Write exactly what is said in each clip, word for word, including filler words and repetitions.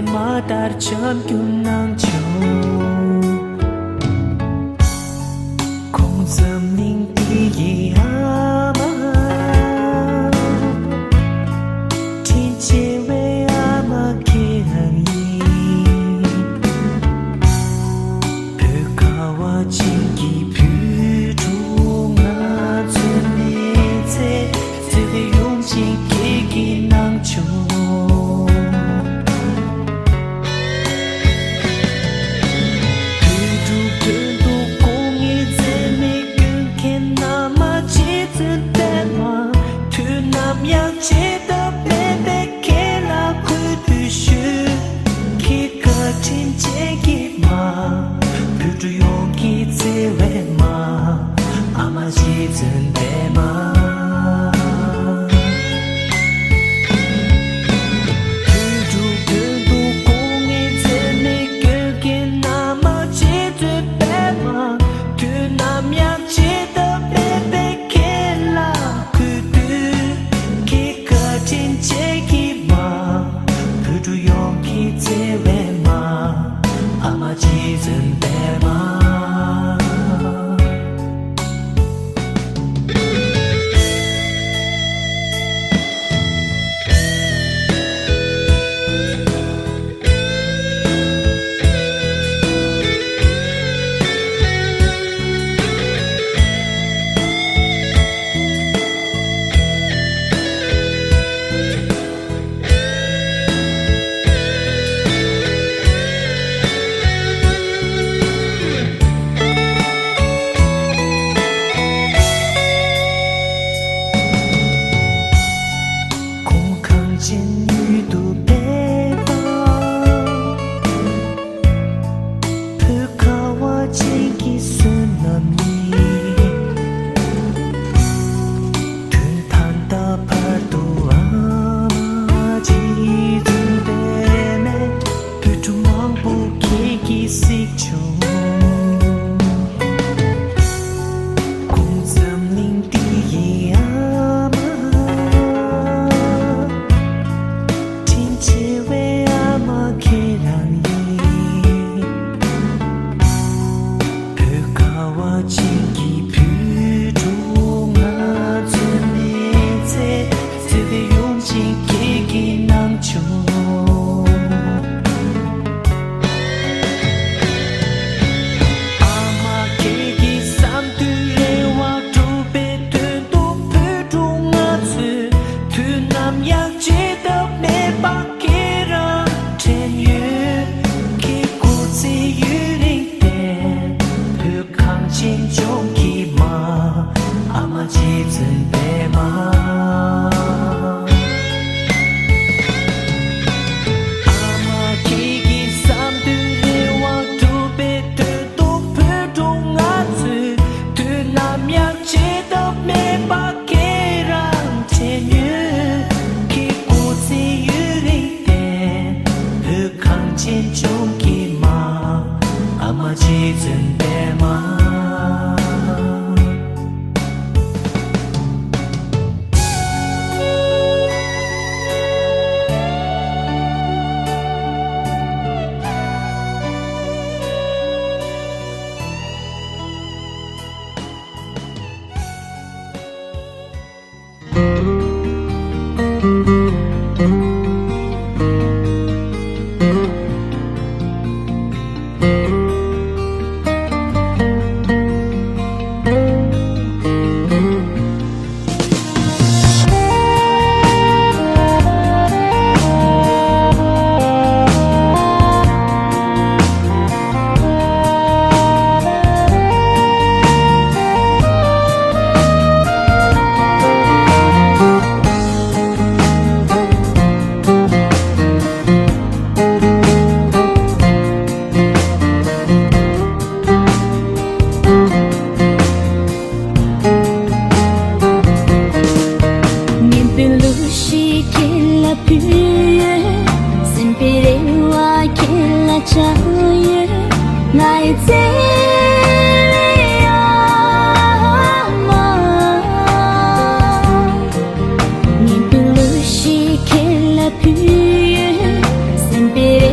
མ་ལྟར་བྱམས་སྐྱོང་གནང་ཆོག་ཁོང་འཛམ་གླིང་འདི་ཡི་ཨ་མ། དྲིན་ཆེ་བའི་ཨ་མ་ཁྱེད་རང་ཡིན། བོད་ཁ་བ་ཅན་གྱི་བོད་ཕྲུག་ང་ཚོའི་མི་ཚེ་བརྩེ་བའི་ཡོང་ཆེད་ཁྱེད་ཀྱིས་གནང་ཆོག་བོད་ཕྲུག་དོན་དུ་དཀའ་ངལ་འཛེམས་མེད་སྐྱོན་མཁན་ཨ་མ་རྗེ་བཙུན་པད་མ། དུས་ནམ་ཡང་བརྗེད་ཐབས་མེད་པའི་ཁྱེད་ལ་གུས་འདུད་ཞུ། ཁྱེད་བཀའ་དྲིན་ཅན་གྱི་མ། བོད་ཕྲུག་ཡོངས་ཀྱི་བརྩེ་བའི་མ། ཨ་མ་རྗེ་བཙུན་པད་མ། བོད་ཕྲུག་དོན་དུ་དཀའ་ངལ་འཛེམས་མེད་སྐྱོན་མཁན་ཨ་མ་རྗེ་བཙུན་པད་མ། དུས་ནམ་ཡང་བརྗེད་ཐབས་མེད་པའི་ཁྱེད་ལ་གུས་འདུད། ཁྱེད་བཀའ་དྲིན་ཅན་གྱི་མ། བོད་ཕྲུག་ཡོངས་ཀྱི་བརྩེ་བའི་མ། ཨ་མ་རྗེ་བཙུན་པད་མ། ཁོང་གངས་ཅན་ཡུལ་དུ་ཕེབས་པ། བོད་ཁ་བ་ཅན་གྱི་བསོད་ནམས་ཡིན། དུས་ད་ལྟ་བར་དུ་ཨ་མ་རྗེ་བཙུན་པད་མས་བོད་ཕྲུག་མང་པོ་ཁྱེད་ཀྱིས་གཟིགས་བྱུང་། ཁོང་འཛམ་གླིང་འདི་ཡི་ཨ་མ། དྲིན་ཆེ་བའི་ཨ་མ་ཁྱེད་རང་ཡིན། བོད་ཁ་བ་ཅན་གྱི་བོད་ཕྲུག་ང་ཚོའི་མི་ཚེ་བརྩེ་བའི་ཡོང་ཆེད་ཁྱེད་ཀྱིས་གནང་ཆོག་ཨ་མ་ཁྱེད་ཀྱི་བསམ་དོན་རེ་བ་འགྲུབ་པའི་དོན་དུ་བོད་ཕྲུག་ང་ཚོས་དུས་ནམ་ཡང་བརྗེད་ཐབས་མེད་པ་ཁྱེད་རང་དྲན་ཡོད། ཁྱེད་སྐུ་ཚེ་ཡུན་རིང་བརྟན། བོད་གངས་ཅན་ལྗོངས་ཀྱི་མ། ཨ་མ་རྗེ་བཙུན་པད་མ། ཨ་མ་ཁྱེད་ཀྱི་བསམ་དོན་རེ་བ་འགྲུབ་པའི་དོན་དུ་བོད་ཕྲུག་ང་ཚོས་དུས་ནམ་ཡང་བརྗེད་ཐབས་མེད་པ་ཁྱེད་རང་དྲན་ཡོད། ཁྱེད་སྐུ་ཚེ་ཡུན་རིང་བརྟན། བོད་གངས་ཅན་ལྗོངས་ཀྱི་མ། ཨ་མ་རྗེ་བཙུན་པད་མ། སྙན་པའི་གླུ་ཞིག་ཁྱེད་ལ་ཕུལ་ཡོད། སེམས་པའི་རེ་བ་ཁྱེད་ལ་བཅངས་ཡོད། ང་ཡི་བརྩེ་བའི་ཨ་མ། སྙན་པའི་གླུ་ཞིག་ཁྱེད་ལ་ཕུལ་ཡོད། སེམས་པའི་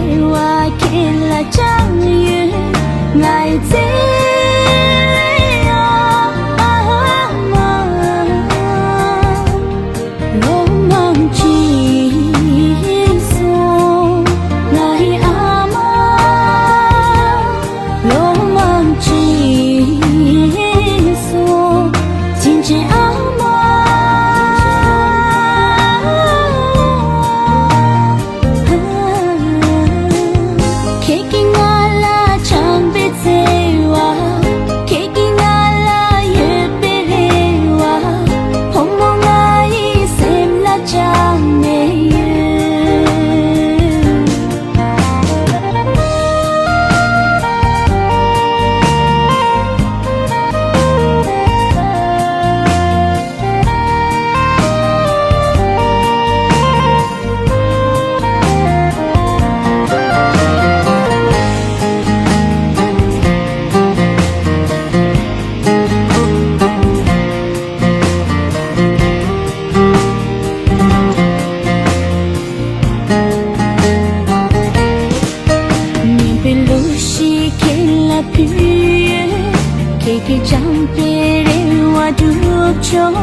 བྱམས་པའི་རེ་བ་སྒྲུབ་ཆོག་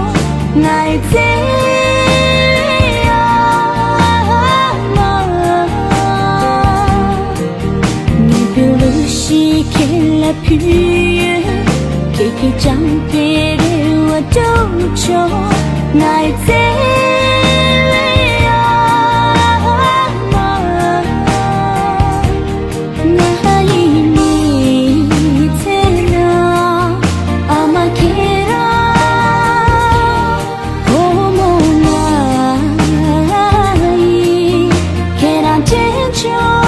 ངའི་བརྩེ་བའི་ཨ་མ། ངའི་བུ་ལུགས་ཤིག་ཁྱེད་ལ་ཕུལ་ཡོད། ཁྱེད་ཀྱི་བྱམས་པའི་རེ་བ་སྒྲུབ་ཆོག་ངའི་བརྩེ་བའི་ཨ་མ། ང་ཡི་མི་ཚེ་ན་ཨ་མ་ཁྱེད་རང་བུ་མོ་ང་ཡི་ཁྱེད་རང་དྲན་ཆོག་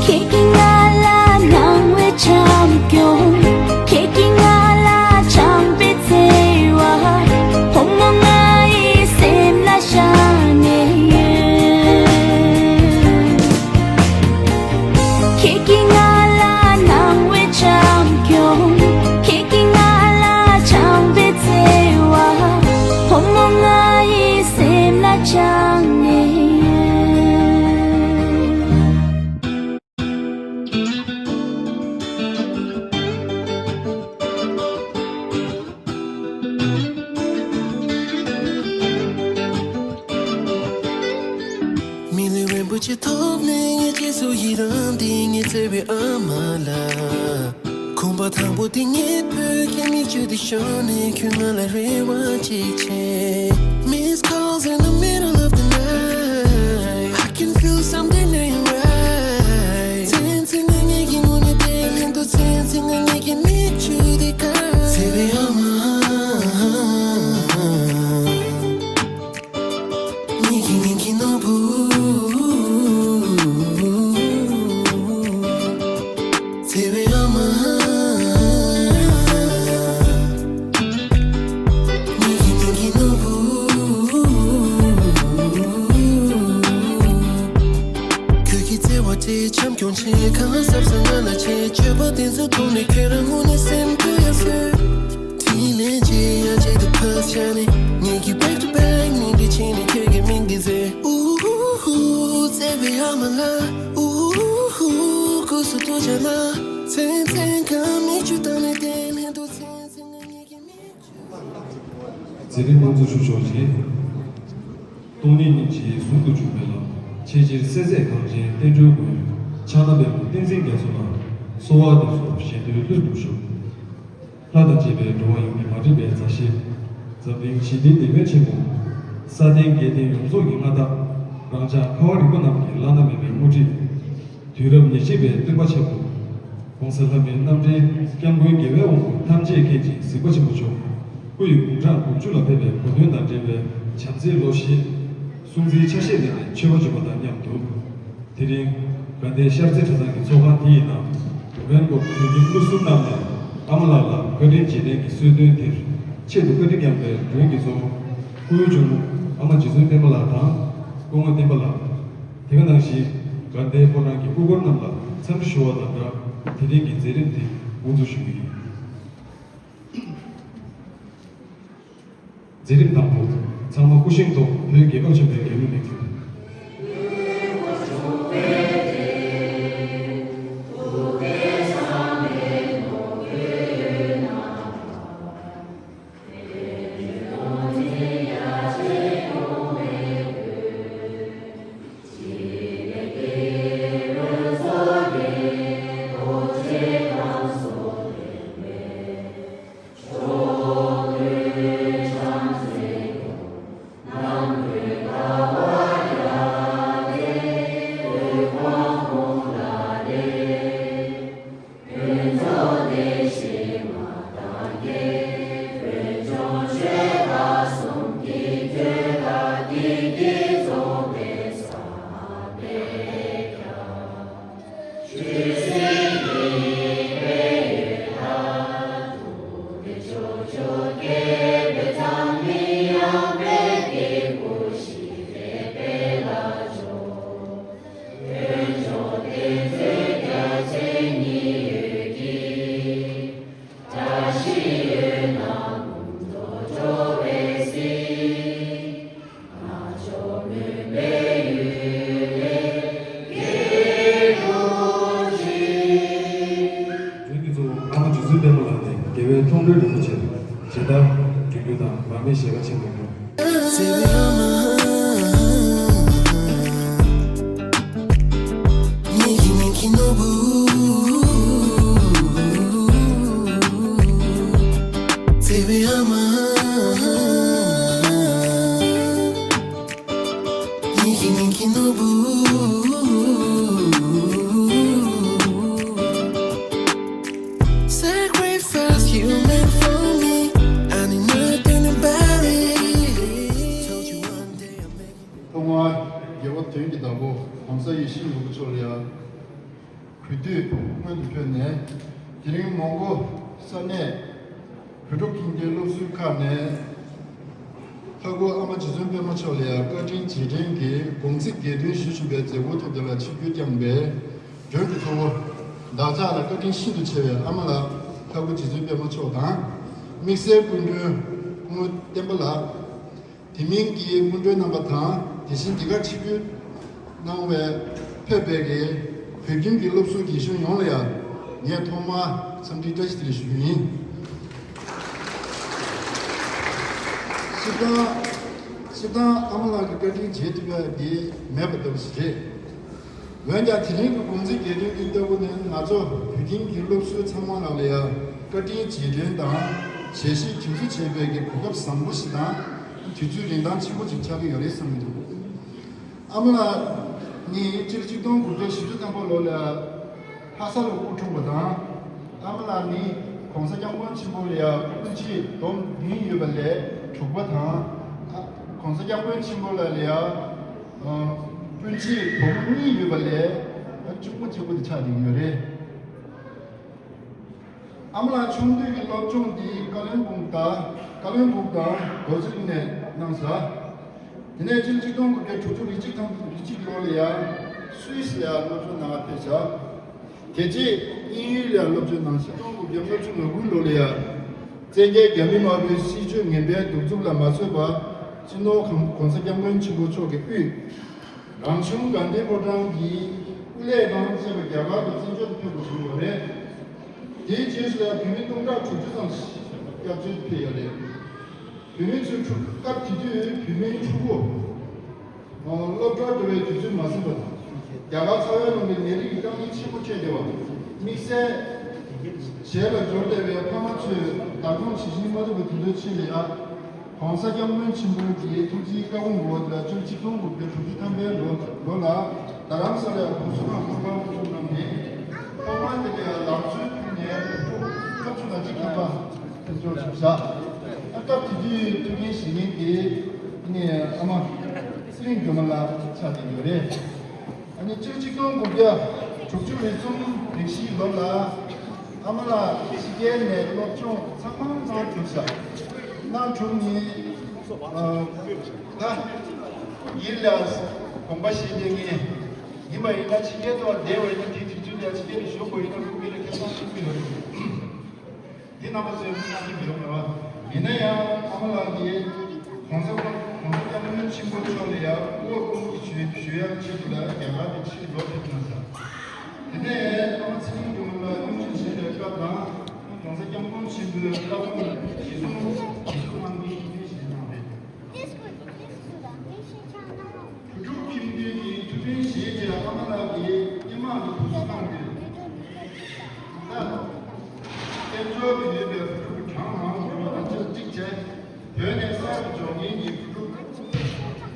ཁྱེད་ཀྱིས་ང་ལ་གནང་བའི་བྱམས་སྐྱོང་། ཁྱེད་ཀྱིས་ང་ལ་བྱམས་པའི་བརྩེ་བ། བུ་མོ་ང་ཡི་སེམས་ལ་ཤར་ནས་ཡོད། ཁྱེད་ཀྱིས་ང་ལ་གནང་བའི་བྱམས་སྐྱོང་། ཁྱེད་ཀྱིས་ང་ལ་བྱམས་པའི་བརྩེ་བ། བུ་མོ་ང་ཡི་སེམས་ལ་ཤར་ནས་ཡོད། མི་ལུས་རིན་པོ་ཆེ་ཐོབ་ནས་ངས་རྗེས་སུ་ཡི་རང་འདི་ངའི་བརྩེ་བའི་ཨ་མ་ལགས། གོམ་པ་དང་པོ་དེ་ངའི་བོད་ཀྱི་མིག་ཆུ་དེ་ཤོར་ནས་ཁྱོད་ང་ལ་རེ་བ་ཅིག་བྱས། Missed calls in the middle of the night. I can feel something ain't right. ཚན་ཚན་ང་ངེད་ཀྱི་ངོ་ནས་བལྟས་ལན་དུ། ཚན་ཚན་ང་ངེད་ཀྱི་མིག་ཆུ་དེ་ག་བརྩེ་བའི་ཨ་མ། ངེད་ཀྱི་ངེད་ཀྱི་ནོར་བུ། བརྩེ་བའི་ཨ་མ། ངེད་ཀྱི་ངེད་ཀྱི་ནོར་བུ། ཁྱོད་ཀྱི་བརྩེ་བ་དེ་བྱམས་སྐྱོང་ཆེ། གང་ཟབ་ཟབ་ང་ལ་བྱེད། སྤྱོད་པ་དེ་ཚོ་མཐོང་ནས་ཁྱོད་རང་ངུ་ནས་སེམས་སྐྱོ་ཡ་ཟེར། དེ་ལས་ཆེ་ཡ་ཆེད་དུ་ཕར་བཞག་ནས། ངེད་ཀྱི་back to back ནི་འདི་བྱས་ནས་ཁྱོད་ཀྱི་མིང་འདི་ཟེར། ཨུ་ཧུ་ཧུ། བརྩེ་བའི་ཨ་མ་ལགས། ཨུ་ཧུ་ཧུ། སྐུ་གཟུགས་ཐུགས་རྗེ་གནང་། ཚན་ཚན་གང་མིག་ཆུ་བཏང་ནས་བལྟས་ལན་དུ། ཚན་ཚན་ང་ངེད་ཀྱི་མིག་ཆུ། མཛད་རིམ་དབུ་འཛུགས་ཞུ་ཆོག་ཅིང་། སྟོང་ཉིད་སྙིང་རྗེའི་ཟུང་དུ་འཇུག་པའི་ལམ། ཆེས་ཆེར་སྲས་མཛད་གངས་ཅན་བསྟན་འགྲོའི་མགོན། ཕྱག་ན་པདྨོ་བསྟན་འཛིན་རྒྱ་མཚོ་ལ། གསོལ་བ་འདེབས་སོ་གཞན་དོན་ལྷུན་གྲུབ་ཤོག་ལྷ་དང་བཅས་པའི་འགྲོ་བ་ཡོངས་ཀྱི་མ་འདྲིས་པའི་མཛའ་བཤེས། འཛམ་གླིང་ཞི་བདེའི་དེད་དཔོན་ཆེན་པོ། ས་སྟེང་རྒྱལ་བསྟན་ཡོངས་རྫོགས་ཀྱི་མངའ་བདག་རང་ཅག་ཁ་བ་རི་པ་རྣམས་ཀྱི་བླ་ན་མེད་པའི་དངོས་གྲུབ། དུས་རབས་ཉེར་གཅིག་པའི་སྟོན་པ་ཆེན་པོ། ༸གོང་ས་ལྷ་མིའི་རྣམ་འདྲེན་སྐྱབས་མགོན་རྒྱལ་བའི་དབང་པོ་ཐམས་ཅད་མཁྱེན་ཅིང་གཟིགས་པ་ཆེན་པོ་མཆོག་སྐུ་ཡི་དགུང་གྲངས་དགུ་བཅུ་ལ་ཕེབས་པའི་གོ་སྟོན་དང་འབྲེལ་བའི་བྱམས་བརྩེའི་ལོ་བཞི། སྲུང་བརྩིའི་ཆ་ཤས་ལེན་ནས་མཆོད་པ་བརྗོད་པ་དང་མཉམ་དུ། དེ་རིང་དགའ་ལྡན་ཤར་རྩེ་གྲྭ་ཚང་གི་ཚོགས་ཁང་འདི་ཡི་ནང་། ཝེན་གོག་དོན་གཉེར་ཀླུ་གསུམ་རྣམས་ནས་ཨ་མ་ལགས་ལ་བཀའ་དྲིན་རྗེས་དྲན་གྱི་གསོལ་སྟོན་དེར་ཆེད་དུ་བཀའ་དྲིན་བསྐྱངས་པའི་མགྲོན་གྱི་གཙོ་བོ། སྐུའི་གཅུང་མོ་ཨ་མ་རྗེ་བཙུན་བསྟན་པ་ལགས་དང་། སྐུ་ངོ་བསྟན་པ་ལགས། དེ་ག་ནང་བཞིན་དགའ་ལྡན་ཕོ་བྲང་གི་སྐུ་འཁོར་རྣམས་ལ་འཚམས་འདྲི་ཞུ་བ་དང་སྦྲགས། དེ་རིང་གི་མཛད་རིམ་དེ་དབུ་འཛུགས་ཞུ་གི་ཡིན། མཛད་རིམ་དང་པོ། ཚང་མ་སྐུ་བཞེངས་ཐོག་བོད་རྒྱལ་ཁབ་ཆེན་པོའི་རྒྱལ་གླུ་ལེན་རྒྱུ། རང་མེད་ཞལ་ཁ་ཆེན་པོ་ཡོད། Sacrifice you made for me. I need nothing to bury. Told you one day I'll make it. ཐོག་མར་རྒྱལ་བ་དོན་གྱི་བདག་པོ་༸གོང་ས་ཡིད་བཞིན་ནོར་བུ་མཆོག་ལ་ཡང་གུས་འདུད་སྔོན་དུ་ཕུལ་ནས། དེ་རིང་མོན་གྷོ་ས་གནས་བོད་ཕྲུག་ཁྱིམ་སྡེའི་སློབ་ཟུར་ཁག་ནས་ལྷ་སྐུ་ཨ་མ་རྗེ་བཙུན་པད་མ་མཆོག་ལ་ཡང་བཀའ་དྲིན་རྗེས་དྲན་གྱི་དགོངས་ཚིག་གྱེར་འདོན་ཞུ་བཞིན་པའི་མཛད་སྒོའི་ཐོག་དེ་ལ་ཆིབས་བསྒྱུར་བསྐྱངས་པའི་མགྲོན་གྱི་གཙོ་བོ། བདག་ཅག་ལ་བཀའ་དྲིན་ཤིན་ཏུ་ཆེ་བའི་ཨ་མ་ལགས་ལྷ་སྐུ་རྗེ་བཙུན་པད་མ་མཆོག་དང་། དམིགས་བསལ་སྐུ་མགྲོན་སྐུ་ངོ་བསྟན་པ་ལགས། དེ་མིན་གྱི་སྐུ་མགྲོན་རྣམ་པ་དང་། དེ་བཞིན་འདི་གར་ཆིབས་བསྒྱུར་གནང་བའི་ཕེབས་པའི་གི་བོད་ཁྱིམ་གྱི་སློབ་ཟུར་རྒན་གཞོན་ཡོངས་ལ་ཡང་ངས་ཐོག་མར་འཚམས་འདྲི་བཀྲ་ཤིས་བདེ་ལེགས་ཞུ་རྒྱུ་ཡིན། སྤྱིར་བཏང་སྤྱིར་བཏང་ཨ་མ་ལགས་ཀྱི་བཀའ་དྲིན་རྗེས་ཐུབ་པ་འདི་མེད་པ་ལྟ་བུ་ཞིག་རེད། འོན་ཀྱང་དེ་རིང་གི་དགོངས་ཚིག་གྱེར་འདོན་འདི་ལྟ་བུ་ནི་ང་ཚོ་བོད་ཁྱིམ་གྱི་སློབ་ཟུར་ཚང་མ་ལ་ལ་ཡང་བཀའ་དྲིན་རྗེས་དྲན་དང་ཞལ་བཞེས་དྲིན་གཟོ་བྱེད་པའི་གི་གོ་སྐབས་བཟང་པོ་ཞིག་དང་དུས་ཚོད་རིན་ཐང་ཆེན་པོ་ཞིག་ཆགས་ཀྱི་ཡོད་རེད་བསམ་གྱི་འདུག་ཨ་མ་ལགས་ནི་སྤྱི་ལོ་ཆིག་སྟོང་དགུ་བརྒྱ་བཞི་བཅུ་ཐམ་པ་ལོ་ལ་ལྷ་ས་ལ་སྐུ་འཁྲུངས་པ་དང་། ཨ་མ་ལགས་ནི་༸གོང་ས་༸སྐྱབས་མགོན་ཆེན་པོ་ལ་ཡང་སྤུན་མཆེད་བུ་མོ་བདུན་ཡོད་པ་ལས་དྲུག་པ་དང་། ཨ་༸གོང་ས་༸སྐྱབས་མགོན་ཆེན་པོ་ལ་ལ་ཡང་སྤུན་མཆེད་བུ་མོ་གཉིས་ཡོད་པ་ལས་གཅུང་མོ་གཅིག་པོ་དེ་ཆགས་བསྡད་ཡོད་རེད། ཨ་མ་ལགས་ཆུང་དུས་ཀྱི་སློབ་སྦྱོང་འདི་ཀ་བློན་སྦུག་དང་ཀ་བློན་སྦུག་དང་རྡོ་རྗེ་གླིང་ནས་གནང་ས། དེ་ནས་སྤྱི་ལོ་ཆིག་སྟོང་དགུ་བརྒྱ་དྲུག་ཅུ་རེ་གཅིག་ཐམ་རེ་གཅིག་ལོ་ལ་ཡང་སུད་སི་ལ་ཡང་སློབ་སྦྱོང་གནང་བར་ཕེབས་ཤག་དེ་རྗེས་དབྱིན་ཡུལ་ལ་སློབ་སྦྱོང་གནང་ཞིང་། ཆིག་སྟོང་དགུ་བརྒྱ་ལྔ་བཅུ་ང་དགུ་ལོ་ལ་ཡང་བཙན་རྒྱལ་རྒྱ་མི་དམར་པོའི་སྲིད་བྱུས་ངན་པའི་གདུག་རྩུབ་ལ་མ་བཟོད་པར་སྤྱི་ནོར་༸གོང་ས་༸སྐྱབས་མགོན་ཆེན་པོ་མཆོག་གི་དབུས་རང་གཞུང་དགའ་ལྡན་ཕོ་བྲང་གི་དབུ་ལས་དང་བཅས་པ་རྒྱ་གར་དུ་བཙན་བྱོལ་དུ་ཕེབས་པར་བྱུང་ཡོད་རེད། དེའི་རྗེས་སུ་ཡང་བོད་མི་སྟོང་ཕྲག་དྲུག་ཅུ་ཙམ་ཞིག་སྐྱབས་བཅོལ་དུ་ཕེབས་ཡོད་རེད། བོད་མི་ཚོའི་ཕྲུ་སྐབས་དེ་དུས་བོད་མིའི་ཕྲུ་གུ་སློབ་གྲྭར་འགྲོ་བའི་དུས་ཚོད་མ་ཟིན་པ་དང་། རྒྱ་གར་ཚ་བའི་ལུང་པའི་ནད་རིགས་ཀྱི་དཀའ་ངལ་ཆེན་པོ་འཕྲད་བསྡད་པ། དམིགས་བསལ་ཞལ་ལ་འབྱོར་བསྡད་པའི་ཕ་མ་ཚོས་བདག་སྐྱོང་བྱེད་བཞིན་མ་ཐུབ་པའི་དུས་ཚོད་ཅིག་ལ་ཡང་༸གོང་ས་༸སྐྱབས་མགོན་ཆེན་པོ་གི་ཐུགས་རྗེའི་བཀའ་དགོངས་འོག་ལ་སྤྱི་ལོ་ཆིག་སྟོང་དགུ་བརྒྱ་དྲུག་ཅུ་ཐམ་པའི་ལོ་ལོ་ལ་རྡ་རམ་ས་ལའི་གོང་ས་ཁང་སྐུ་པར་དབུ་བཞུགས་གནང་ནས། ཐོག་མར་དེ་ལ་ཡང་ལག་འཛོལ་ཕུལ་ནས་ལོ་ལྔ་བཅུ་ང་གཅིག་ཐམ་པ་ཕེབས་འབྱོར་བྱུང་ཤག་སྐབས་དེ་དུས་ཐུགས་འགན་བཞེས་མཁན་དེ་ནི་ཨ་མ་ཚེ་རིང་སྒྲོལ་མ་ལགས་ཆགས་བསྡད་ཡོད་རེད། ཨ་ནི་སྤྱི་ལོ་ཆིག་སྟོང་དགུ་བརྒྱ་དྲུག་ཅུ་རེ་གསུམ་རེ་བཞིའི་ལོ་ལ་ཨ་མ་ལགས་ཕྱི་རྒྱལ་ནས་སློབ་སྦྱོང་ཚང་མ་གནང་གྲུབ་ཤག་གནང་གྲུབ་ནས་ཨ་ད་ཡིད་ལ་དགོངས་པ་བཞེས་བསྡད་མཁན་ཡིན་པ་ཡིན་ན། ཕྱི་རྒྱལ་དུ་བསྡད་པ་ཡིན་ན་དེའི་དུས་ཚོད་དེ་ཕྱི་རྒྱལ་ནས་བཞུགས་དགོས་ཡིན་ན་སྐུ་མི་ལ་ཁེ་བཟང་ཐུབ་ཀྱི་ཡོད་རེད། འདི་རྣམ་པ་ཚོས་མཐོང་གི་མི་རུང་བ། ཡིན་ན་ཡང་ཨ་མ་ལགས་ཀྱིས་༸གོང་ས་༸གོང་ས་༸སྐྱབས་མགོན་ཆེན་པོ་མཆོག་ལ་ཡང་སྐུ་ངོ་སྐུ་ངོ་ཞུ་ཞུ་ཡག་ཆེད་དུ་ལ་རྒྱ་གར་དུ་ཕྱིར་ལོག་ཕེབས་གནང་ས། དེ་ནས་ཨ་མ་ཚེ་རིང་སྒྲོལ་མ་ལ་དབུ་ཁྲིད་བྱེད་པའི་སྐབས་དང་༸གོང་ས་༸སྐྱབས་མགོན་ཆེན་པོའི་བཀའ་དགོངས་ཇི་གསུང་ཇི་གསུང་གནང་མཁན་ཞིག་རེད་ཞེས་གནང་རེད། བུ་ཕྲུག་ཁྱིམ་སྡེ་གི་ཐུགས་ཕན་བཞེས་ཏེ་ཨ་མ་ལགས་ཀྱིས་སྐྱེས་མ་གི་ཐུགས་གསོ་གནང་སྟེ། ད་བཙན་བྱོལ་དུ་ཡོད་པའི་བུ་ཕྲུག་གྲངས་མང་པོ་ཡོད་པ་དང་ཆབས་ཅིག་བྱས། བོད་ནས་གསར་དུ་འབྱོར་མཁན་གྱི་བུ་ཕྲུག་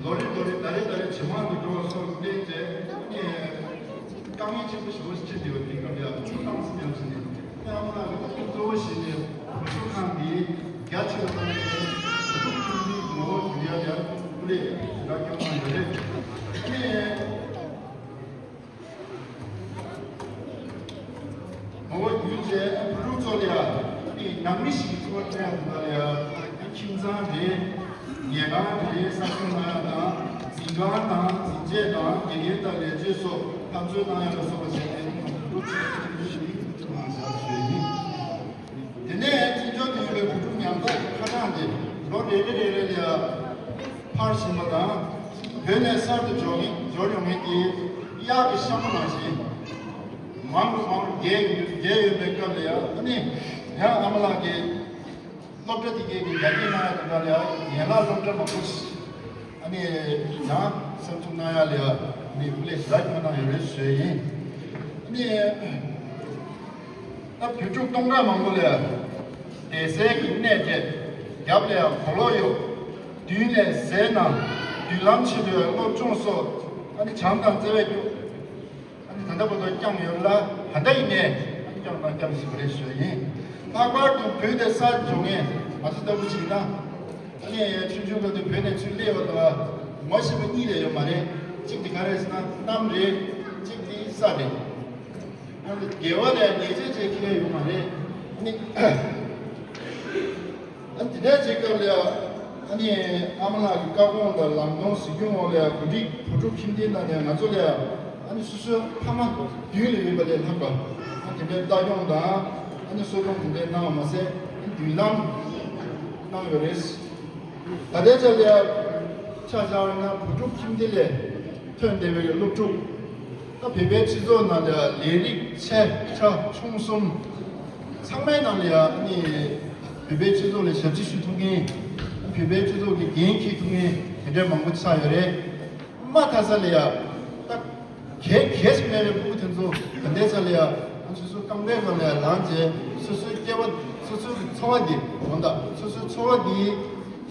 ལོ་རེ་ལོ་རེ་ཟླ་རེ་ཟླ་རེ་ཇེ་མང་དུ་འགྲོ་བ་སོགས་བརྟེན་ཏེ། དཀའ་ངལ་ཆེན་པོ་ཞེ་པོ་ཞིག་འཕྲད་བསྡད་པ་དེའི་སྐབས་ལ་ཐུགས་དྭངས་སེམས་ཡར་ཕྱིན་ནས། ཨ་མ་ལགས་ཀྱི་ཐུགས་གཙོ་བོ་བཞེས་ནས་བུ་གསོ་ཁང་འདི་རྒྱ་ཆེ་རུ་བཏང་ནས་བུ་ཕྲུག་ཁྱིམ་སྡེའི་ངོ་བོ་འགྱུར་ཡག་ལ་སྐུ་ལས་རྒྱ་སྐྱོང་གནང་ཡོད་རེད། ངོ་བོ་བསྒྱུར་རྗེས་བུ་ཕྲུག་ཚོ་ལ་ཡང་ནང་མི་ཞིག་གི་འཚོ་བ་སྐྱེལ་ཡག་དང་ལ་ཡང་ཁྱིམ་ཚང་རེད། ཉལ་ཁང་རེད། གསར་སྐྱེས་གནང་ཡག་དང་འཛིན་ཁང་དང་འཛིན་ཆས་དང་དགེ་རྒན་དང་ལས་བྱེད་སོགས་འཐབ་རྩོད་གནང་ཡག་ལ་སོགས་པ་བྱས་ཏེ་བུ་ཕྲུག་ཚོ་ཁྱིམ་ཚང་ཞིག་གནང་ས་ཞུ་ཡིན། དེ་ནས་བཙན་བྱོལ་དུ་ཡོད་པའི་བུ་ཕྲུག་ཉམ་ཐག་གི་ཁ་གྲངས་དེ་ལོ་རེ་རེ་རེ་རེ་ལ་འཕར་བཞིན་པ་དང་། བོད་ནས་གསར་དུ་འབྱོར་མཁན་འབྱོར་ཡོང་མཁན་དེ་གཡག་གི་ཤ་མོ་ནང་བཞིན་མང་རུ་མང་རུ་རྒྱས་ཡོད་རྒྱས་ཡོད་པའི་སྐབས་ལ་ཡང་། ཨ་ནི་ཡང་ཨ་མ་ལགས་ཀྱིས་ སློབ་གྲྭ་དེ་གའི་གི་རྒྱ་སྐྱེད་གནང་ཡ་དང་འདྲ་ལ་ཡ་ཡན་ལག་སློབ་གྲྭ་མང་པོ་ཞིག་ཨ་ནི་ཡང་གསར་འཛུགས་གནང་ཡ་ལ་ཡ་ཨ་ནི་སྐུ་ལས་ཞེ་དྲག་བསྐྱོན་གནང་ཡོད་རེད་ཞུ་ཡ་ཡིན། ཨ་ནི་ད་བོད་ཕྲུག་སྟོང་ཕྲག་མང་པོ་ལ་ཡ་བསྡད་སའི་གི་གནས་བཅས། རྒྱབ་ལ་ཡ་གོ་ལོག་གཡོག་མདུན་ལ་ཟས་གནང་། མདུན་ལམ་ཆེད་དུ་ཡ་སློབ་སྦྱོང་སོགས་ཨ་ནི་བྱམས་དང་བརྩེ་བས་སྐྱོང་། ཨ་ནི་ད་ལྟ་བར་དུ་བསྐྱངས་ཡོད་ལ། ད་ལྟ་ཡིན་ནའི་ཨ་ནི་བསྐྱངས་དང་བསྐྱངས་བཞིན་པ་རེད་ཞུ་ཡ་ཡིན། ལྷག་པར་དུ་བོད་དེ་ས་འབྱོར་མཁན་ང་ཚོ་ལྟ་བུ་ཞིག་ན། ཨ་ནི་ཆུང་ཆུང་སྐབས་དུ་བོད་ནས་ཚུར་སླེབས་པ་དང་ངོ་ཤེས་པ་གཉིས་རེ་ཡོད་མ་རེད། གཅིག་དེ་ག་རེ་ཟེར་ན་གནམ་རེད། གཅིག་དེ་ས་རེད། ཨ་ནི་དགེ་བ་ལས་ཉེས་ཆད་ཅིག་ཁེལ་ཡོད་མ་རེད། ཨ་ནི། ཨ་ནི་དེ་འདྲའི་བྱེད་སྐབས་ལ་ཡ། ཨ་ནི་ཨ་མ་ལགས་ཀྱི་བཀའ་དགོངས་དང་ལམ་སྟོན་གཟིགས་སྐྱོང་འོག་ལ་ཡ་བོད་རིགས་བོད་ཕྲུག་ཁྱིམ་སྡེའི་ནང་ནས་ང་ཚོ་ལ་ཡ། ཨ་ནི་སོ་སོའི་ཕ་མ་མདུན་ལ་ཡོད་པ་ལས་ལྷག་པ། ཨ་དེ་འདྲའི་ལྟ་སྐྱོང་དང་ཨ་ནི་གསོ་སྐྱོང་དེ་འདྲའི་གནང་བ་མ་ཟད། ཨ་ནི་མདུན་ལམ་གནང་ཡོད་རེད། ད་ལྟའི་ཆ་ལ་ཡ་ཆ་བཞག་པ་ཡིན་ན་བོད་ཕྲུག་ཁྱིམ་སྡེ་ལས་ཐོན་བསྡད་པའི་སློབ་ཕྲུག་ད་བོད་པའི་སྤྱི་ཚོགས་ནང་ལ་ལས་རིགས་ཆེ་ཆུང་གསུམ་ཚང་མའི་ནང་ལ་ཡ་ནི་བོད་པའི་སྤྱི་ཚོགས་ལ་ཞབས་ཕྱི་ཞུ་ཐུབ་མཁན། བོད་པའི་སྤྱི་ཚོགས་ཀྱི་འགན་འཁྱེར་ཐུབ་མཁན་དེ་འདྲའི་མང་པོ་ཆགས་ཡོད་རེད། མ་མཐའ་ས་ལ་ཡ་ད་གལ་གལ་སྲིད་མེད་པའི་ཕྲུ་གུ་དེ་ཚོ་ད་ལྟའི་ཆ་ལ་ཡ་ང་ཚོ་སོ་སོ་རྐང་པའི་སྒང་ལ་ཡ་ལངས་བྱས་སོ་སོའི་སྐྱེ་བ་སོ་སོའི་འཚོ་བ་འདི་དགོངས་དག་སོ་སོའི་འཚོ་བ་འདི་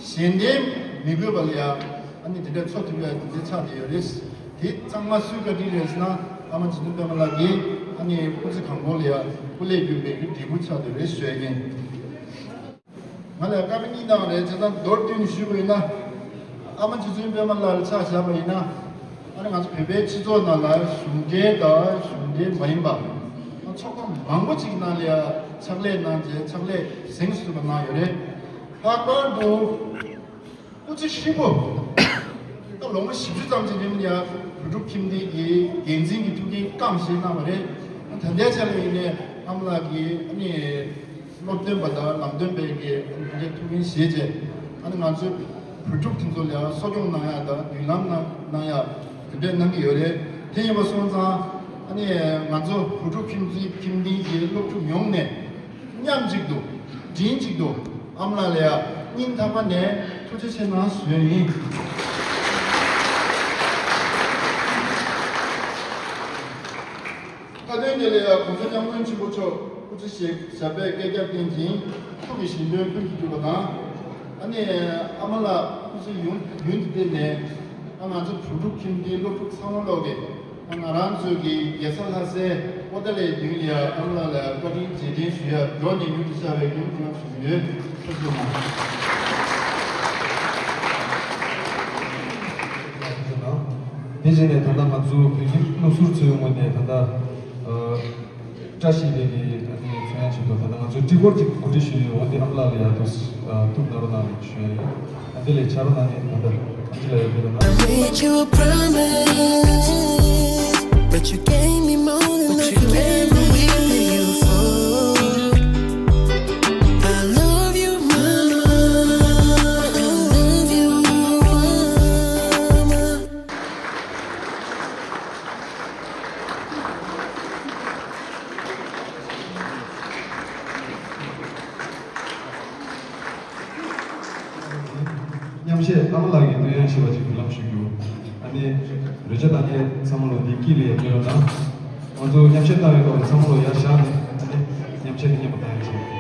གཞན་དོན་མི་དགོས་པ་ལ་ཡ། ཨ་ནི་དེ་འདྲ་འཚོ་ཐུབ་ཡ་དེ་འདྲ་ཆགས་བསྡད་ཡོད་རེད། དེ་ཚང་མ་སུའི་བཀའ་དྲིན་རེད་ཟེར་ན་ཨ་མ་རྗེ་བཙུན་པད་མ་ལགས་ཀྱིས་ཨ་ནི་སྐུ་ཚེ་གང་པོ་ལ་ཡ་སྐུ་ལས་བསྐྱོན་པའི་གི་འབྲས་བུ་ཆགས་བསྡད་ཡོད་རེད་ཞུ་ཡ་ཡིན། ང་ལ་ཡ་བཀའ་མོལ་གཉིས་གནང་རེད། བྱས་ཙང་མདོར་བསྡུས་ནས་ཞུས་པ་ཡིན་ན། ཨ་མ་རྗེ་བཙུན་པད་མ་ལགས་ལ་ཆ་བཞག་པ་ཡིན་ན། ཨ་ནི་ང་ཚོ་བོད་པའི་སྤྱི་ཚོགས་ནང་ལ་གཞུང་འབྲེལ་དང་གཞུང་འབྲེལ་མ་ཡིན་པ། ཚོགས་པ་མང་པོ་ཅིག་ནང་ལ་ཡ་ཕྱག་ལས་གནང་རྗེས་ཕྱག་ལས་གཟེངས་སུ་ཐོན་པ་གནང་ཡོད་རེད། ལྷག་པར་དུ། སྐུ་ཚེ་ཧྲིལ་པོ། ད་ལོ་ངོ་བཞི་བཅུ་ཙམ་གྱི་རིང་ལ་ཡ་བོད་ཕྲུག་ཁྱིམ་སྡེ་གི་འགན་འཛིན་གྱི་ཐུགས་འགན་བསྐྱངས་བཞེས་གནང་བ་རེད། ད་ལྟའི་ཆ་ལ་ཡིན་ནའི་ཨ་མ་ལགས་ཀྱིས་ཨ་ནི་སློབ་སྟོན་པ་དང་ལམ་སྟོན་པའི་གི་ཨ་ནི་ཐུགས་འགན་བཞེས་རྗེས་ཨ་ནི་ང་ཚོའི་བོད་ཕྲུག་དེ་ཚོ་ལ་ཡ་གསོ་སྐྱོང་གནང་ཡ་དང་མདུན་ལམ་གནང་གནང་ཡ་དེ་འདྲས་གནང་གི་ཡོད་རེད། དེ་ཡིན་པ་སོང་ཙང་ཨ་ནི་ང་ཚོ་བོད་ཕྲུག་ཁྱིམ་སྡེ་ཁྱིམ་སྡེ་གི་སློབ་ཕྲུག་ཡོངས་ནས། མཉམ་གཅིག་ཏུ། མགྲིན་གཅིག་ཏུ། ཨ་མ་ལགས་ལ་ཡ་སྙིང་ཐག་པ་ནས་ཐུགས་རྗེ་ཆེ་གནང་ཞུ་ཡ་ཡིན། མཐའ་དོན་དེ་ལ་ཡ་༸གོང་ས་༸སྐྱབས་མགོན་ཆེན་པོ་མཆོག་སྐུ་ཚེ་ཞབས་པད་བསྐལ་བརྒྱར་བརྟན་ཅིང་ཐུགས་ཀྱི་བཞེད་དོན་ཀུན་གྱི་འགྲུབ་པ་དང་། ཨ་ནི་ཨ་མ་ལགས་སྐུ་ཚེ་ཡུན་ཡུན་དུ་བརྟན་ནས་ཨ་ང་ཚོ་བོད་ཕྲུག་ཁྱིམ་སྡེའི་སློབ་ཕྲུག་ཚང་མ་ལོག་གིས། ང་རང་ཚོའི་གི་རྒྱལ་ས་ལྷ་སའི་པོ་ཏཱ་ལའི་མདུན་ལ་ཨ་མ་ལགས་ལ་བཀའ་དྲིན་རྗེས་དྲན་ཞུ་ཡ་འགྲོ་ནས་མྱུར་དུ་ཤར་བའི་སྨོན་ལམ་ཞུ་གི་ཡོད། ཐུགས་རྗེ་གནང་། དེ་རྗེས་ནས་ད་ལྟ་ང་ཚོ་བོད་ཁྱིམ་སློབ་ཟུར་ཚོའི་ངོས་ནས་ད་ལྟ་བཀྲ་ཤིས་པའི་གི་ད་ནི་ཚོན་ཡང་ཆེད་དུ་ད་ལྟ་ང་ཚོའི་སྤྲི་གོར་ཅིག་གོ་སྒྲིག་ཞུས་ཡོད། འོ་དེ་ཨ་མ་ལགས་ལ་ཡ་ཐུགས་ཐུགས་གནང་རོགས་གནང་ཞུ་ཡ་ཡིན། ཨ་འདི་ལས་ཆ་རོགས་གནང་ནས་ད་ལྟ་ཨ་ཅི་ལ་ཡོད་དེ་ལ་ན། I made you a promise, but you gave me more than I can ever repay you for. I love you, mama. I love you, mama. མཉམ་གཞས་ཨ་མ་ལགས་ཀྱི་བསྟོད་དབྱངས་ཞེས་པ་ཅིག་འབུལ་ལམ་ཞུ་རྒྱུ། ཨ་ནི་རོལ་ཆ་གཏོང་མཁན་ཚང་མ་ལོ་འདི་དཀྱིལ་ལ་ཡར་ཕེབས་རོགས་གནང་། ང་ཚོ་མཉམ་གཞས་གཏོང་བའི་སྐབས་ལ་ཚང་མ་ལོ་ཡར་བཞེངས་ནས་ཨ་ནི་མཉམ་གཞས་འདི་མཉམ་པོ་གཏོང་ཡག་བྱེད།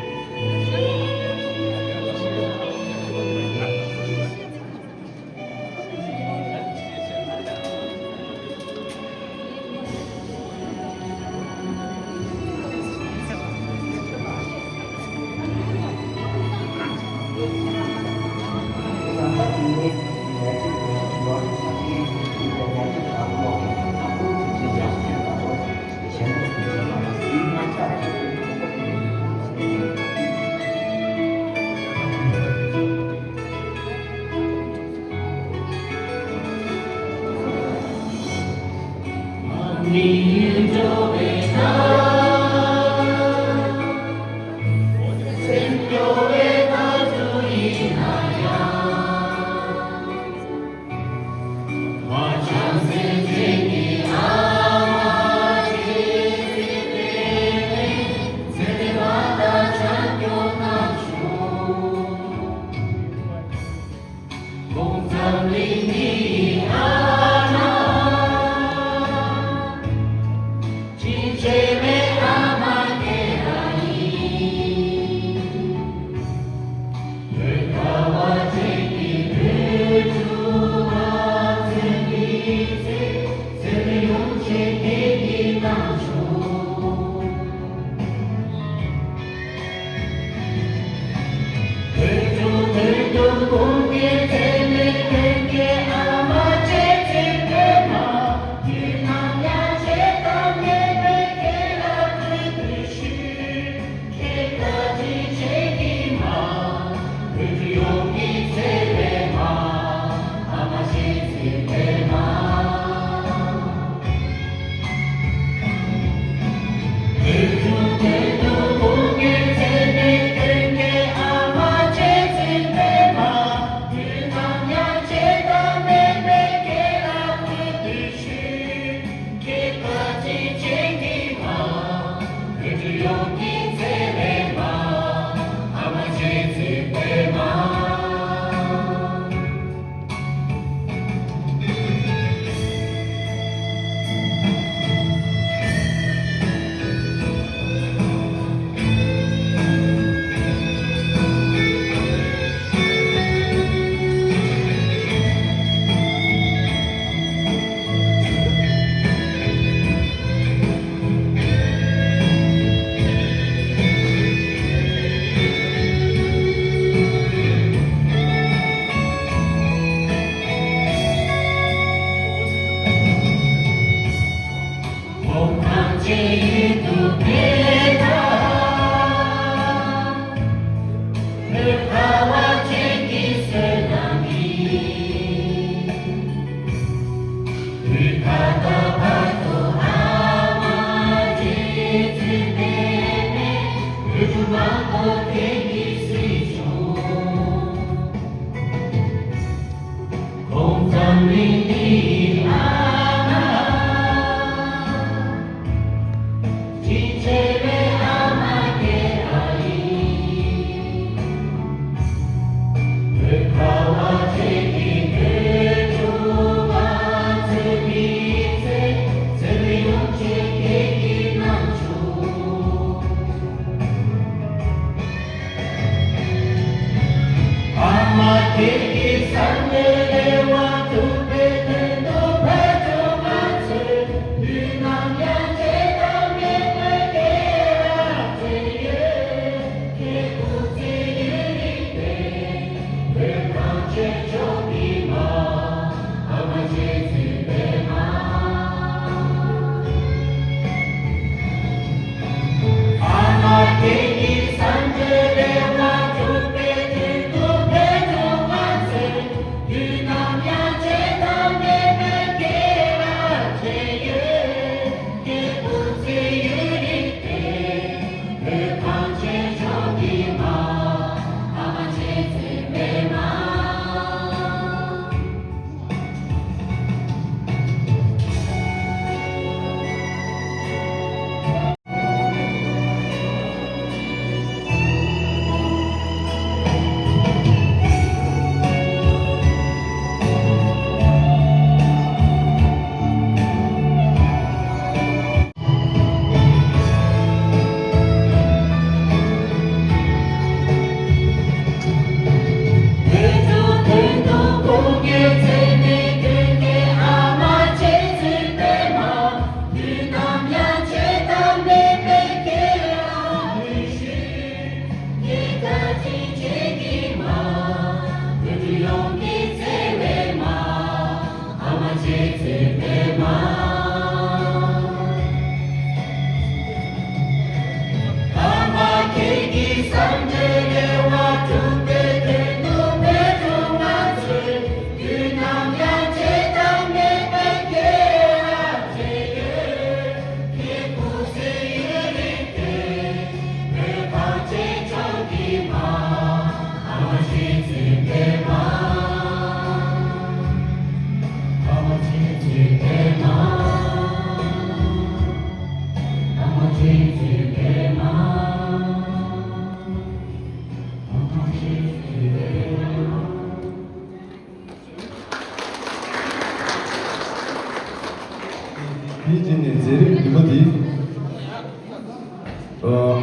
རྗེས་ནས་མཛད་རིམ་བདུན་པ་འདི།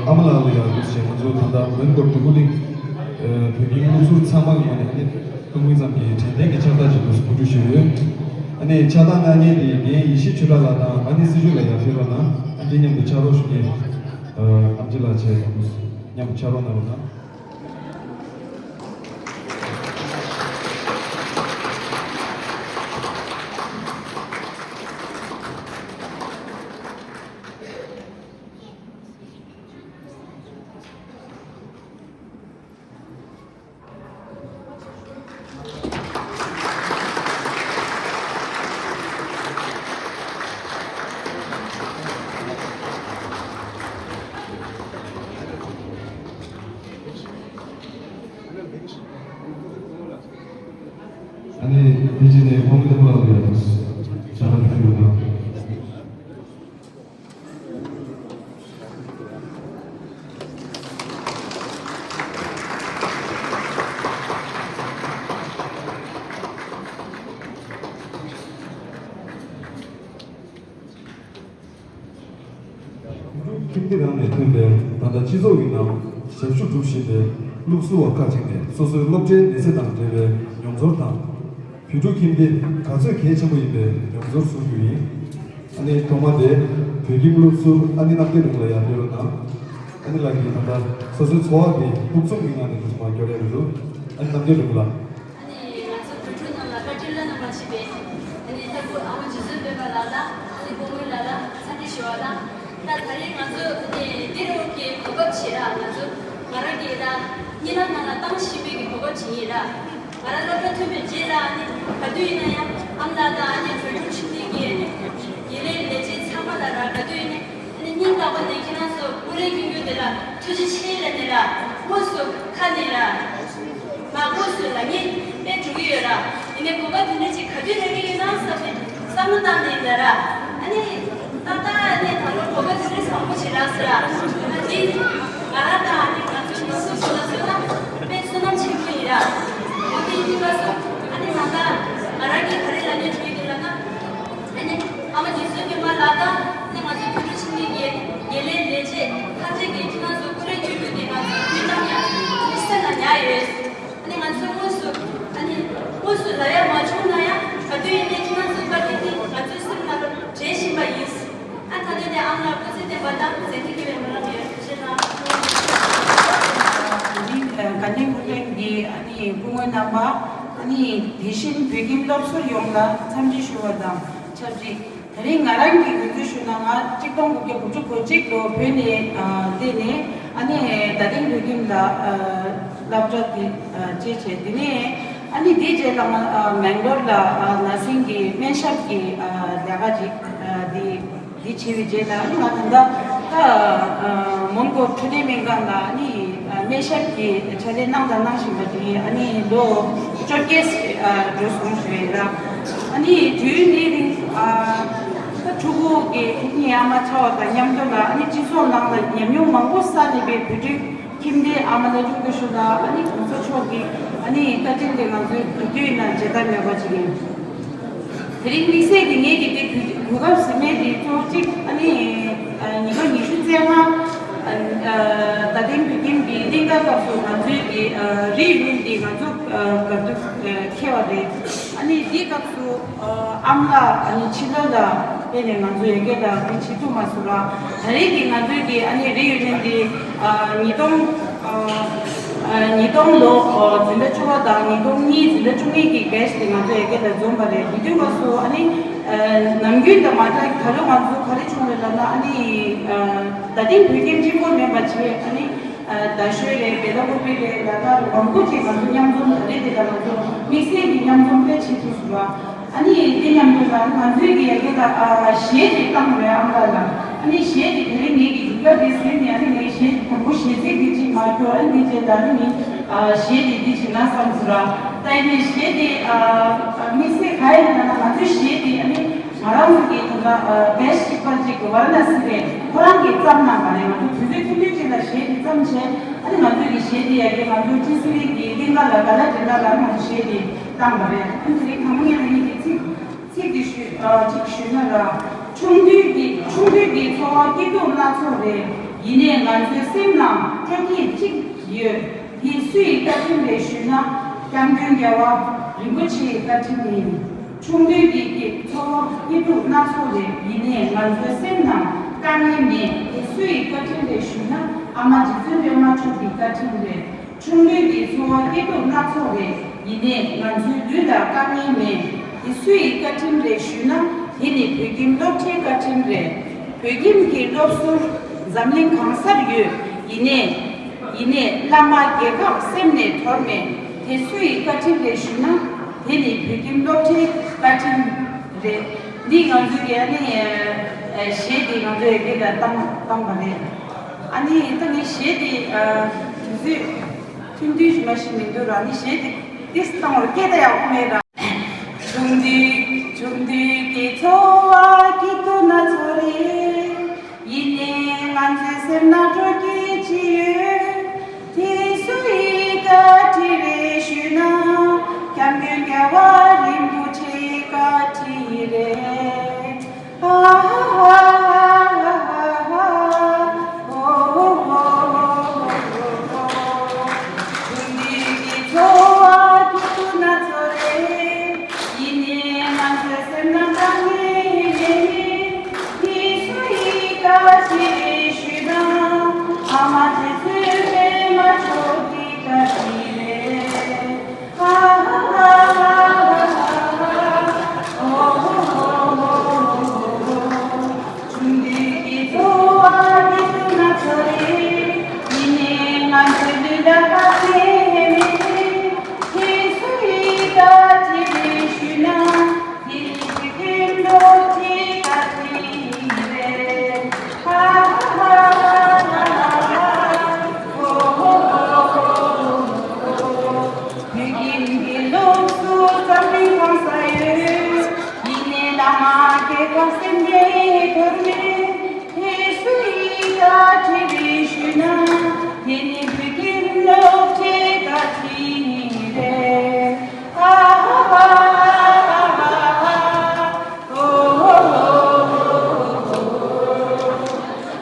ཨ་མ་ལགས་ལ་ཡང་དུས་ཆེན་ང་ཚོ་ད་ལྟ་མོན་གྷོ་འབྲུག་གླིང་། ཨ་བོད་ཁྱིམ་སློབ་ཟུར་ཚང་མ་གི་ངོས་ནས་ཨ་ནི་ཐུགས་སྨོན་ཙམ་གྱི་དྲན་རྟེན་གྱི་ཕྱག་རྟགས་ཅིག་ཏུ་གོ་སྒྲིག་ཞུས་ཡོད། ཨ་ནི་ཕྱག་རྟགས་གནང་མཁན་དེ་རྒན་ཡེ་ཤེས་ཆོས་གྲགས་ལགས་དང་ཨ་ནེ་སྲིད་ཆོས་ལགས་ཡར་ཕེབས་རོགས་གནང་། ཨ་འདི་མཉམ་དུ་ཕྱག་རོགས་ཞུ་མཁན་ཨམ་ཆི་ལགས་བཅས་མཉམ་དུ་ཕྱག་རོགས་གནང་རོགས་གནང་། ཨ་ནི་དེ་རྗེས་ནས་ཁོང་གི་ཐུགས་ལ་ཡོད་ཕྱག་རྟགས་ཞུ་རོགས་གནང་། ཁྱིམ་སྡེ་རང་ནས་ཐོན་པའི་ད་ལྟ་སྤྱི་ཚོགས་ཀྱི་ནང་ཞབས་ཞུ་སྒྲུབ་བཞིན་པའི་སློབ་ཟུར་བ་ཁག་ཅིག་ནས་སོ་སོའི་སློབ་གྲྭའི་མི་ཚེ་དང་འབྲེལ་བའི་མྱོང་ཚོར་དང་། བོད་ཕྲུག་ཁྱིམ་སྡེ་ག་ཚོད་གལ་ཆེན་པོ་ཡིན་པའི་མྱོང་ཚོར་གསུང་རྒྱུ་ཡིན། ཨ་ནི་ཐོག་མ་དེ་བོད་ཁྱིམ་སློབ་ཟུར་ཨ་ནེ་རྣམ་རྒྱལ་རིང་ལ་ཡར་ཕེབས་རོགས་གནང་། ཨ་ནེ་ལགས་ཀྱིས་ད་ལྟ་སོ་སོའི་འཚོ་བ་དེ་ཕུགས་རྩོམ་གྱི་ངང་ནས་འདུག་མ་སྐྱོར་ཡ་རེད་འདུག་ཨ་ནེ་རྣམ་རྒྱལ་རིང་ལ། ཨ་ནི་ང་ཚོ་བོད་ཕྲུག་རྣམས་ལ་བཀའ་དྲིན་བླ་ན་མ་མཆིས་པའི་ཨ་ནི་ལྟ་བུ་ཨ་མ་རྗེ་བཙུན་སྤེན་པ་ལགས་དང་ཨ་ནི་བུ་མོ་ལགས་ལ་འཚམས་འདྲི་ཞུ་བ་དང་། ད་ད་རེས་ང་ཚོ་ཨ་ནི་འདི་རུ་གི་གོ་སྐབས་ཆེ་ར། ང་ཚོ་ང་རང་གི་ད་གཉིད་ལམ་ནང་ལ་བཏང་ཤེས་པའི་གི་གོ་སྐབས་ཆེ་ཡིན་ར། ང་རང་སློབ་གྲྭ་ཐོན་པའི་རྗེས་ལ་ཨ་ནི་ག་དུས་ཡིན་ན་ཡང་ཨ་མ་ལགས་དང་ཨ་ནི་བོད་ཕྲུག་ཁྱིམ་སྡེ་གི་ཨ་ནི་དགེ་ལས་ལས་བྱེད་ཚང་མ་ལ་ར་ག་དུས་ཡིན་ནའི་ཨ་ནི་སྙིང་ཐག་པ་ནས་ཁྱེད་རང་ཚོ་ཀུ་རེ་སྐྱོན་རྒྱུ་དེ་ལ་ཐུགས་རྗེ་ཆེ་ལབ་ནས་ར། དངོས་སུ་ཁ་ནས་ར། མ་དངོས་སུ་ལ་ངས་དཔེ་འགྲོ་གི་ཡོད་ར། ཡིན་ནའི་གོ་སྐབས་དེ་འདྲ་ཅིག་ག་དུས་རག་གི་ཡོད་ན་བསམ་ནས་བསམ་བློ་བཏང་ནས་ཡིན་ད་ར། ཨ་ནི་ཏག་ཏག་ཨ་ནི་ད་ལོ་གོ་སྐབས་དེ་འདྲ་བཟང་པོ་ཞིག་རག་སོང་ར། ཨ་ནི་ང་རང་དང་ཨ་ནི་ང་ཚོའི་སློབ་གསོ་ཞིག་ལ་མཚོན་ན་དཔེ་བསོད་ནམས་ཆེན་པོ་ཡིན་ར། འོ་དེ་ཡིན་དུས་སྐབས་སུ་ཨ་ནི་ད་ལྟ་ང་རང་གིས་ག་རེ་ལབ་སྙིང་བྲོ་གི་ལབ་ན། ཨ་ནི་ཨ་མ་རྗེ་བཙུན་སྤེན་པ་ལགས་དང་ཨ་ནི་ང་ཚོའི་བོད་ཕྲུག་ཆིངས་ཡིག་དགེ་ལས་ལས་བྱེད་ཁག་ཅིག་གིས་ཁྱེད་རང་ཚོ་ཀུ་རེ་བསྐྱོན་རྒྱུ་དེ་ང་ཚོའི་སྤུན་ཟླ་ཡང་མི་སེམས་ལ་ཉར་ཡོད། ཨ་ནི་ང་ཚོས་དངོས་སུ་ཨ་ནི་དངོས་སུ་ལབ་ཡ་མ་བྱུང་ན་ཡང་ག་དུས་ཡིན་ནའི་ཁྱེད་རང་ཚོའི་བཀའ་དྲིན་དེ་ང་ཚོའི་སེམས་ནང་ལ་དྲན་བཞིན་པ་ཡིན། ཨ་ད་ལྟ་ནས་ཨ་མ་ལགས་སྐུ་ཚེ་བརྟན་པ་དང་མཛད་འཕྲིན་རྒྱས་པའི་སྨོན་ལམ་ཡོད། ཐུགས་རྗེ་གནང་། དེ་རིང་དགའ་ལྡན་སྐུ་མགྲོན་གྱི་ཨ་ནི་སྐུ་ངོ་རྣམ་པ། ཨ་ནི་དེ་བཞིན་བོད་ཁྱིམ་སློབ་ཟུར་ཡོངས་ལ་འཚམས་འདྲི་ཞུ་བ་དང་ཆབས་ཅིག་དེ་རིང་ང་རང་གི་ངོས་འཛིན་ཞུ་ན། ང་གཅིག་སྟོང་དགུ་བརྒྱ་དགུ་བཅུ་གོ་གཅིག་ལོ་བོད་ནས་ཨ་བསྡད་ནས་ཨ་ནི་རྡ་སྟེང་བོད་ཁྱིམ་ལ་ཨ་སློབ་གྲྭ་དེ་ཨ་བྱས་བྱས། དེ་ནས་ཨ་ནི་དེའི་རྗེས་ལ་ང་ཨ་མེང་ལོར་ལ་ཨ་ན་སིང་གི་སྨན་ཞབས་ཀྱི་ཨ་ལས་ཀ་ཅིག་ཨ་དེ་དེ་བྱས་པའི་རྗེས་ལ་ཨ་ནི་ང་ད་ལྟ་ཨ་མོན་གྷོ་འཕྲོད་བསྟེན་སྨན་ཁང་ལ་ཨ་ནི་ཨ་སྨན་ཞབས་ཀྱི་ཕྱག་ལས་གནང་དང་གནང་བཞིན་པ་དེ་ཨ་ནི་ལོ་བཅོ་བརྒྱད་ཨ་འགྲོ་སོང་ཞུ་ཡས་ར། ཨ་ནི་དུས་ཡུན་དེའི་རིང་ཨ་ད་ཕྲུ་གུ་གི་ཐུགས་ཉིད་ཡ་མ་ཆགས་པ་དང་མཉམ་དུ་ལ་ཨ་ནི་སྤྱི་ཚོགས་ནང་ལ་ཉམས་མྱོང་མང་པོ་བསགས་ནས་པའི་བོད་ཕྲུག་ཁྱིམ་སྡེའི་ཨ་མ་ལ་ཆུང་དུ་ཞུ་ལ་ཨ་ནི་གོང་ས་མཆོག་གི་ཨ་ནི་བཀའ་དྲིན་དེ་ང་ཚོའི་ག་དུས་ཡིན་ན་བརྗེད་ཐབས་མེད་པ་ཅིག་ཡིན། དེ་རིང་དམིགས་བསལ་གྱི་ངེད་ཀྱི་དེ་གོ་གོ་སྐབས་ཟིན་མེད་དེ་གཙོ་བོ་གཅིག་ཨ་ནི་ཨ་ཉིས་སྟོང་ཉི་ཤུ་རྩ་ལྔ་ཨ་ཨ་རྡ་སྟེང་བོད་ཁྱིམ་གྱི་གླིང་ག་སྐབས་སུ་ང་ཚོའི་གི་ཨ་རི་ཡུ་ནི་ཡན་དེ་ང་ཚོ་ཨ་ག་དུས་ཨ་འཁེལ་བ་རེད། ཨ་ནི་དེའི་སྐབས་སུ་ཨ་ཨ་མ་ལགས་ཨ་ནི་ཕྱི་ལོགས་ལ་ཕེབས་ནས་ང་ཚོ་ཡ་གི་ལ་དེ་བྱེད་ཐུབ་མ་སོང་ར། ད་རེས་ཀྱི་ང་ཚོའི་གི་ཨ་ནི་རི་ཡུ་ནི་ཡན་དེ་ཨ་ཉིས་སྟོང་ཨ་ཨ་ཉིས་སྟོང་ལོ་ཨ་འཛིན་གྲྭ་བཅུ་པ་དང་ཉིས་སྟོང་གཉིས་འཛིན་གྲྭ་བཅུ་གཉིས་ཀྱི་བེ་ཆི་དེ་ང་ཚོ་ཡ་གི་ལ་འཛོམས་པ་རེད། དེ་དུས་སྐབས་སུ་ཨ་ནི་ཨ་ནམ་རྒྱུན་དང་མ་འདྲ་ད་ལོ་ང་ཚོ་ག་རེ་བྱུང་རེད་ལབ་ན། ཨ་ནི་ཨ་རྡ་སྟེང་བོད་ཁྱིམ་གཅིག་པོ་མིན་པ་བྱས་ཨ་ནི་ཨ་རྡ་ཤོད་རེད། སྦེ་ལ་ཀོ་པི་རེད། ལ་དྭགས་རེད། མང་པོ་ཅིག་ང་ཚོ་མཉམ་འཛོམས་ད་རེས་དེ་ལ་ང་ཚོ་དམིགས་བསལ་གྱི་མཉམ་འཛོམས་དཔེ་བྱེད་ཐུབ་སོང་བ། ཨ་ནི་དེ་མཉམ་དུ་ལ་ང་ཚོའི་གི་ཡ་གི་ལ་ཨ་གཞས་དེ་བཏང་བའི་ཨ་མ་ལགས་ལ། ཨ་ནི་གཞས་དེ་དེ་རིང་ངེད་ཀྱི་རིག་པ་དེ་ཟིན་ནས་ཨ་ནི་ངས་གཞས་དང་པོ་གཞས་ཚིག་དེ་གཅིག་མ་སྐྱོར། ཨ་ནི་དེ་རྗེས་ད་ནི་ངས་ཨ་གཞས་དེ་འདི་བྱེད་ན་བསམ་སོང་ར། ད་ཡིན་ནའི་གཞས་དེ་ཨ་དམིགས་བསལ་ག་ཡིན་ལབ་ན། ང་ཚོའི་གཞས་དེ་ཨ་ནི་ང་རང་ཚོ་གི་དེ་འདྲ་ཨ་བེ་ཤི་གཅིག་པ་གཅིག་གི་ཝཱ་ར་ཎ་སི་རེད། ཁོ་རང་གིས་བརྩམས་གནང་བ་རེད། ང་ཚོ་དུས་ཚོད་ཐུང་ཐུང་ཅིག་ལ་གཞས་དེ་བརྩམས་བྱས། ཨ་ནི་ང་ཚོའི་གི་གཞས་དེ་ཡ་གི་ང་ཚོ་ཅི་སི་རི་གི་གླིང་ག་ལ་ག་ལ་དེ་འདྲ་ལ་ང་ཚོ་གཞས་དེ་བཏང་བ་རེད། ཨ་ནི་དེ་རིང་དང་པོ་ངས་ཨ་ནི་གི་ཚིག་ཚིག་དེ་ཞུ་ཨ་ཅིག་ཞུས་ན་ར། ཆུང་དུས་ཀྱི་ཆུང་དུས་ཀྱི་ཚོར་བ་སྐྱིད་སྡུག་སྣ་ཚོགས་རེད། ཡིན་ནའི་ང་ཚོའི་སེམས་ནང་སྤྲོ་སྐྱིད་གཅིག་ཡོད། དེ་སུ་ཡི་བཀའ་དྲིན་རེད་ཞུས་ན། སྐྱབས་མགོན་རྒྱལ་བ་རིན་པོ་ཆེའི་བཀའ་དྲིན་དེ་ཡིན། ཆུང་དུས་ཀྱི་ཚོར་བ་སྐྱིད་སྡུག་སྣ་ཚོགས་རེད། ཡིན་ནའི་ང་ཚོའི་སེམས་ནང་དཀའ་ངལ་མེད། དེ་སུ་ཡི་བཀའ་དྲིན་རེད་ཞུས་ན། ཨ་མ་རྗེ་བཙུན་པད་མ་མཆོག་གི་བཀའ་དྲིན་རེད། ཆུང་དུས་ཀྱི་ཚོར་བ་སྐྱིད་སྡུག་སྣ་ཚོགས་རེད། ཡིན་ནའི་ང་ཚོའི་ལུས་ལ་དཀའ་ངལ་མེད། དེ་སུ་ཡི་བཀའ་དྲིན་རེད་ཞུས་ན། དེ་ནི་བོད་ཁྱིམ་སློབ་གྲྭའི་བཀའ་དྲིན་རེད། བོད་ཁྱིམ་གྱི་སློབ་ཟུར་འཛམ་གླིང་གང་སར་ཡོད། ཡིན་ནའི་ཡིན་ནའི་བླ་མ་རྒྱལ་ཁབ་སེམས་ནས་དོར་མེད། དེ་སུ་ཡི་བཀའ་དྲིན་རེད་ཞུས་ན། དེ་ནི་བོད་ཁྱིམ་སློབ་གྲྭའི་བཀའ་དྲིན་རེད། འདི་ང་ཚོའི་གི་ཨ་ནི་གཞས་འདི་ང་ཚོའི་གི་ལ་བཏང་བཏང་བ་རེད། ཨ་ནི་ད་ངས་གཞས་འདི་དུས་ཚོད་ཐུང་ཐུང་ཞིག་མ་ཞིག་མི་འདུག་ར། ནི་གཞས་དེ་ཏིས་བཏང་བར་སྐད་ད་ཡག་པོ་མེད་ར། ཆུང་དུས་ཆུང་དུས་ཀྱི་ཚོར་བ་སྐྱིད་སྡུག་སྣ་ཚོགས་རེད། ཡིན་ནའི་ང་ཚོའི་སེམས་ན་སྤྲོ་སྐྱིད་ཅི་ཡོད། དེ་སུ་ཡི་བཀའ་དྲིན་རེད་ཞུས་ན། སྐྱབས་མགོན་རྒྱལ་བ་རིན་པོ་ཆེའི་བཀའ་དྲིན་རེད། ཆུང་དུས་ཀྱི་ཚོར་བ་སྐྱིད་སྡུག་སྣ་ཚོགས་རེད། ཡིན་ནའི་ང་ཚོའི་སེམས་ནང་དཀའ་ངལ་མེད། དེ་སུ་ཡི་བཀའ་དྲིན་རེད་ཞུས་ན། ཨ་མ་རྗེ་བཙུན་པད་མ་མཆོག་གི་བཀའ་དྲིན་རེད། ཆུང་དུས་ཀྱི་ཚོར་བ་སྐྱིད་སྡུག་སྣ་ཚོགས་རེད། ཡིན་ནའི་ང་ཚོའི་ལུས་ལ་དཀའ་ངལ་མེད། དེ་སུ་ཡི་བཀའ་དྲིན་རེད་ཞུས་ན། དེ་ནི་བོད་ཁྱིམ་སློབ་གྲྭའི་བཀའ་དྲིན་རེད། ཧ་ཧ་ཧ་ཧ་ཧ་ཧ། བོད་ཁྱིམ་གྱི་སློབ་ཟུར་འཛམ་གླིང་གང་སར་ཡོད། ཡིན་ནའི་བླ་མ་རྒྱལ་ཁབ་སེམས་ནས་དོར་མེད། དེ་སུ་ཡི་བཀའ་དྲིན་རེད་ཞུས་ན། དེ་ནི་བོད་ཁྱིམ་སློབ་གྲྭའི་བཀའ་དྲིན་རེད། ཧ་ཧ་ཧ་ཧ་ཧ་ཧ། ཨོ་ཧོ་ཧོ་ཧོ་ཧོ།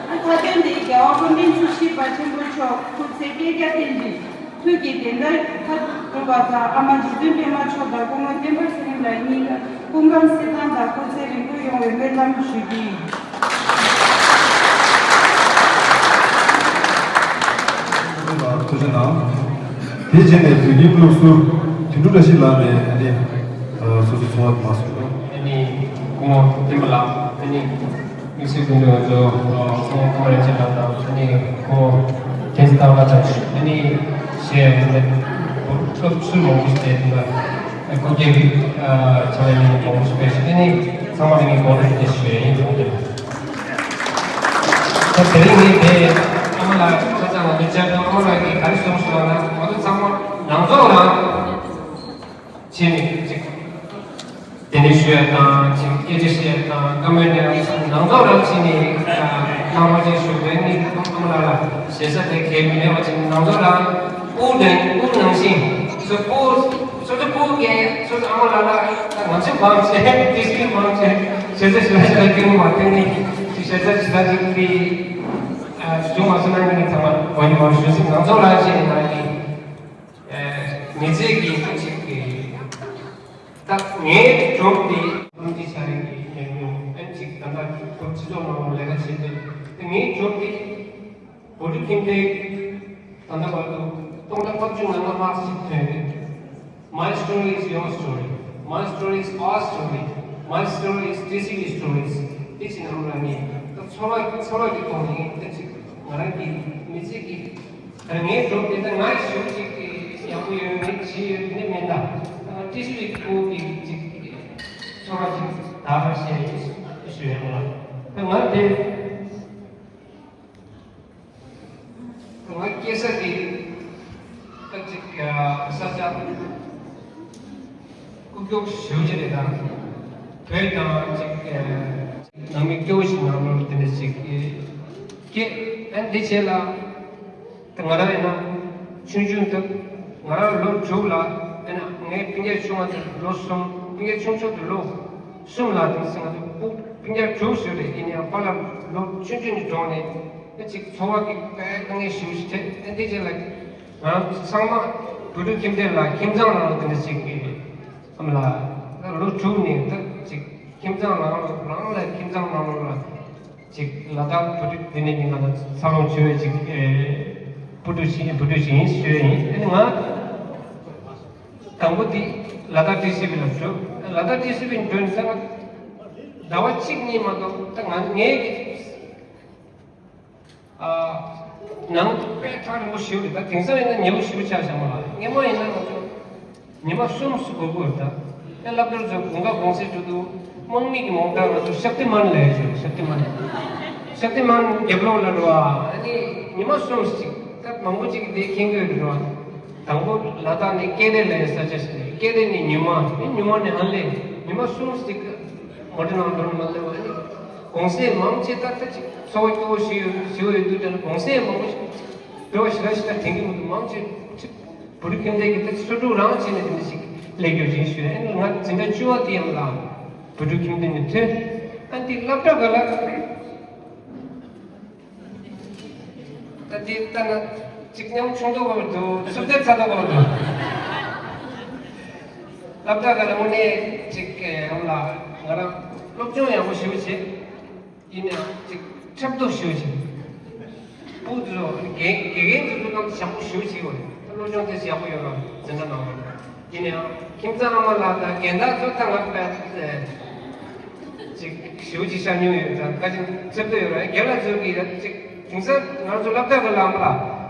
ཨ་མཐའ་དོན་དེ་རྒྱལ་བ་སྐུ་ཕྲེང་བཅུ་བཞི་པ་ཆེན་པོ་མཆོག་སྐུ་ཚེ་བསྐལ་བརྒྱར་བརྟན་ཅིང་། ཐུགས་ཀྱི་བདེན་མཐའ་མཐར་ཐུག་པ་དང་། ཨ་མ་རྗེ་བཙུན་པད་མ་མཆོག་དང་སྐུ་ངོ་བསྟན་པ་ཚེ་རིང་ལགས་གཉིས་ཀ་སྐུ་ཁམས་བཟང་དང་སྐུ་ཚེ་རིང་པོ་ཡོང་བའི་སྨོན་ལམ་ཞུ་གི་ཡིན། ཐུགས་རྗེ་གནང་། དེ་རྗེས་ནས་བོད་ཁྱིམ་སློབ་ཟུར་དོན་གྲུབ་བཀྲ་ཤིས་ལགས་ནས་ཨ་ནི་སོ་སོའི་ཚོར་བ་མ་གསུངས་རོགས། ཨ་ནི་སྐུ་ངོ་བསྟན་པ་ལགས། ཨ་ནི་དམིགས་བསལ་སྐུ་མགྲོན་ང་ཚོ་ཁོང་ཁོང་རེ་ཆེ་ལགས་དང་། ཨ་ནི་ཁོང་རྒྱལ་སྲས་ཐར་པ་དང་། ཨ་ནི་གཞན་སློབ་ཟུར་མང་པོ་ཞིག་བསྡད་འདུག་ལ། སྐུ་སྒེར་གྱི་ཆ་ལས་ནས་མང་པོ་ཞིག་བསྡད་ཤག་ཨ་ནི་ཚང་མ་ལ་ངས་གོང་དུ་ཞུ་ཡ་ཡིན། ཐུགས་རྗེ་ཆེ། ད་དེ་རིང་ངས་དེ་ཨ་མ་ལགས་ཁ་སང་ང་ཚོ་བཅར་དུས་ཨ་མ་ལགས་ཀྱིས་ག་རེ་གསུངས་སོང་ལབ་ན། ང་ཚོ་ཚང་མ་ནང་ཚོགས་རང་བྱས་ནས་ཅིག་དེ་ནས་ཞུ་ཡ་དང་། ཅིག་སྐད་ཆ་བཤད་ཡ་དང་། བཀའ་མོལ་དེ་ནང་ཚོགས་རང་བྱས་ནས་གནང་རོགས་ཅིག་ཞུ་བས། ནི་ཨ་མ་ལགས་ལ་ཞེ་ས་དེ་གལ་མི་གནས་པ་ཅིག་ནང་ཚོགས་རང་སྤུ་དང་སྤུ་ནང་བཞིན་སོ་སོ་སྤུ་སོ་སོ་སྤུ་གས་སོ་སོ་ཨ་མ་ལགས་ལ་ང་ཚོ་མང་ཆེ་དེ་བཞིན་མང་ཆེ་ཞེ་ས་ཞེ་ས་ཞེ་ས་སྐྱོན་མ་ཐེབས་ནས་ཅིག་ཞེ་ས་ཞེ་ས་ཅིག་དེ་བྱུང་བ་སོང་ན། ནི་ཚང་མ་གོ་ཉི་མ་ཞུ་སྲིད། ནང་ཚོགས་རང་བྱས་ནས་ང་ཡི་མི་ཚེ་གི་ཅིག་གི་ད་ངའི་གྲོགས་དེ་ཀུན་གྱི་ཆ་རེ་གི་ཉམས་མྱོང་ཨན་ཅིག་ད་ལྟ་བོད་སྤྱི་ཚོགས་ནང་ལས་ཀ་བྱེད་དུས། དེ་ངའི་གྲོགས་དེ་བོད་ཕྲུག་ཁྱིམ་སྡེ་ད་ལྟ་བར་དུ་སྟོང་ཕྲག་ལྔ་བཅུ་ང་ལྔ་ལྷག་ཞིག་ཐོན་ཡོད། My story is your story. My story is our story. My story is T C V stories. དེ་ཕྱིན་ནམ་ར་ནི་ད་ཚོར་བ་ཚོར་བ་གི་ཐོག་ནས་ཨན་ཅིག་ང་རང་གི་མི་ཚེ་གི་ད་ངའི་གྲོགས་དེ་ད་ང་ཞེ་པོ་ཅིག་ཡག་པོ་ཡོད་མེད་ཅི་ཡོད་དེ་མིན། ད་ཏི་ཤུ་ཅིག་ཁོ་གི་ཅིག་ཚོར་བ་ཅིག་ད་བར་བཤད་ཡིན་ཞུ་ཡ་མ། ད་ང་དེ་ད་ང་སྐྱེས་ས་དེ་ད་ཅིག་ས་ཆ་ཀུ་ཀྱོག་ཞེ་པོ་ཅིག་རེད། ད་བོད་དང་ཅིག་ནང་མི་སྐྱོ་བོ་ཞིག་ནང་ལོགས་དེ་འདྲ་ཅིག་སྐྱེས། ཨ་ནི་དེ་རྗེས་ལ་ད་ང་རང་ཡིན་ན་ཆུང་ཆུང་དུ་ང་རང་ལོ་དྲུག་ལ། ཨ་ནི་ངའི་སྤུན་ཀྱག་ཆུང་བ་དེ་ལོ་གསུམ། སྤུན་ཀྱག་ཆུང་ཆུང་དེ་ལོ་གསུམ་ལ། དེ་ཚེ་ང་ཚོ་སྤུ་ ལྔ་བཅུ་ཞིག་རེད། ཡིན་ཡང་པཱ་ལགས་ལོ་ཆུང་ཆུང་ནས་གྲོངས་ནས་ཨ་ཅིག་འཚོ་བ་གི་དཀའ་ངལ་ཞེ་པོ་ཞིག་འཕྲད། ཨ་འདི་རྗེས་ལ་ང་ཚང་མ་བོད་ཕྲུག་ཁྱིམ་སྡེ་ལ་ཁྱིམ་ཚང་ནང་དེ་འདྲ་ཞིག་གི་ཨམ་ལ་ལོ་དྲུག་ནས་ད་ཅིག་ཁྱིམ་ཚང་ནང་རང་ལ་ཁྱིམ་ཚང་ནང་ལ་ཅིག་ལ་དྭགས་བོད་ཕྲུག་དེ་ནས་ཉིན་གང་ལ་འཚར་ལོངས་བྱུང་བའི་ཅིག་བོད་ཕྲུག་ཞིག་བོད་ཕྲུག་ཞིག་ཡིན་ཞུ་ཡ་ཡིན། ཨ་ནི་ང་དང་པོ་དེ་ལ་དྭགས་ཊི་སི་ཝི་ལ་འགྲོ། ལ་དྭགས་ཊི་སི་ཝི་འགྲོ་ནས་ཟླ་བ་གཅིག་གཉིས་མ་གཏོགས་ད་ང་ངའི་གི་ཨ་ནང་དུ་དཔེ་ཐག་རིང་པོ་ཞིག་རེད། ད་དེང་སང་ཡིན་ན་ཉེ་པོ་ཞིག་ཆགས་བཞག་མ་ལ་སྔོན་མ་ཡིན་ན་ང་ཚོ་ཉི་མ་གསུམ་སུ་འགོར་གི་རེད། ད་ཨེ་སློབ་གྲྭར་འཛུལ་དགུན་ཁ་གུང་སེང་འགྲོ་དུས་དམག་མི་གི་མོག་ཊ་ང་ཚོ་ཤཀ་ཏི་མན་ལབ་ཡ་ཞིག་རེད། ཤཀ་ཏི་མན། ཤཀ་ཏི་མན་རྒྱབ་ལོགས་ལ་འགྲོ་བ་ཨ་ནི་ཉི་མ་གསུམ་ཞིག་ད་མང་པོ་ཅིག་གིས་དེ་མཁྱེན་གྱི་ཡོད་རེད་བ། དང་པོ་ལ་དྭགས་ནས་ཀེ་རེ་ལ་ཡི་ས་ཆ་ཞིག་རེད། ཀེ་རེ་ནས་ཉི་མ་ནས་ཉི་མ་ནས་ཧན་ལེ་ཉི་མ་གསུམ་ཞིག་མོ་ཊ་ནང་འགྲོ་མ་ལེ་བ་ནི་གུང་སེང་མང་ཆེ་ད་ལྟ་ཅིག་འཚོ་བ་སྐྱོ་བོ་ཞིག་ཡོད་ཞིག་ཡོད་དུས་དེར་གུང་སེང་མང་པོ་ཞིག་འགྲོ་བ་ཞིག་ལ་ཞིག་ད་དྲན་གྱི་མི་འདུག་མང་ཆེ་ཅིག་བོད་ཕྲུག་ཁྱིམ་སྡེ་གི་ད་ཆོས་ཕྲུག་རང་བྱས་ནས་དེ་འདྲ་ཞིག་སླེབས་ཡོད་ཅིག་ཞུ་ཡ་ཨ་ནི་ང་འཛིན་གྲྭ་བཅུ་པ་དེ་ཡང་ལ་བོད་ཕྲུག་ཁྱིམ་སྡེ་ནས་ཐོན། ཨ་འདི་སློབ་གྲྭ་ག་ལ། ད་འདི་ལྟ་ན་ཅིག་ཉམ་ཆུང་དོ་བར་དུ་ཚུབ་ཏེ་ཚ་དོ་བར་དུ། སློབ་གྲྭ་ག་ལ་དངོས་གནས་ཅིག་ཨམ་ལ་ང་རང་སློབ་སྦྱོང་ཡག་པོ་ཞེ་པོ་བྱས། ཡིན་ནའང་ཅིག་འཁྲབ་སྟོན་ཞེ་པོ་བྱས། སྤུ་གུ་ཚོ་དགེ་དགེ་རྒན་ཚོ་ཚོ་ནང་ཞབས་པོ་ཞེ་པོ་བྱས་པ་རེད། སློབ་སྦྱོང་ཏོག་ཙམ་ཡག་པོ་ཡོད་ར་འཛིན་གྲྭ་ནང་ལ། ཡིན་ནའང་ཁྱིམ་ཚང་ཨ་མ་ལགས་དང་རྒན་བདག་ཚོ་ད་ང་དཔེ་ཅིག་ཞེ་པོ་ཅིག་ཤར་མྱོང་ཡོད་ཙང་བཀའ་དྲིན་ཆེ་བསྟོད་ཡོད་ར། རྒན་ལགས་ཚོ་གིས་ཅིག་དེང་སང་ང་ཚོ་སློབ་གྲྭ་གི་ལ་ཨ་མ་ལགས་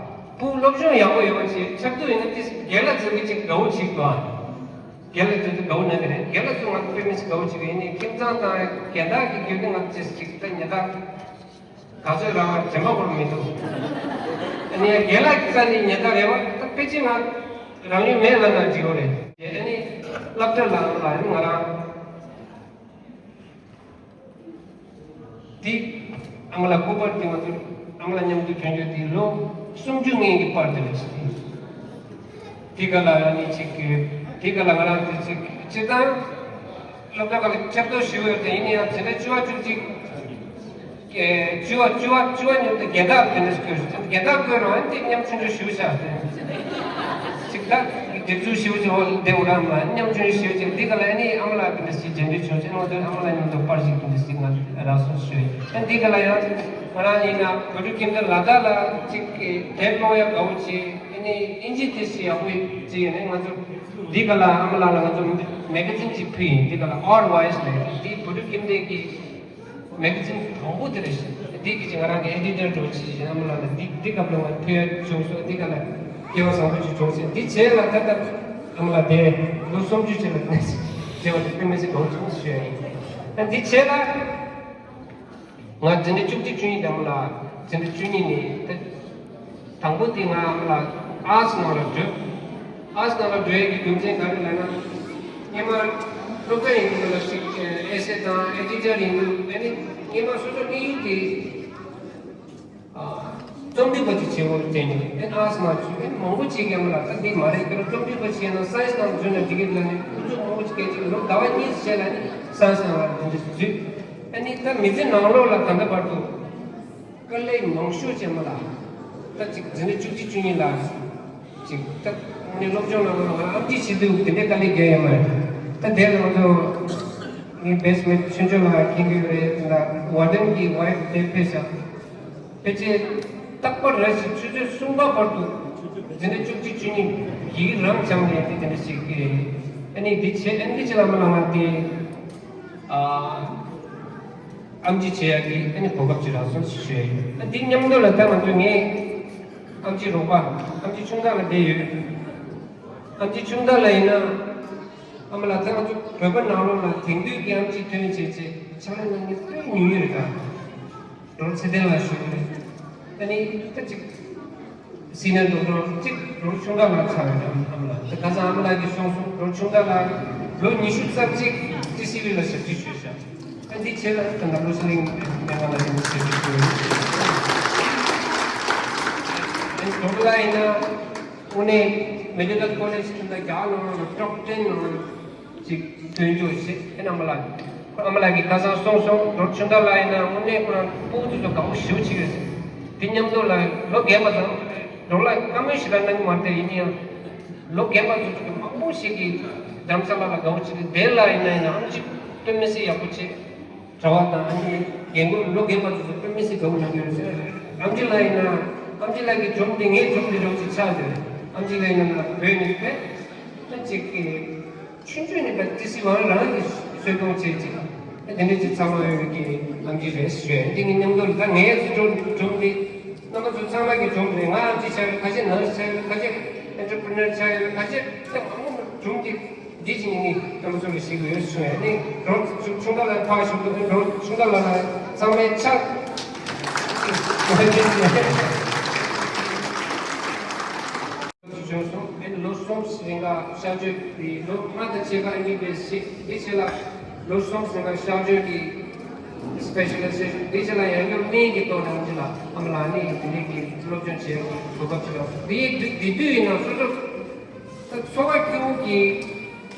སྤུ་གུ་སློབ་སྦྱོང་ཡག་པོ་ཡོད་པ་ཅིག་འཁྲབ་སྟོན་ཡིན་ན་ཏིས་རྒན་ལགས་ཚོ་གིས་ཅིག་དགའ་བོ་བྱེད་དགོས་ཨ། རྒན་ལགས་ཚོ་ཚོ་དགའ་བོ་གནང་གི་རེད། རྒན་ལགས་ཚོ་ང་ཚོ་དཔེ་མི་སྲིད་དགའ་བོ་བྱེད་ཀྱི་ཡིན་ནའི་ཁྱིམ་ཚང་དང་རྒན་བདག་གི་རྒྱུད་དེ་ང་ཚོ་ཅིག་ད་ཉེ་ད། ག་ཚོད་རང་དྲན་པ་བོར་མི་འདུག་ཨ་ནི་རྒན་ལགས་ཀྱི་རྩ་ནས་ཉེ་ད་རེ་བ་ད་ཕལ་ཆེར་ང་རང་ཡུལ་མེད་ལ་ན་འགྲིག་གི་རེད། ཨ་ནི་སློབ་གྲྭ་ལ་ལ་ནི་ང་རང་དེ་ཨ་མ་ལགས་སྐུ་པར་དེ་ང་ཚོ་ཨ་མ་ལགས་མཉམ་དུ་ཐོན་རྒྱུ་དེ་ལོ་སུམ་ཅུ་སྔོན་གྱི་པར་དེ་རེད། དེ་ག་ལ་ཨ་ནི་ཅིག་དེ་ག་ལ་ང་རང་དེ་ཅིག་སྤྱིར་བཏང་། སློབ་གྲྭ་ཁག་ལ་ཁྱབ་བསྒྲགས་ཞུ་འོས་དེ་ཡིན་ཡང་དེ་འདྲ་བཅུ་བ་བཅུ་གཅིག་ཨེ་བཅུ་བ་བཅུ་བ་བཅུ་བ་ཉིན་དུ་རྒན་བདག་དེ་འདྲ་བསྐོས་རེད། རྒན་བདག་བསྐོས་རུང་ཨ་ནི་དེ་ཉམ་ཆུང་ཆུང་ཞུ་བྱ་དེ་ཅིག་ད་སྒྲིག་འཛུགས་ཞུ་བྱ་འོ་དེ་འོ་རང་ལ་ཉམ་ཆུང་ཞུ་བྱ་འདི་ག་ལ་ཨ་ནི་ཨ་མ་ལགས་དེ་འདྲ་ཞིག་རྒྱན་དུ་བྱུང་ཅེས་ང་ཚོའི་ཨ་མ་ལགས་མཉམ་དུ་པར་ཞིག་དེ་འདྲ་ཞིག་ང་རག་སོང་ཞུ་ཨ་འདི་ག་ལ་ཡང་ང་རང་ཡིན་ན་བོད་ཕྲུག་ཁྱིམ་སྡེ་ལ་དྭགས་ལ་ཅིག་དེབ་ཀློག་ཡ་དགའ་བོ་བྱེད་ཨ་ནི་ཨིན་ཇི་དེ་ཞིག་ཡག་པོ་བྱེད་ཡ་ནི་ང་ཚོ། འདི་ག་ལ་ཨ་མ་ལགས་ལ་ང་ཚོ་མེ་ག་ཛིན་ཅིག་ཕུལ་ཡིན། འདི་ག་ལ་ཨར་ཝའི་ཨེས་ལབ་ཡིན། འདི་བོད་ཕྲུག་ཁྱིམ་སྡེ་གི་མེ་ག་ཛིན་དང་པོ་དེ་རེད། འདི་གི་ཅིག་ང་རང་གི་ཨེ་ཌི་ཊར་འདྲ་བོ་ཅིག་ཡིན། ཨ་མ་ལགས་ལ་འདི་འདི་སྐབས་ལ་ང་ཕུལ་ཡ་བྱུང་སོང་། འདི་ག་ལ་སྐལ་བ་བཟང་པོ་ཅིག་བྱུང་སོང་། འདི་བྱས་ལ་ད་ལྟ་ཨ་མ་ལགས་དེ་ལོ་སུམ་ཅུ་ཅིག་ལ་ནས་བྱས་པ་དེ་དཔེ་མི་སྲིད་དགའ་བོ་བྱུང་ཞུ་ཡ་ཡིན། ད་འདི་བྱས་ལ། ང་འཛིན་གྲྭ་བཅུ་གཅིག་བཅུ་གཉིས་དང་པོ་ལ་འཛིན་གྲྭ་བཅུ་གཉིས་ནས་ད་དང་པོ་དེ་ང་ལ་ཨར་ཊི་སི་ནང་ལ་འགྲོ། ཨར་ཊི་སི་ནང་ལ་འགྲོ་ཡས་ཀྱི་རྒྱུ་མཚན་ག་རེ་ལབ་ན། སྔོན་མ་སློབ་གྲྭ་ཡིན་དུས་ལ་ཅིག་ཨེ་སེ་དང་ཨེ་ཌི་ཊར་ཡིན་དུས་ཨ་ནི་སྔོན་མ་སོ་སོ་གནས་ཡུལ་དེ་རྩོམ་སྒྲིག་པ་ཅིག་བྱེད་དགོས་བསྟན་ནས་ཨ་ནི་ཨར་ཊི་སི་ནང་བཅུག་ཨ་ནི་མང་པོ་ཅིག་གིས་ང་ལ་ད་འདི་མ་རེད་ཁྱོད་རང་རྩོམ་སྒྲིག་པ་བྱས་ན་སའེན་སི་ནང་འཛུལ་ན་འགྲིག་གི་རེད་ལབ་ནས་ཨུ་ཚུགས་མང་པོ་ཅིག་བསྐྱེད་ཅིག་ལོ་ཟླ་བ་གཉིས་བྱས་ལ་ནི་སའེན་སི་ནང་ལ་འདི་འདྲ་འཛུལ། ཨ་ནི་ད་མི་ཚེ་ནང་ལོགས་ལ་ད་ལྟ་བར་དུ་དཀའ་ལས་མང་ཤོས་ཅན་མ་ལ། ད་ཅིག་འཛིན་གྲྭ་བཅུ་གཅིག་བཅུ་གཉིས་ལ་ཅིག་ད་ནི་སློབ་སྦྱོང་ནང་ལ་ང་ཨམ་ཆི་བྱེད་དུས་དེ་འདྲའི་དཀའ་ལས་བརྒྱབ་ཡོད་མ་རེད། ད་དེ་ལ་ང་ཚོ་ངའི་བེ་སི་མེ་ཊི་ཆུང་ཆུང་ལ་མཁྱེན་གྱི་ཡོད་རེད། ད་ཝར་ཌེན་གྱི་ཝའི་ཕི་དེ་ཕེབས་ཤག་ཕལ་ཆེར་རྟག་པར་རེ་ཞིག་ཆུ་ཚོད་གསུམ་པ་བར་དུ་འཛིན་གྲྭ་བཅུ་གཅིག་བཅུ་གཉིས་ཡིག་རང་སྦྱངས་ནས་དེ་དེ་འདྲ་ཞིག་གི་ཨ་ནི་འདི་བྱེད་ཨ་ནི་འདི་བྱེད་ལ་མ་ལ་ང་དེ་ཨ་ཨམ་ཆི་བྱེད་ཡག་གི་ཨ་ནི་གོ་སྐབས་ཅིག་རག་སོང་ཞུ་ཡ་ཡིན། ཨ་འདི་མཉམ་དུ་ལ་ད་ང་ཚོ་ངས་ཨམ་ཆི་རོགས་པ་ཨམ་ཆི་ཆུང་བདག་ལ་བསྡད་ཡོད། ཨམ་ཆི་ཆུང་བདག་ལ་ཡིན་ན་ཨ་མ་ལགས་ད་ང་ཚོ་བོད་པ་ནང་ལོགས་ལ་དེང་དུས་ཀྱི་ཨམ་ཆི་ཐོན་བྱས་བྱས་ཕྱག་ལས་གནང་མཁན་དཔེ་ཉུང་ཉུང་རེད་ད། ལོ་ཚེ་བརྟན་ལགས་ཞུ་གི་རེད། ཨ་ནི་ད་ཅིག་སི་ནི་ཡར་ཌོག་ཊར་གཅིག་ལོ་ཆུང་བདག་ལགས་ཆགས་ཡོད་ཨ་མ་ལགས། ད་ཁ་སང་ཨ་མ་ལགས་ཀྱིས་གསུངས་སོང་། ལོ་ཆུང་བདག་ལགས་ལོ་ཉི་ཤུ་རྩ་གཅིག་ཊི་སི་ཝི་ལ་ཞབས་ཕྱི་ཞུས་ཤག་ཨ་འདི་བྱས་ལ་ད་ནང་ལོ་སི་ལིང་མེ་ང་ལ་ཡིན་ཞེས་ཞུས། ཨ་ནི་ཌོག་ཊར་ལགས་ཡིན་ན་དངོས་གནས་མེ་ཌི་ཀལ་ཀོ་ལེཇ་ཁྱིམ་ཚང་རྒྱ་གར་ནང་ལ་ཊོབ་ཊེན་ནང་ལ་ཅིག་ཐོན་རྒྱུ་ཞེས་ཨ་ནི་ཨ་མ་ལགས། ཨ་མ་ལགས་ཀྱིས་ཁ་སང་གསུངས་སོང་། ཌོག་ཊར་ཆུང་བདག་ལགས་ཡིན་ན་དངོས་གནས་ཁོ་རང་སྤུ་གུ་དེ་ཚོ་དགའ་པོ་ཞེ་པོ་བྱེད་ཀྱི་རེད་ཟེར། དེ་མཉམ་དུ་ལ་ལོ་རྒན་པ་དང་ཌོག་ཊར་ལགས་བཀའ་མོལ་ཞིག་ལ་གནང་གི་མ་རེད་དེ། ཡིན་ན་ཡང་ལོ་རྒན་པ་ཚོ་ཚོ་མང་པོ་ཞིག་གིས་རྡ་རམ་ས་ལ་ལ་དགའ་པོ་བྱེད་ཀྱི་རེད། དེ་ལ་ཡིན་ན་ཡིན་ན་ཨམ་ཆི་དཔེ་མི་སྲིད་ཡག་པོ་བྱེད། གྲྭ་པ་དང་ཨ་ནི་རྒན་རྒོན་ལོ་རྒན་པ་ཚོ་ཚོ་དཔེ་མི་སྲིད་དགའ་པོ་གནང་གི་རེད་ཟེར། ཨམ་ཆི་ལགས་ཡིན་ན་ཨམ་ཆི་ལགས་ཀྱི་སྒྲུང་དེ་ངའི་སྒྲུང་དེ་རོབ་ཅིག་ཆགས་འདུག་ཨམ་ཆི་ལགས་ཡིན་ན་བོད་ནས་དཔེ་ད་ཅིག་གི་ཆུང་ཆུང་ནས་ཕར་ཏི་སི་ཝན་རང་གིས་བཟོས་གཏོང་བྱས་ཅིག་ཨ་དེ་འདྲ་ཅིག་ཚང་མ་ཡོད་ཀྱི་ཨམ་ཆི་རེད་ཞུས། འདི་ངའི་མཉམ་དུ་ད་ངའི་སྒྲུང་སྒྲུང་འདི་རྣམ་པ་ཚོ་ཚང་མ་གི་སྒྲུང་རེད། ང་ཨམ་ཆི་ཆགས་ཡོད། ཁ་ཤས་ནར་སི་ཆགས་ཡོད། ཁ་ཤས་ཨེན་ཊར་པི་རི་ནར་ཆགས་ཡོད། ཁ་ཤས་ད་མང་པོ་སྒྲུང་འདི་འདི་བཞིན་ནི་སྐྱབས་མགོན་ལ་ཞིག་ཡོད་གསུངས་ཡ། ནི་རོགས་ཆུང་ཆུང་དགའ་ལ་ཕར་ཞུགས་འདུག་རོགས་ཆུང་དགའ་ལ་ཚང་མས་ཕྱག་བྱུང་སོང་། ཨེ་ནི་ལོ་གསུམ་རིང་ག་གཤག་བཅོས་དེ་ལོ་ལྔ་དང་ཕྱེད་ཀ་ཨེམ་བི་བི་ཨེས་བྱས། དེ་རྗེས་ལ་ལོ་གསུམ་རིང་ག་གཤག་བཅོས་ཀྱི་སི་པེ་ཤ་ལའི་ཟེ་ཤན། དེ་རྗེས་ལ་ཡང་སྐྱར་སྨན་གྱི་ཐོག་ནས་ཨེམ་ཆི་ལ་ཨ་མ་ལགས་ནི་དེ་འདྲའི་གི་སློབ་སྦྱོང་བྱེད་གོ་སྐབས་ཅིག་ལ་དེ་དེ་དུས་ཡིན་ན་སོ་སོ། ད་འཚོ་བ་སྐྱིད་པོ་གི་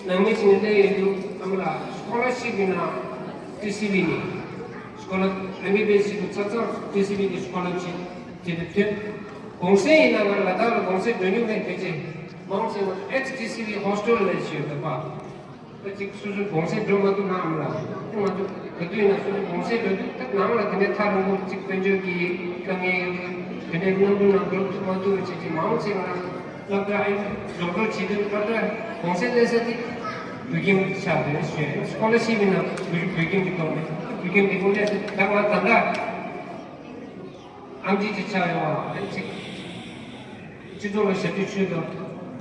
ནང་མི་ཞིག་ནས་སླེབས་ཡོང་དུས་ཨ་མ་ལགས་སི་ཀོ་ལར་ཤིབ་ཡིན་ན་ཊི་སི་ཝི་ནས་སི་ཀོ་ལར་ཨེམ་བི་བི་ཨེས་ཞིག་ཏུ་ཚར་ཚར་ཊི་སི་ཝི་གི་སི་ཀོ་ལར་ཤིབ་དེ་དུ་ཐོན། གུང་སེང་ཡིན་ན་ང་ལ་དྭགས་ལ་གུང་སེང་འགྲོ་མྱོང་མེད། དེ་རྗེས་མང་ཆེ་བ་ཨེག་སི་ཊི་སི་ཝི་ཧོ་སི་ཊེལ་ལ་ཞིག་ཡོད་པ། ད་ཅིག་སོ་སོའི་གུང་སེང་འགྲོ་མ་ཐུབ་ན་ཨ་མ་ལགས་དེ་མ་ཐུབ། ག་དུས་ཡིན་ན་སོ་སོའི་གུང་སེང་འགྲོ་དུས་ད་ནང་ལ་དེ་ནས་ཐག་རིང་པོ་ཅིག་དཔལ་འབྱོར་གྱི་དཀའ་ངལ་ཡོད་དུས་དེ་ནས་སྣམ་བུ་ནང་འགྲོ་ཐུབ་མ་ཐུབ་བྱས་ཀྱི་མང་ཆེ་ང་སློབ་གྲྭ་ཨེ་རོགས་སྐྱོར་བྱེད་དུས་སློབ་གྲྭ་གུང་སེང་སླེབས་ས་དེ་བོད་ཁྱིམ་ཆགས་བསྡད་ཞུས། སི་ཀོ་ལར་ཤིབ་ཡིན་ན་བོད་བོད་ཁྱིམ་གྱི་ཐོག་ནས་བོད་ཁྱིམ་གྱི་ཐོག་ནས་ད་ང་ད་ལྟ་ཨམ་ཆི་ཅིག་ཆགས་ཡོང་བ་ཨེ་ཅིག་སྤྱི་ཚོགས་ལ་ཞབས་ཕྱི་ཞུས་དང་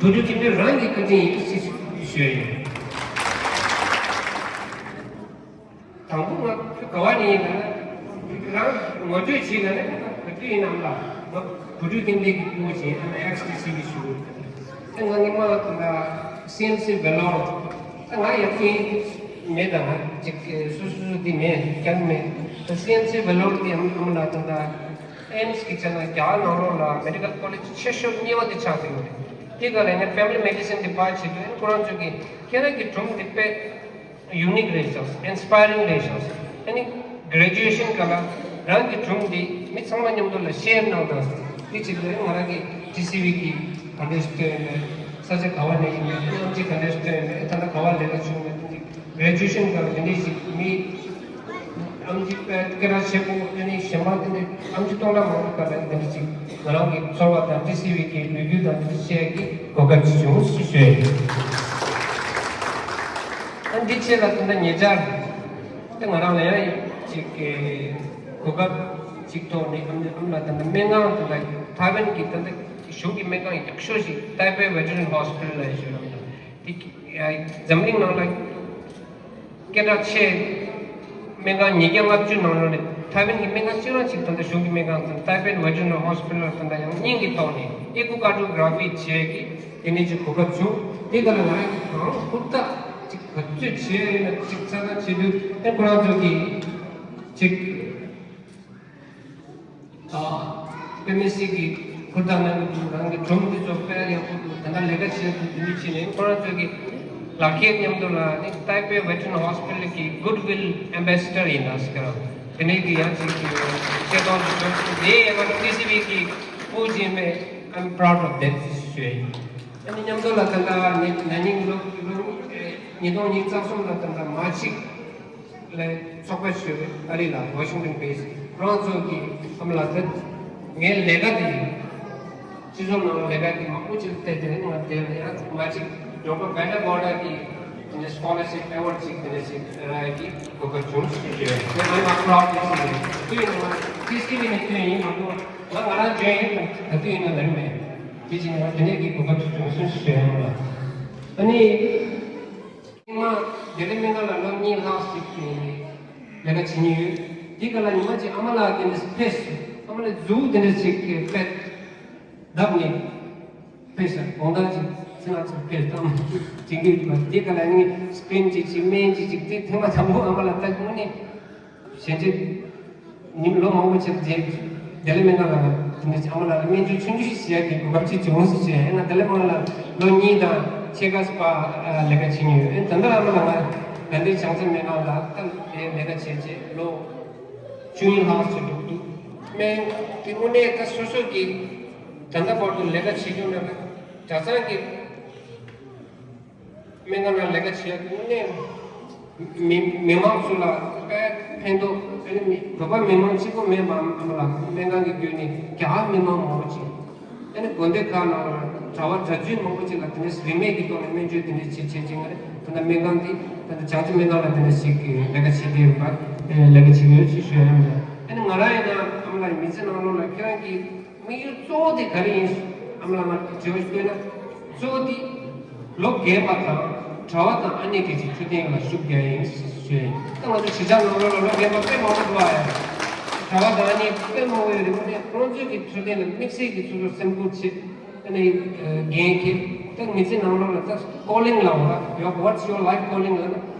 བོད་ཕྲུག་ཁྱིམ་སྡེ་རང་གི་བཀའ་དྲིན་ཡིན་ཞེས་ཞུས་ཡོད། དང་པོ་ང་ཁྱོད་ག་བ་ནས་ཡིན་ལབ་ན་རང་ངོ་སྤྲོད་བྱེད་ལབ་ན་ག་དུས་ཡིན་ནམ་ལ་ང་བོད་ཕྲུག་ཁྱིམ་སྡེ་གི་སྐུ་ངོ་བྱས་ཨ་ནི་ཨེག་སི་ཊི་སི་ཝི་ཞུ་དགོས། ཨ་ང་ཉི་མ་ད་ལྟ་སི་ཨེམ་སི་ཝེ་ལོར་ད་ང་ཡག་པོ་ཡིན་མེད། ད་ང་ཅིག་སོ་སོ་སོ་འདི་མེད་ཀྱང་མེད། ད་སི་ཨེམ་སི་ཝེ་ལོར་དེ་ཨམ་ཨམ་ལ་ད་ལྟ་ཨེམ་སི་གི་ཆ་ནས་རྒྱ་གར་ནང་ལོགས་ལ་མེ་ཌི་ཀལ་ཀོ་ལེཇ་ཆེ་ཤོས་གཉིས་པ་དེ་ཆགས་ཟིན་པ་རེད། དེ་ག་ལ་ཡིན་ན་ཕེ་མི་ལི་མེ་ཌི་སིན་དེ་ཕར་བྱེད་དུས་ཨ་ནི་ཁོ་རང་ཚོ་གི་ཁྱེད་རང་གི་སྒྲུང་དེ་དཔེ་ཡུ་ནིག་རེད་ཤག་ཨིན་སི་པ་ཡ་རིང་རེད་ཤག་ཨ་ནི་གྷ་རེ་ཇུ་ཨེ་ཤན་སྐབས་ལ་རང་གི་སྒྲུང་འདི་མི་ཚང་མ་མཉམ་དུ་ལ་ཤེར་གནང་དང་། དེ་བྱེད་དུས་ང་རང་གི་ཊི་སི་ཝི་གི་ག་འདྲས་སྟོན་ཡོད་མེད། ས་ཆ་ག་བ་ནས་ཡིན་མེད། ཨམ་ཆི་ག་འདྲས་སྟོན་ཡོད་མེད། ད་ལྟ་ག་བ་ལས་ཀ་བྱུང་མེད། དེ་འདི་གྷ་རེ་ཇུ་ཨེ་ཤན་སྐབས་དེ་འདྲས་ཞིག་མི་ཨམ་ཆི་དཔེ་སྐད་གྲགས་ཆེ་པོ་ཨ་ནི་གཞན་པ་དེ་འདྲས་ཨམ་ཆི་སྟོང་ཕྲག་མང་པོ་སྐབས་ལ་དེ་འདྲས་ཞིག་ང་རང་གི་ཚོར་བ་དང་ཊི་སི་ཝི་གི་ལོ་རྒྱུས་དང་དེ་འདྲས་བཤད་ཀྱི་གོ་སྐབས་ཅིག་བྱུང་ཞེས་ཞུ་ཡ་ཡིན། ཨ་འདི་ཆེད་ལ་ད་ལྟ་ཉེ་ཆར་ད་ང་རང་ལ་ཡང་ཅིག་གི་གོ་སྐབས་ཅིག་ཐོག་ནས་ཨམ་ཨམ་ལ་ད་ལྟ་སྨན་ཁང་དེ་ལ་ཐའེ་ཝན་གྱི་ད་ལྟ་གཞུང་གི་སྨན་ཁང་ཡག་ཤོས་ཤིག་ཏའེ་པེ་ཝེ་ཊི་རི་ནི་ཧོ་སི་པི་ཊལ་ལ་ཞུ་རམ་དང་དེ་འཛམ་གླིང་ནང་ལ་སྐད་གྲགས་ཆེ། སྨན་ཁང་ཉིས་བརྒྱ་ལྔ་བཅུ་ནང་ལོགས་ནས་ཐའེ་ཝན་གྱི་སྨན་ཁང་གཅིག་རང་གཅིག་ད་ལྟ་གཞུང་གི་སྨན་ཁང་དང་ཏའེ་པེ་ཝེ་ཊི་རི་ནི་ཧོ་སི་པི་ཊལ་ད་ལྟ་ཡང་སྙིང་གི་ཐོག་ནས་ཨེ་ཀོ་ཀར་ཌི་ཡོ་གྷ་ར་ཕི་བྱས་ཀྱི་དེ་ནས་ཅིག་གོ་སྐབས་བྱུང་། དེ་ག་ལ་ང་རང་གི་གང་ཧུར་ཐག་ཅིག་ག་ཚོད་བྱས་ཡིན་ན་ཅིག་ཚ་ཚ་བྱེད་དུས་ཨེ་ཁོ་རང་ཚོ་གི་ཅིག་ཨ་དཔེ་མི་སྲིད་ཀྱི་ཧུར་ཐག་གནང་གི་འདུག་རང་གི་སྒྲུང་འདི་ཚོ་དཔེ་ཡག་པོ་འདུག་ད་ལྟ་ལས་ཀ་བྱེད་དུས་དེ་འདྲ་བྱས་ནས་ཁོ་རང་ཚོ་གི་ལག་ཁྱེར་མཉམ་དུ་ལ་ནི་ཏའེ་པེ་ཝེ་ཊི་རི་ནི་ཧོ་སི་པི་ཊལ་གྱི་གུཌ་ཝིལ་ཨེམ་བེ་སི་ཌར་ཡིན་ན་ཟེར་གི་རང་དེ་ནས་ཀྱི་ཡང་ཅིག་གི་ཆེ་མཐོང་དུ་འགྲོ་དེ་ཡང་ང་ཏི་སི་ཝི་གི་སྤུ་གུ་ཡིན་པས། I'm proud of that ཞུ་ཡ་ཡིན། ཨ་ནི་མཉམ་དུ་ལ་ད་ལྟ་ནི་ན་ནིང་ལོ་ལོ་ཉིས་སྟོང་ཉི་ཤུ་རྩ་གསུམ་ལ་ད་ལྟ་མ་གཅིག་ལ་ཚོགས་པ་ཞིག་ཨ་རི་ལ་ཝ་ཤིང་ཊོན་བྷེ་སི་ཁོ་རང་ཚོ་གི་ཨ་མ་ལགས་དེ་ངའི་ལས་ཀ་དེ་ཡིན། སྤྱི་ཚོགས་ནང་ལས་ཀ་དེ་མང་པོ་ཅིག་བལྟས་ཏེ་ང་དེ་ལ་ཡང་མ་གཅིག་ཌོག་ཊར་བྷེ་ཊ་གོ་ཌ་གི་དེ་འདྲ་སི་ཀོ་ལར་ཤིབ་ཨེ་ཝོར་ཌ་ཅིག་དེ་འདྲ་ཞིག་རག་ཡ་གི་གོ་སྐབས་བྱུང་ཞེས་ཞུ་ཡ་ཡིན། དེ་ང་ཡང་པ་རའུ་ཌི་ཅིག་ཡིན། དེ་ཡིན་ན་ང་ཊི་སི་ཝི་ནས་ཐོན་ཡིན། མང་པོ་ང་ང་རང་འཇོན་ཡིན། ད་དུས་ཡིན་ན་ལ་རིམ་མེད། དེ་བཞིན་ང་དེ་འདྲས་ཀྱི་གོ་སྐབས་ཅིག་བྱུང་སོང་ཞེས་ཞུ་ཡ་ཡིན་ལ། ཨ་ནི། ང་ལྡི་ལི་སྨན་ཁང་ལ་ལོ་གཉིས་ལྷག་ཞིག་ལས་ཀ་བྱེད་མྱོང་ཡོད། དེ་ག་ལ་ཉི་མ་གཅིག་ཨ་མ་ལགས་དེ་འདྲས་ཕེབས་སོང་། ཨ་མ་ལགས་གཟུགས་དེ་འདྲས་ཅིག་གི་དཔེ་བརྡབས་ནས་ཕེབས་སོང་། དགོང་དག་ཅིག་ཚེ་ང་ཚོར་ཕེབས་སྟངས་དྲན་གྱི་འདུག་དེ་ག་ལ་ངས་སི་ཀི་རིན་ཅིག་བྱས་སྨན་ཅིག་བྱས་དེ་ཐེངས་མ་དང་པོ་ཨ་མ་ལགས་ལྟ་དགོས་ནས། གཞན་ཅིག་ཉིན་ལོ་མང་པོ་ཕྱིན་རྗེས་ལྡི་ལི་སྨན་ཁང་ལ་དེ་འདྲ་ཅིག་ཨ་མ་ལགས་ལ་སྨན་བཅོས་ཆུང་ཆུང་ཞིག་བྱེད་ཡག་གི་གོ་སྐབས་ཅིག་བྱུང་སོང་ཞེས། ཡིན་ན་ལྡི་ལི་སྨན་ཁང་ལ་ལོ་གཉིས་དང་ཕྱེད་ཀ་ཙམ་ལས་ཀ་བྱེད་མྱོང་ཡོད། ཨེ་ད་ལྟ་ཨ་མ་ལགས་ང་ ད་ལྟའི་བྱང་རྩེ་སྨན་ཁང་ལ་ད་ལྟའི་ལས་ཀ་བྱས་རྗེས་ལོ་བཅུ་གཉིས་ལྷག་ཙམ་འགྲོ་གི་འདུག་སྨན་དེ་དངོས་གནས་ད་སོ་སོ་གི་ད་ལྟ་བར་དུ་ལས་ཀ་བྱེད་རྒྱུ་ན་གྲྭ་ཚང་གི་སྨན་ཁང་ནང་ལས་ཀ་བྱེད་ཡག་དངོས་གནས་མི་མི་མང་ཚོ་ལ་དཔེ་ཕན་ཐོགས། ཨ་ནི་མི་བོད་པ་མི་མང་གཅིག་པོ་མེད་པའམ་ཨ་མ་ལགས་སྨན་ཁང་གི་བརྒྱུད་ནས་རྒྱ་གར་མི་མང་མང་པོ་ཅིག་ཨ་ནི་དགོན་སྡེ་ཁག་ནང་ལ་གྲྭ་པ་གྲྭ་བཙུན་མང་པོ་ཅིག་ལ་དེ་ནས་རིན་མེད་ཀྱི་ཐོག་ནས་སྨན་བཅོས་དེ་འདྲ་བྱེད་བྱེད་བྱེད་ང་ད་ལྟ་སྨན་ཁང་འདི་ད་ལྟ་བྱང་རྩེ་སྨན་ཁང་ལ་དེ་འདྲ་ཞིག་གི་ལས་ཀ་བྱེད་བསྡད་ཡོད་པ་ལས་ཀ་བྱེད་ཀྱི་ཡོད་ཅེས་ཞུ་ཡ་ཡིན། ཨ་ནི་ང་རང་ཡིན་ན་ཨ་མ་ལགས་མི་ཚེ་ནང་ལོགས་ལ་ཁྱེད་རང་གི་དམིགས་ཡུལ་གཙོ་བོ་དེ་ག་རེ་ཡིན། ཨ་མ་ལགས་ང་དྲི་བ་ཞིག་བཀོད་ན། གཙོ་བོ་དེ་ལོ་རྒན་པ་དང་གྲྭ་པ་དང་ཨ་ནེ་དེ་ཚོ་འཕྲོད་བསྟེན་ལ་ཤུགས་རྒྱག་ཡིན་ཞུས་ཡིན། ད་ང་ཚོ་གཞིས་ཆགས་ནང་ལོགས་ལ་ལོ་རྒན་པ་དཔེ་མང་པོ་འདུག་ཨ། གྲྭ་པ་དང་ཨ་ནེ་དཔེ་མང་པོ་ཡོད་རེད། ཁོང་ཚོས་ཁོང་ཚོའི་གི་འཕྲོད་བསྟེན་ལ་དམིགས་བསལ་གྱི་སོ་སོ་སེམས་ཁུར་བྱེད། ཨ་ནེ་འགན་འཁྱེར། ད་མི་ཚེ་ནང་ལོགས་ལ་ད་calling ལབ་པ། Your, what's your life calling ལབ་ན།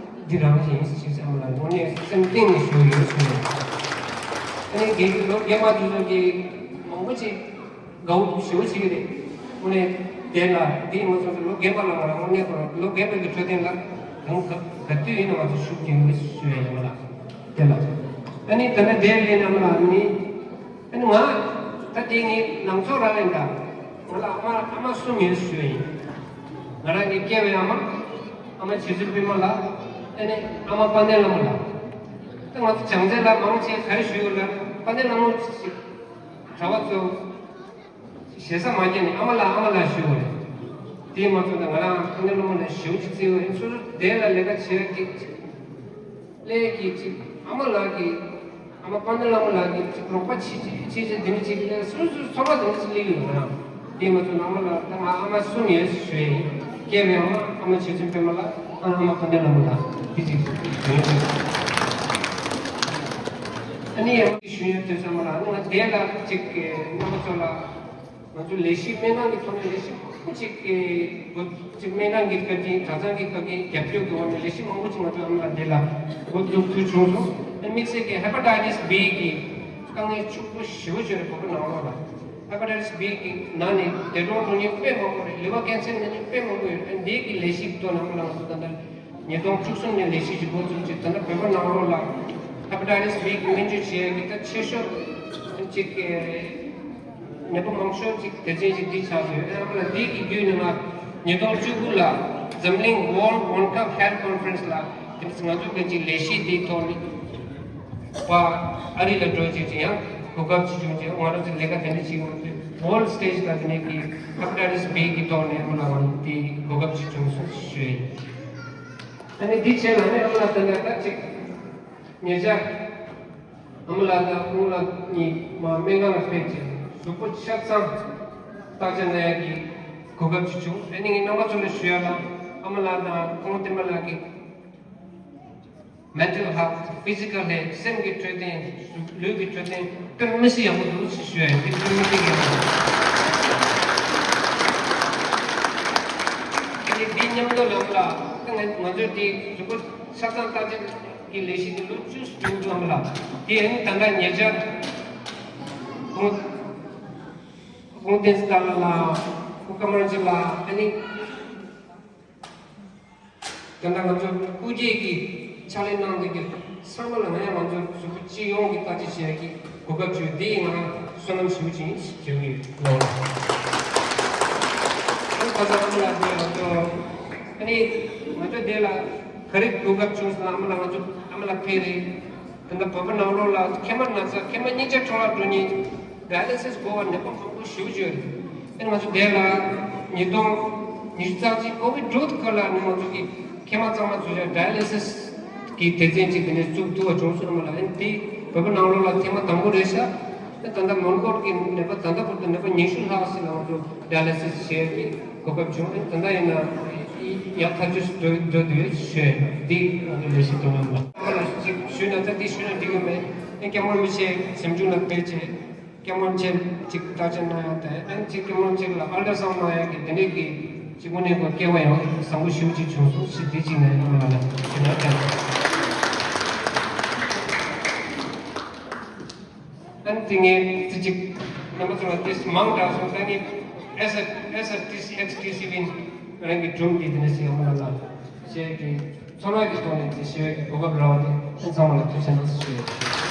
འདི་རང་བཞིན་ཞིག་བསམ་ལ་དངོས་གནས་སེམས་གཏིང་ནས་ཞུ་ཡོད་ཞུ་ཡོད། ཨ་ནི་རྒན་གྱི་ལོ་རྒན་པ་དེ་ཚོ་གི་མང་པོ་ཅིག་དགའ་བོ་ཞེ་པོ་ཞིག་རེད། དངོས་གནས་དེ་ལ་དེ་མ་སོང་ཚེ་ལོ་རྒན་པ་ལ་ང་རང་དངོས་གནས་ཁོ་རང་ལོ་རྒན་པ་གི་འཕྲོད་བསྟེན་ལ་གང་ག་ག་དུས་ཡིན་ན་ང་ཚོ་ཤུགས་རྒྱག་ཡོད་ཞུ་ཡ་ཡིན་པ་ལ། དེ་ལ་ཨ་ནི་ད་ནི་དེ་ལས་རྣམ་ལ་ནི། ཨ་ནི་ང་ད་དེ་ངའི་ནང་ཚོགས་རང་ཡིན་ད། ང་ལ་ཨ་མ་ཨ་མ་གསུམ་ཡོད་ཞུ་ཡ་ཡིན། ང་རང་གི་སྐྱེ་བའི་ཨ་མ། ཨ་མ་བྱེད་ཚུལ་པད་མ་ལགས། ཨ་ནི་ཨ་མ་དཔལ་ལྡན་ལྷ་མོ་ལགས། ད་ང་ཚོ་བྱང་རྩེ་ལ་མང་ཆེ་ག་རེ་ཞུ་ཡོད་ལ་དཔལ་ལྡན་ལྷ་མོ་ཞིག་གྲྭ་པ་ཚོ་ཞེ་ས་མ་བརྒྱབ་ནས་ཨ་མ་ལགས་ཨ་མ་ལགས་ཞུ་བ་རེད། དེ་མ་ཚད་ད་ང་རང་དཔལ་ལྡན་ལྷ་མོ་ལགས་ཞེ་པོ་ཅིག་བརྩི་བ་རེད། སོ་སོ་དེ་ལ་ལས་ཀ་བྱེད་ཡ་སྐད་ཅིག་ལས་ཀྱི་ཅིག་ཨ་མ་ལགས་ཀྱིས་ཨ་མ་དཔལ་ལྡན་ལྷ་མོ་ལགས་ཀྱིས་ཅིག་རོགས་པ་བྱེད་ཅིག་བྱེད་ཅིག་དེ་འདྲ་ཅིག་ལས་སོ་སོའི་ཚོར་བ་དེ་འདྲ་ཅིག་སླེབས་ཡོད་རང་། དེ་མ་ཚད་ཨ་མ་ལགས་ད་ང་ཨ་མ་གསུམ་ཡོད་ཞུ་ཡིན། སྐྱེས་པའི་ཨ་མ་ཨ་མ་བྱེད་ཚུལ་པད་མ་ལགས། ཨ་ཨ་མ་དཔལ་ལྡན་ལྷ་མོ་ལགས་དེ་ཅིག་ཡོད་ཅིག་ཨ་ནི་ཨ་མ་གི་ཞུ་ཡོད་དེ་ཚང་མ་ལ་ཨ་ནི་ང་དེ་ལ་ཅིག་རྣམ་པ་ཚོ་ལ། ང་ཚོ་ལས་གཞི་སྨན་ཁང་གི་ཐོག་ནས་ལས་གཞི་མང་པོ་ཅིག་གི་འགོ་ཅིག་སྨན་ཁང་གི་བཀའ་དྲིན། གྲྭ་ཚང་གི་བཀའ་དྲིན་རྒྱབ་སྐྱོར་གྱི་འོག་ནས་ལས་གཞི་མང་པོ་ཅིག་ང་ཚོ་ཨ་མ་ལགས་འདི་ལ་འགོ་འཛུགས་ཐུབ་བྱུང་སོང་། དམིགས་བསལ་གྱི་Hepatitis B གི་དཀའ་ངལ་ཕྱུག་པོ་ཞེ་པོ་ཅིག་རེད་བོད་པ་ནང་ལོགས་ལ། Hepatitis B གི་ནང་ནས་འདས་གྲོངས་འགྲོ་མཁན་དཔེ་མང་པོ་རེད། ལི་ཝར་ཀན་སར་ན་མཁན་དཔེ་མང་པོ་ཡོད་རེད། འདི་གི་ལས་གཞི་གི་ཐོག་ནས་ཨ་མ་ལགས་ང་ཚོ་ད་ལྟ་ཉིས་སྟོང་བཅུ་གསུམ་ནས་ལས་གཞི་ཅིག་འགོ་བཙུགས་ཅིག་ད་ལྟ་བོད་པ་ནང་ལོགས་ལ་Hepatitis B གི་སྨན་བཅོས་བྱེད་ཡག་གི་ད་ཆེ་ཤོས་ཅིག་ནད་པ་མང་ཤོས་ཅིག་དེ་ཅན་ཅིག་འདི་ཆགས་ཡོད། ཨ་མ་ལགས་འདི་གི་བརྒྱུད་ནས་ང་ཉིས་སྟོང་བཅུ་དགུ་ལ་འཛམ་གླིང་World One Cup Health Conference ལ་དེ་ང་ཚོ་གི་ཅིག་ལས་གཞི་འདིའི་ཐོག་ནས་བ་ཨ་རི་ལ་འགྲོ་ཅིག་ཅིག་ཡང་གོ་སྐབས་ཅིག་བྱུང་ཅིག་ང་རང་ཚོ་ལས་ཀ་དེ་འདྲ་བྱེད་ཀྱི་ཡོད་དུས་World Stage ལ་དེ་ནས་ཀྱི་Hepatitis B གི་ཐོག་ནས་ཨ་མ་ལགས་ང་འདི་གོ་སྐབས་ཅིག་བྱུང་སོང་ཞུ་ཡ་ཡིན། ཨ་ནི་འདི་བྱས་ལ་ནི་ཨ་མ་ལགས་ད་ལྟ་ད་ཅིག་ཉེ་ཆར་ཨ་མ་ལགས་དང་ཁོང་ལགས་གཉིས་མ་སྨན་ཁང་ལ་ཕེབས་ཀྱིས་གཟུགས་པོ་ཆ་ཚང་བརྟག་དཔྱད་གནང་ཡག་གི་གོ་སྐབས་ཅིག་བྱུང་། ཨ་ནི་ངས་རྣམ་པ་ཚོ་ལ་ཞུ་ཡ་ལ་ཨ་མ་ལགས་དང་ཁོང་བསྟན་པ་ལགས་ཀྱི་Mental health, physical health སེམས་ཀྱི་འཕྲོད་བསྟེན། ལུས་ཀྱི་འཕྲོད་བསྟེན་དཔེ་མི་སྲིད་ཡག་པོ་འདུག་ཞེས་ཞུ་ཡ་ཡིན། དེ་དཔེ་མི་སྲིད་ཡག་པོ་འདུག་དེ་འདི་མཉམ་དུ་ལམ་ལ་ང་ང་ཚོས་དེ་གཟུགས་པོ་ཆ་ཚང་བརྟག་དཔྱད་ཀྱི་ལས་གཞི་དེ་ལོ་བཅུ་ཙམ་འགྲོ་འདུག་ལམ་ལ། དེ་ཡང་ད་ལྟ་ཉེ་ཆར་ཁོང་ཁོང་བསྟན་འཛིན་དར་ལགས་ལ་སྐུ་ཀ་མ་ར་ཅི་ལགས་ཨ་ནི། དེ་འདྲ་ང་ཚོ་སྐུ་སྒེར་གྱི་ཕྱག་ལས་གནང་མཁན་གྱི་ཚང་མ་ལ་ང་ཡང་ང་ཚོ་གཟུགས་པོ་སྤྱི་ཡོངས་ཀྱི་བརྟག་དཔྱད་བྱེད་ཡག་གི་གོ་སྐབས་བྱུང་། དེ་ཡིས་ང་རང་བསོད་ནམས་ཞེ་པོ་ཅིག་བྱུང་ཡོད་ལོ། ཨ་ནི་ཁ་སང་ཨ་མ་ལགས་དེ་ང་ཚོ་ཨ་ནི་ང་ཚོ་དེ་ལ་ག་རེ་གོ་སྐབས་བྱུང་ཟེར་ན་ཨ་མ་ལགས་ང་ཚོ་ཨ་མ་ལགས་ཕེབས་རེད། དེ་འདྲ་བོད་པ་ནང་ལོགས་ལ་མཁལ་མ་ན་ཚ་མཁལ་མ་གཉིས་ཆ་འཕྲོ་བརླག་འགྲོ་མཁན། Dialysis དགོས་པ་ནད་པ་མང་པོ་ཞེ་པོ་ཅིག་ཡོད་རེད། ཨ་ནི་ང་ཚོ་དེ་ལ་ཉིས་སྟོང་ཉི་ཤུ་རྩ་གཅིག་COVID འགྲོ་དུས་སྐབས་ལ་ནི་ང་ཚོ་གི་མཁལ་མ་གཙང་མ་བཟོ་ཡག་Dialysis གི་སྡེ་ཚན་ཅིག་དེ་ནས་བཙུགས་ཐུབ་པ་བྱུང་སོང་། ཨ་མ་ལགས་ཨ་ནི་དེ་བོད་པ་ནང་ལོགས་ལ་ཐེངས་མ་དང་པོ་རེད་ཤག་ཨ་ནི་ད་ལྟ་མོན་གྷོ་གི་ནད་པ་ད་ལྟ་བར་དུ་ནད་པ་ཉི་ཤུ་ལྷག་ཞིག་ལ་ང་ཚོ་Dialysis བྱེད་ཡག་གི་གོ་སྐབས་བྱུང་། ཨ་ནི་ད་ལྟ་ཡིན་ན་ཡག་ཐག་ཆོད་ཞིག་འགྲོ་འགྲོ་འདུག་ཞུ་ཡ་ཡིན། འདི་ང་ཚོ་ལས་གཞི་དོ་དམ་ལ་ཨ་མ་ལགས་ཅིག་ཞུས་ན་ད་འདི་ཞུས་ན་འགྲིག་གི་མེད། ཨ་ནི་སྐྱབས་མགོན་རིན་པོ་ཆེ་ཞིབ་འཇུག་ལ་ཕེབས་བྱས། སྐྱབས་མགོན་མཆོག་ཅིག་བརྟག་དཔྱད་གནང་ཡག་དང་། ཨ་ནི་ཅིག་སྐྱབས་མགོན་མཆོག་ལ་ཨལ་ཏྲ་སའུན་གནང་ཡག་གི་དེ་འདྲའི་གི་ཅིག་དངོས་གནས་ཁོ་སྐལ་བ་ཡང་བཟང་པོ་ཞེ་པོ་ཅིག་བྱུང་སོང་ཞེས་དེ་ཅིག་ནས་ཨ་མ་ལགས་ལ་ཞུ་ན་དྲན། ཨ་ནི་དེ་ངས་ཙི་ཅིག་རྣམ་པ་ཚོ་ལ་ཏོག་ཙམ་མང་དྲགས་སོང་། ད་ངས་ཨེས་ཨར་ཨེས་ཨར་ཊི་སི་ཨེཆ་ཊི་སི་བིན་རང་གི་སྒྲུང་འདི་དེ་ནས་ཞིག་ཨ་མ་ལགས་ལ་བཤད་ཀྱི། ཚོར་བ་གི་ཐོག་ནས་དེ་ཞུ་བའི་གོ་སྐབས་རག་པ་དེ་ཁྱེད་ཚང་མ་ལ་ཐུགས་རྗེ་གནང་ཞུ་ཡོད།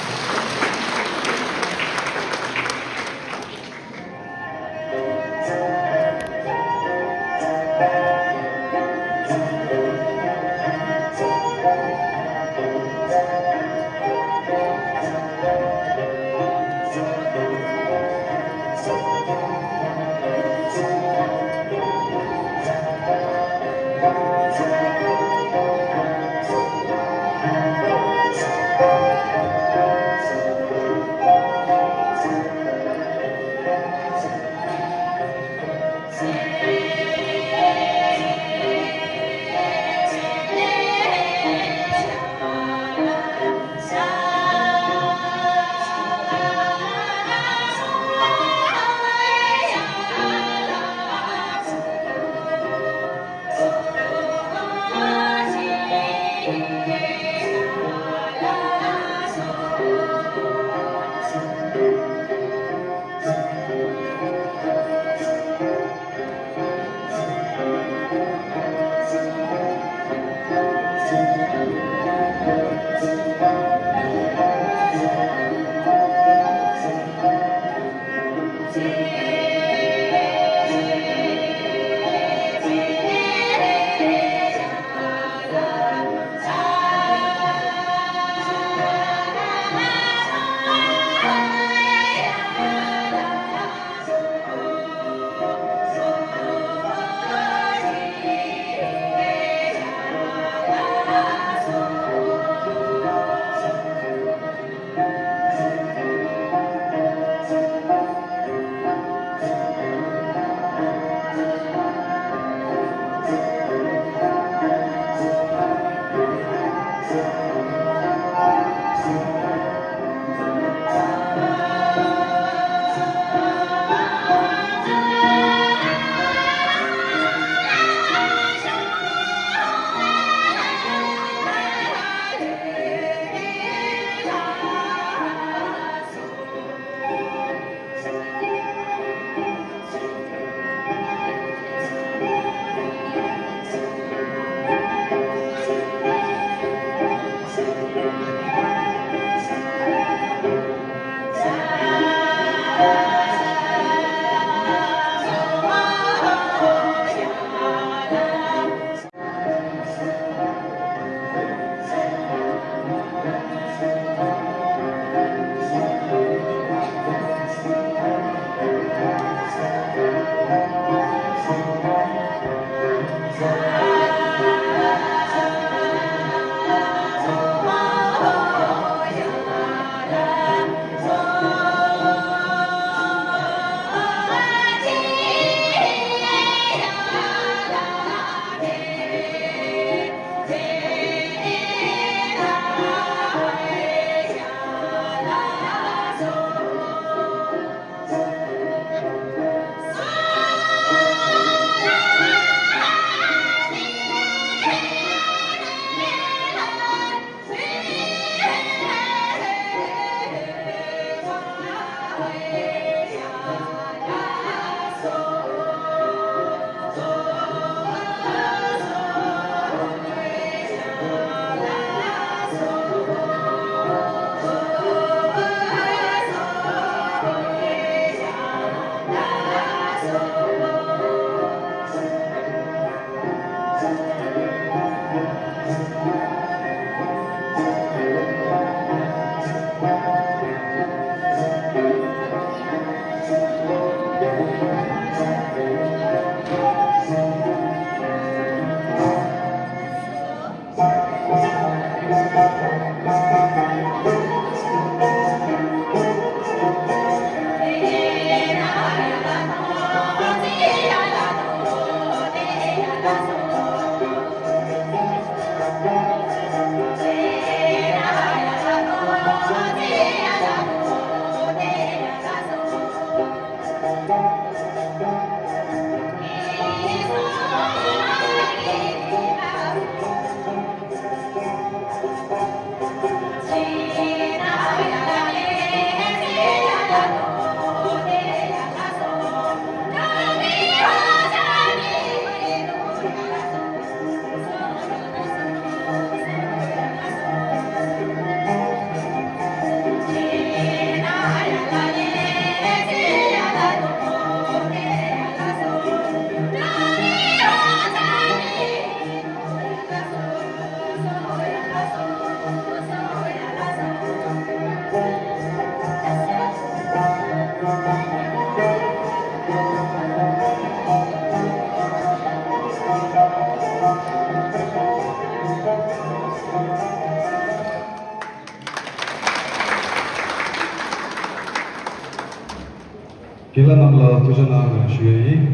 རྒན་ལགས་རྣམས་ལ་ཐུགས་རྗེ་གནང་ཞུ་ཡ་ཡིན།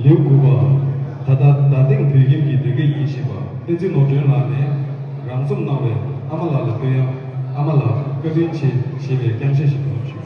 ལེའུ་དགུ་པ། ད་ལྟ་རྡ་སྟེང་བོད་ཁྱིམ་གྱི་སྡེ་དགེ་ཡིན་ཞེས་པ་བསྟན་འཛིན་ནོར་སྒྲོན་ལགས་ནས་རང་རྩོམ་གནང་བའི་ཨ་མ་ལགས་ལ་ཕན་ཡང་ཨ་མ་ལགས་བཀའ་དྲིན་ཆེ་ཞེས་པའི་རྐྱང་ཆ་ཞིག་གནང་ཞུ།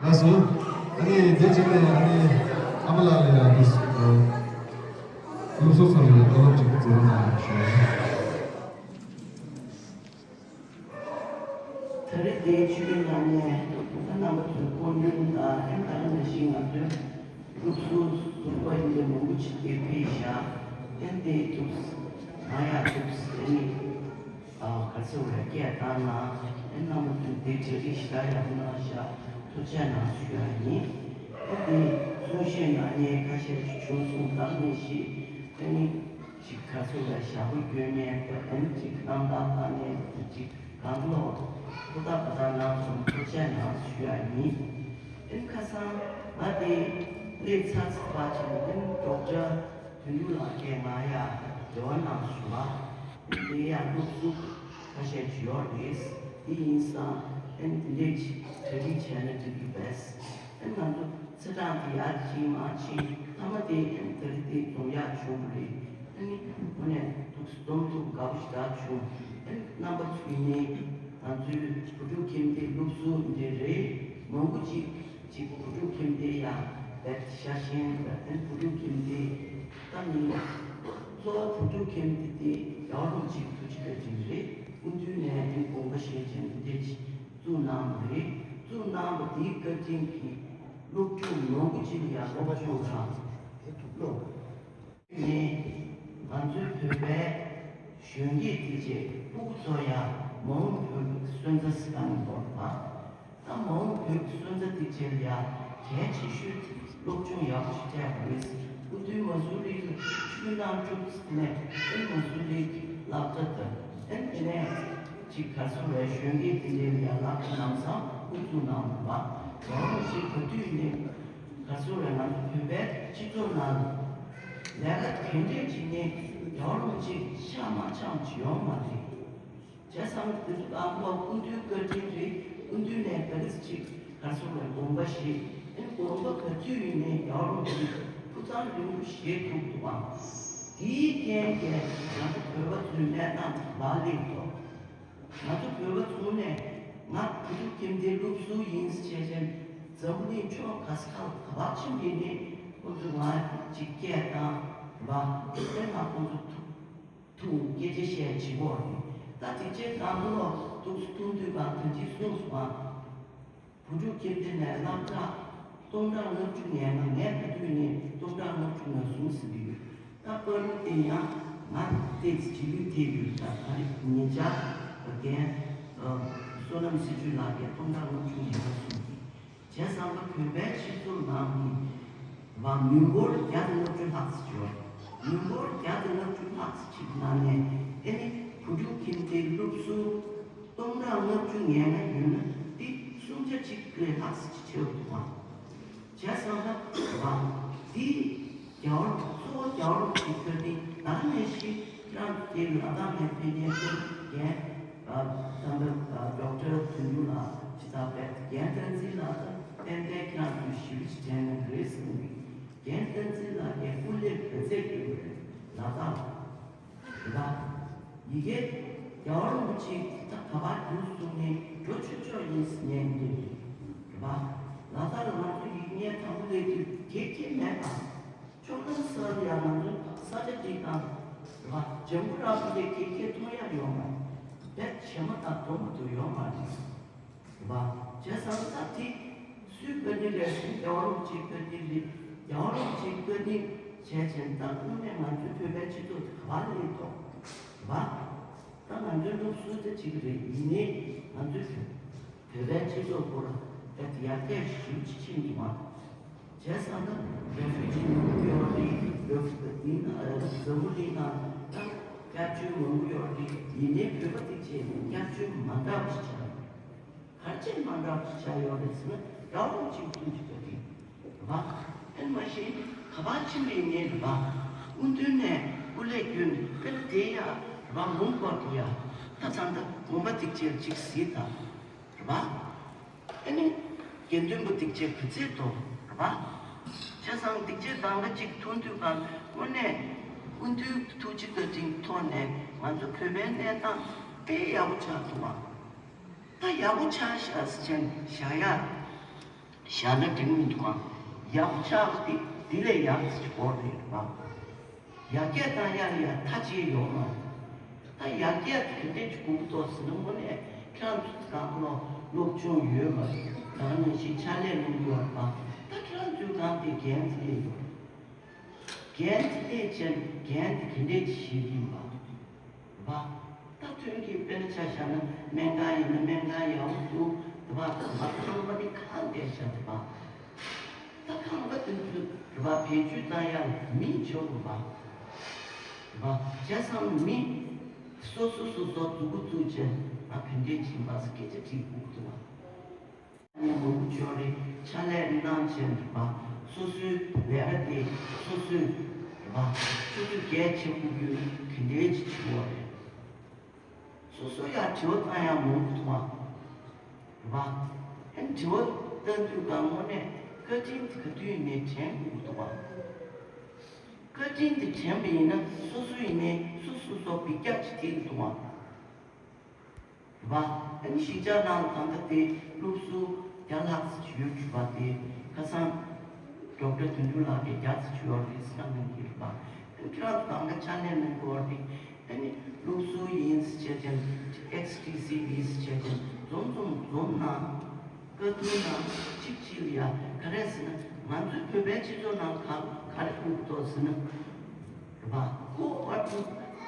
ལགས་སོ། ཨ་ནི་དེ་རྗེས་ནས་ཨ་ནི་ཨ་མ་ལགས་ལ་ཡང་འདི་སློབ་གསོ་ཚང་མས་བསླབ་བྱ་གཙོ་བོ་གནང་ཞུ། ད་རེས་འདིའི་ཆོས་འབྲེལ་ནང་ནས་ད་རྣམ་པ་ཚོས་སྐུ་མདུན་དང་ཨེ་ད་ག་ནང་བཞིན་ང་ཚོའི་སློབ་ཟུར་ཟུར་པ་ཡིན་པའི་མང་པོ་ཅིག་གིས་ཕེབས་ཤག་ཨེ་འདི་ཐུགས་མ་ཡག་ཐུགས་ཨེ་ནི། ཨ་ག་ཚོད་རེ་སྐད་བཏང་ན་ཨེ་རྣམ་པ་ཚོས་འདི་གྲ་སྒྲིག་ཞེ་དྲག་ཡག་པོ་གནང་ཤག་ཐུགས་རྗེ་གནང་ཞུ་ཡག་ཡིན། ཨེ་འདི་གསུང་བཤད་གནང་མཁན་ཁ་ཤས་ཅིག་བྱུང་སོང་། ད་ནི་ཞིག་ཨེ་ནི། ཅིག་ག་ཚོད་ལ་ཞག་པོ་སྐྱོན་མེད་པ་ཨེམ་ཅིག་རྣམ་ཐར་བཏང་ནས་ཅིག་གང་ལོག་ཧུར་ཐག་པ་ཐག་གནང་སོང་། ཐུགས་རྗེ་གནང་ཞུ་ཡག་ཡིན། ཨེམ་ཁ་སང་ང་དེ་སླེབས་ཚར་ཚར་བ་ཅིག་ཨེམ་ཌོག་ཊར་དོན་གྲུབ་ལགས་ཀྱིས་ང་ཡ་འབྲེལ་བ་གནང་ཞུ་བ། ཨེམ་དེ་ཡང་སློབ་ཟུར་ཁ་ཤས་ཅིག་ཡོད་རེད། དེ་ཡིན་ཙང་ ཨན་དེ་འདྲས་གྲ་སྒྲིག་བྱས་ན་འགྲིག་གི་བས། ཨན་ང་ཚོ་ཚེས་གྲངས་དེ་ཡར་ཕྱིན་མར་ཕྱིན་མཐའ་མ་དེ་ཨན་ད་རེས་དེ་རྫོང་ཡག་བྱུང་བ་རེད། ཨ་ནི་དངོས་གནས་ཐུགས་སུ་འཛོམས་ཐུབ་དགའ་པོ་ཞེ་དྲག་བྱུང་། ཨན་རྣམ་པ་ཚོ་ཡིན་ནའི་ང་ཚོའི་བུ་ཕྲུག་ཁྱིམ་སྡེའི་སློབ་ཟུར་འདི་རེད། མང་པོ་ཅིག་ཅིག་བུ་ཕྲུག་ཁྱིམ་སྡེ་ཡང་བེད་ཤ་ཤེན་ཨན་བུ་ཕྲུག་ཁྱིམ་སྡེ་ད་ནི་གཙོ་བོ་བུ་ཕྲུག་ཁྱིམ་སྡེ་དེ་ཡག་རུ་ཅིག་ཐུགས་རྗེ་བཀའ་དྲིན་རེད། སྐུ་མདུན་ནས་ཨན་དགོངས་པ་བཞེས་ཅན་འདི་འདྲས་ཅིག་བཙུགས་གནང་བ་རེད། བཙུགས་གནང་བ་འདིའི་བཀའ་དྲིན་གྱིས་སློབ་ཕྲུག་མང་པོ་ཅིག་ལ་ཡང་སློབ་སྦྱོང་དང་སློབ་ནས་ང་ཚོའི་བོད་པའི་གཞོན་སྐྱེས་དེ་ཚོས་ཕྲུ་གུ་ཚོ་ཡང་མ་འོངས་བོད་ཀྱི་སོན་རྩ་ཟེར་ག་ནས་འགོ་བ། ད་མ་འོངས་བོད་ཀྱི་སོན་རྩ་དེ་ཚོ་ལ་ཡང་གལ་ཆེ་ཤོས་དེ་སློབ་སྦྱོང་ཡག་པོ་ཞིག་སྤྲད་དགོས་རེད། སྐུ་མདུན་མ་སུ་རི་གི་ཆུ་ནང་ཁྲུག་ནས་ཨེ་མ་སུ་རི་གི་སློབ་གྲྭ་དང་ཨེ་དེ་ནས་ཅིག་ག་སོ་བའི་གཞོན་སྐྱེས་དེ་འདྲའི་ལ་ཡང་སློབ་གྲྭ་ལམ་སང་འགོ་བཙུགས་གནང་བ། རང་རང་ཞིག་ག་དུས་ནས་ག་སོ་བའི་ང་ཚོ་བོད་པའི་སྤྱི་ཚོགས་ནང་ལས་ཀ་ག་འདྲས་བྱས་ནས་རང་རང་ཅིག་ཤ་མ་ཆང་ཅི་ཡོང་མ་རེད། བྱས་ཙང་དེ་ཚོ་དང་པོ་སྐུ་མདུན་བཀའ་དྲིན་རེད། སྐུ་མདུན་ནས་ད་རེས་ཅིག་ག་སོ་བའི་དགོངས་པ་བཞེས། ཨེ་དགོངས་པ་ག་དུས་ཡིན་ནའི་རང་རང་གིས་ཕུགས་བསམ་རིང་པོ་བཞེས་ཐུབ་འདུག་ཨང་། དེའི་རྐྱེན་གྱིས་ང་ཚོ་བོད་པ་ཚོའི་གནས་སྟངས་ལ་སླེབས་འདུག་ང་ཚོ་བོད་པ་ཚོ་ནས་ང་བུ་ཕྲུག་ཁྱིམ་སྡེའི་སློབ་ཟུར་ཡིན་ཟེར་བྱས་ཙང་འཛམ་བུ་གླིང་ཕྱོགས་ག་ས་ག་ལ་ག་པར་ཕྱིན་པ་ཡིན་ནའི་ཁོང་ཚོས་ང་ཅིག་སྐད་བཏང་བ། དེ་ན་ཁོང་ཚོ་ཐུགས་ཐུགས་སྐད་ཆ་བཤད་བྱེད་དགོས་རེད། ད་དེ་ཆེད་དང་པོ་ལོག་ཏུ་ཐུག་དུས་གང་ཐང་ཅིག་གསུངས་སོང་ཨ། བུ་ཕྲུག་ཁྱིམ་སྡེ་ནས་སློབ་གྲྭ་སྟོང་ཕྲག་ལྔ་བཅུ་ཉལ་ལྔ་ངས་ད་དུས་ནས་སྟོང་ཕྲག་ལྔ་བཅུ་ང་བཟུང་ཟིན་གྱི་ཡོད། ད་པར་མི་དེ་ཡང་ང་ཏེ་ཅི་ལུས་ཐེབས་ཡོད། ད་ག་རེ་ཉེ་ཆར་རྒན་བསོད་ནམས་སྲིད་བྱུས་ལགས་ཀྱིས་སྟོང་ཕྲག་ལྔ་བཅུ་ཉལ་ལྔ་གསུངས་ཀྱི། བྱས་ཙང་ད་བོད་པའི་སྤྱི་ཚོགས་ནང་གི་བ་མི་འབོར་བརྒྱ་དང་ལྔ་བཅུ་ལྷག་ཙམ་ཡོད། མི་འབོར་བརྒྱ་དང་ལྔ་བཅུ་ལྷག་ཙམ་ཅིག་ནང་ནས་ཨེ་ནི་བུ་ཕྲུག་ཁྱིམ་སྡེའི་སློབ་ཟུར་སྟོང་ཕྲག་ལྔ་བཅུ་ཉལ་ལྔ་ཡོད་ན་འདི་སུམ་ཆ་གཅིག་ལས་ལྷག་ཙམ་ཅིག་ཆེ་བ་འདུག་ག་བྱས་ཙང་ད་བ་འདི་རྒྱལ་བ་གཙོ་བོ་རྒྱལ་བ་རིན་པོ་ཆེའི་བཀའ་དྲིན་ད་ནས་ཤི་ཁྱེད་རང་དེ་ལ་དྭགས་ནས་ཕེབས་མཁན་དེ་རྒན་ཨ་ད་ལྟ་ཨ་ཌོག་ཊར་དོན་གྲུབ་ལགས་ཇི་ལྟར་བས་རྒན་བསྟན་འཛིན་ལགས་དང་ཏན་ཏན་ཁྱེད་རང་ཚོས་ཞི་བ་ཞིག་དྲན་ནས་རེད་ཟེར་ནས་རྒན་བསྟན་འཛིན་ལགས་ཀྱིས་སྐུ་ལས་བོད་ཚེ་བསྐྱོན་པ་རེད། ལ་དྭགས་རེད་པ། ཡི་གེ་རྒྱལ་བ་རིན་པོ་ཆེ་ད་ག་པར་བསྒྱུར་གསུངས་ནས་འགྲོ་ཆོག་ཆོག་ཡིན་ཟེར་ནས་འདི་རེད་པ། ལ་དྭགས་ལ་ང་ཚོ་ཡིག་རྙིང་དང་པོ་ལས་དུས་གེ་གེ་མེད་པ། ཕྱོགས་གང་ས་ལ་ཡང་ང་ཚོ་ས་ཆ་དེ་དང་རེད་པ། ལྗང་གུ་ར་བ་ལས་གེ་གེ་མཐོང་ཡ་ཡོད་མ་རེད། བྱེ་མ་དང་དོ་མ་དོ་ཡོད་མ་རེད། རེད་པ། བྱས་ཙང་ད་དེ་སུའི་བཀའ་དྲིན་རེད་ཟེར་ན་རྒྱལ་བ་རིན་པོ་ཆེའི་བཀའ་དྲིན་རེད། རྒྱལ་བ་རིན་པོ་ཆེའི་བཀའ་དྲིན་བྱས་ཙང་ད་དངོས་གནས་ང་ཚོའི་བོད་པའི་སྤྱི་ཚོགས་དེ་ག་པར་སླེབས་འདུག་རེད་པ། ད་ང་ཚོའི་སློབ་ཟུར་དེ་གཅིག་རེད། ཡིན་ནའི་ང་ཚོའི་བོད་པའི་སྤྱི་ཚོགས་སྐོར་ལ་ད་ཡར་རྒྱས་ཞེ་པོ་ཅིག་ཕྱིན་འདུག་ཨ། བྱས་ཙང་ད་རེ་ཕུ་ཇི་མང་པོ་ཡོད་རེད། རེ་ཕུ་ཇི་ཡིན་ན་འཛམ་བུ་གླིང་ནང་ད་སྐྱབས་བཅོལ་མང་པོ་ཡོད་རེད། ཡིན་ནའི་བོད་པ་དེ་བྱས་ནས་སྐྱབས་བཅོལ་མ་འདྲ་བ་ཞིག་ཆགས་ཡོད། ག་རེ་བྱས་མ་འདྲ་བ་ཞིག་ཆགས་ཡོད་རེད་ཟེར་ན་རྒྱལ་བ་རིན་པོ་ཆེའི་སྐུ་མདུན་གྱི་བཀའ་དྲིན་རེད་པ། ཨེ་མ་གཞི་ག་པར་ཕྱིན་པ་ཡིན་ནའི་རེད་པ། སྐུ་མདུན་ནས་སྐུ་ལས་བསྐྱོན་དཔེར་ན་དེ་ཡ་རེད་པ། མོན་གྷོ་དེ་ཡ་ད་ཚང་ད་དགོན་པ་དེ་བྱས་གཅིག་གཟིགས་དང་། རེད་པ། ཨ་ནི་དགེ་འདུན་པ་སྡིག་ཅན་ག་ཚད་དོ་རེད་པ། བྱས་ཙང་སྡིག་ཅན་གདམ་ག་ཅིག་མཐོང་དུས་གང་དངོས་གནས་སྐུ་མདུན་ཐུགས་རྗེ་བཀའ་དྲིན་ཐོག་ནས་ང་ཚོ་བོད་པའི་གནས་སྟངས་དཔེ་ཡག་པོ་ཆགས་འདུག་པ། ད་ཡག་པོ་ཆགས་ཤག་ཟེར་བྱས་བཞག་ཡ་བཞག་ན་འགྲིག་མི་འདུག་ག་ཡག་པོ་ཆགས་པ་དེ་དེ་ལས་ཡག་ཅིག་དགོས་རེད་པ། ཡར་རྒྱས་བཏང་ཡག་ལ་ཡ་མཐའ་གཅིག་ཡོད་མ་རེད། ད་ཡར་རྒྱས་ག་འདྲས་ཅིག་དགོས་ཀྱི་འདུག་ཟེར་ན་དངོས་གནས་ཁྱེད་རང་ཚོ་གང་ལོ་སློབ་སྦྱོང་ཡོད་མ་རེད། ད་ནང་བཞིན་ཕྱག་ལས་གནང་གི་ཡོད་རེད་པ། ད་ཁྱེད་རང་ཚོའི་སྒང་དེ་འགན་དེ་སླེབས་ཡོད་རེད། འགན་དེ་སླེབས་བྱས་འགན་དེ་ག་འདྲས་ཅིག་བཞེས་ཀྱི་ཡིན་པ་རེད་པ། ད་ཐོན་གྱི་དཔེར་ན་ཆ་བཞག་ན་སྨན་ཁང་ཡིན་ན་སྨན་ཁང་ཡག་པོ་འདུག་དེ་པ། ད་མ་ཐོན་པ་ནི་ཁང་བསྡད་བཞག་དེ་པ། ད་ཁང་པ་དེ་ཚོ་རེད་པ། བེད་སྤྱོད་བཏང་ཡག་མི་བྱེད་དགོས་པ། རེད་པ། བྱས་ཙང་མི་སོ་སོ་སོ་སོ་མཛུབ་གུ་བཙུགས་བྱས་ང་ག་འདྲས་བྱིན་པ་ཟེར་སྐད་ཆ་དྲིས་དགོས་འདུག་པ། ནས་མང་པོ་ཡོད་རེད། ཕྱག་ལས་གནང་བྱས་རེད་པ། སོ་སོའི་ལས་ཀ་དེ་སོ་སོས་རེད་པ། སོ་སོས་གལ་ཆེ་དགོས་རྒྱུ་ག་འདྲས་ཅིག་བྱེད་དགོས་རེད། སོ་སོ་ཡ་དྲི་བ་བཏང་ཡག་མང་པོ་འདུག་པ། རེད་པ། ཨ་ནི་དྲི་བ་བཏང་དུས་གང་དངོས་གནས་བཀའ་དྲིན་དེ་ག་དུས་ཡིན་ནའི་དྲན་དགོས་འདུག་པ། བཀའ་དྲིན་དེ་དྲན་པ་ཡིན་ན་སོ་སོ་ཡིན་ནའི་སོ་སོ་སོ་བི་སྐྱ་ཅིག་དེ་འདུག་པ། རེད་པ། ཨ་ནི་གཞིས་ཆགས་ནང་ལ་གང་ལྟར་དེ་སློབ་ཟུར་བརྒྱ་ལྷག་ཙམ་ཡོད་གྲུབ་པ་དེ་ཁ་སང་ཌོག་ཊར་དོན་གྲུབ་ལགས་ཀྱིས་བརྒྱ་ཙམ་ཡོད་རེད་ཟེར་གནང་གི་རེད་པ། ཨ་ནི་ཁྱེད་རང་ཚོ་གང་ག་ཕྱག་ལས་གནང་གི་ཡོད་རེད། ཨ་ནི་སློབ་ཟུར་ཡིན་ཟེར་བྱས་ཀྱང་ཨེག་སི་ཊི་སི་བི་ཟེར་བྱས་ཀྱང་འཛོམས་འཛོམས་འཛོམས་ན། བཀའ་བསྡུར་ནང་གཅིག་གཅིག་ལ་ཡ་ག་རེ་ཟེར་ན། ང་ཚོའི་བོད་པའི་སྤྱི་ཚོགས་ནང་ག་ག་རེ་དགོས་འདུག་ཟེར་ན། རེད་པ། ཀོ་ཨོ་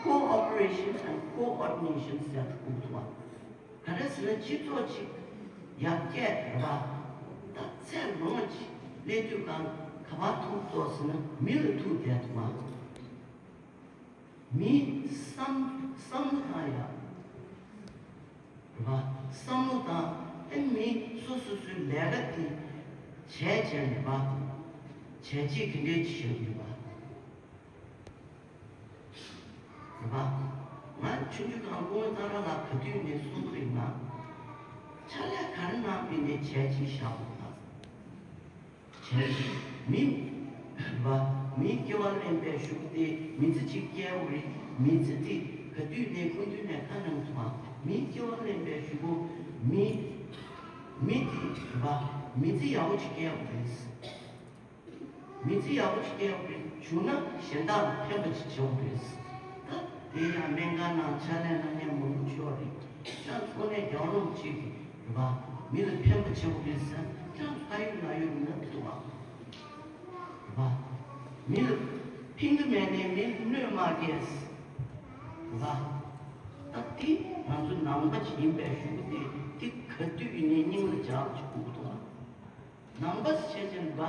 ཀོ་ཨོ་པ་རེ་ཤན་ཨེན་ཌི་ཀོ་ཨོ་ཌི་ནེ་ཤན་ཟེར་ཡ་དེ་དགོས་འདུག་པ། ག་རེ་ཟེར་ན་སྤྱི་ཚོགས་གཅིག་ཡར་རྒྱས། རེད་པ། ད་ཚད་ལོངས་ཅིག་སླེབས་དུས་གང་ག་པར་ཐུག་འདུག་ཟེར་ན་མི་ལ་ཐུག་བསྡད་འདུག་པ། མིའི་བསམ་བསམ་བློ་དང་ཡ། རེད་པ། བསམ་བློ་དང་ཨེ་མི་སོ་སོ་སོའི་ལས་ཀ་དེ་བྱས་བྱས། རེད་པ། བྱས་རྗེས་ག་འདྲས་ཅིག་བཞག་ཡོད་པ། རེད་པ། ང་ཆུང་ཆུང་སྒང་སྐུ་ངོ་ཙཱ་ར་ལགས་ག་དུས་ནས་གསུང་གི་རེད་ན། ཕྱག་ལས་ག་རེ་གནང་པ་ཡིན་ནའི་བྱས་རྗེས་བཞག་དགོས་པ། བྱས་རྗེས་མི་རེད་པ། མིའི་སྐྱེ་བ་ལེན་པའི་གཞུག་གུ་དེ་མི་ཚེ་གཅིག་སྐྱེལ་དགོས་རེད། མི་ཚེ་དེ་ག་དུས་ནས་ཀུན་དུས་ནས་ཁ་ནང་དུ་མ་མིའི་སྐྱེ་བ་ལེན་པའི་གཞུག་གུ་མི་མི་དེ་རེད་པ། མི་ཚེ་ཡག་པོ་ཅིག་སྐྱེལ་དགོས་རེད། མི་ཚེ་ཡག་པོ་ཞིག་སྐྱེལ་དགོས་རེད། བྱུང་ན་གཞན་དག་ལ་ཕན་པ་ཞིག་བྱེད་དགོས་རེད། ད་དེ་ཡང་སྨན་ཁང་ནང་ཕྱག་ལས་གནང་མཁན་མང་པོ་ཡོད་རེད། ཁྱེད་རང་ཚོ་དངོས་གནས་རྒྱལ་བ་རིན་པོ་ཆེ་གི་རེད་པ། མི་ལ་ཕན་པ་བྱེད་དགོས་རེད་ཟེར། ཁྱེད་རང་ཚོ་ཁ་ཡོད་ལག་ཡོད་མི་འདུག་པ། རེད་པ། མི་ལ་ཕན་གྱི་མེད་ནའི་མི་ལ་གནོད་མ་སྐྱེལ། རེད་པ། ད་དེ་ང་ཚོ་ནང་པ་ཞིག་ཡིན་པའི་གཞུག་གུ་དེ་དེ་ག་དུས་ཡིན་ནའི་སྙིང་ལ་འཇགས་བྱེད་དགོས་འདུག་པ། ནང་པ་ཟེར་བྱས་ཀྱང་རེད་པ།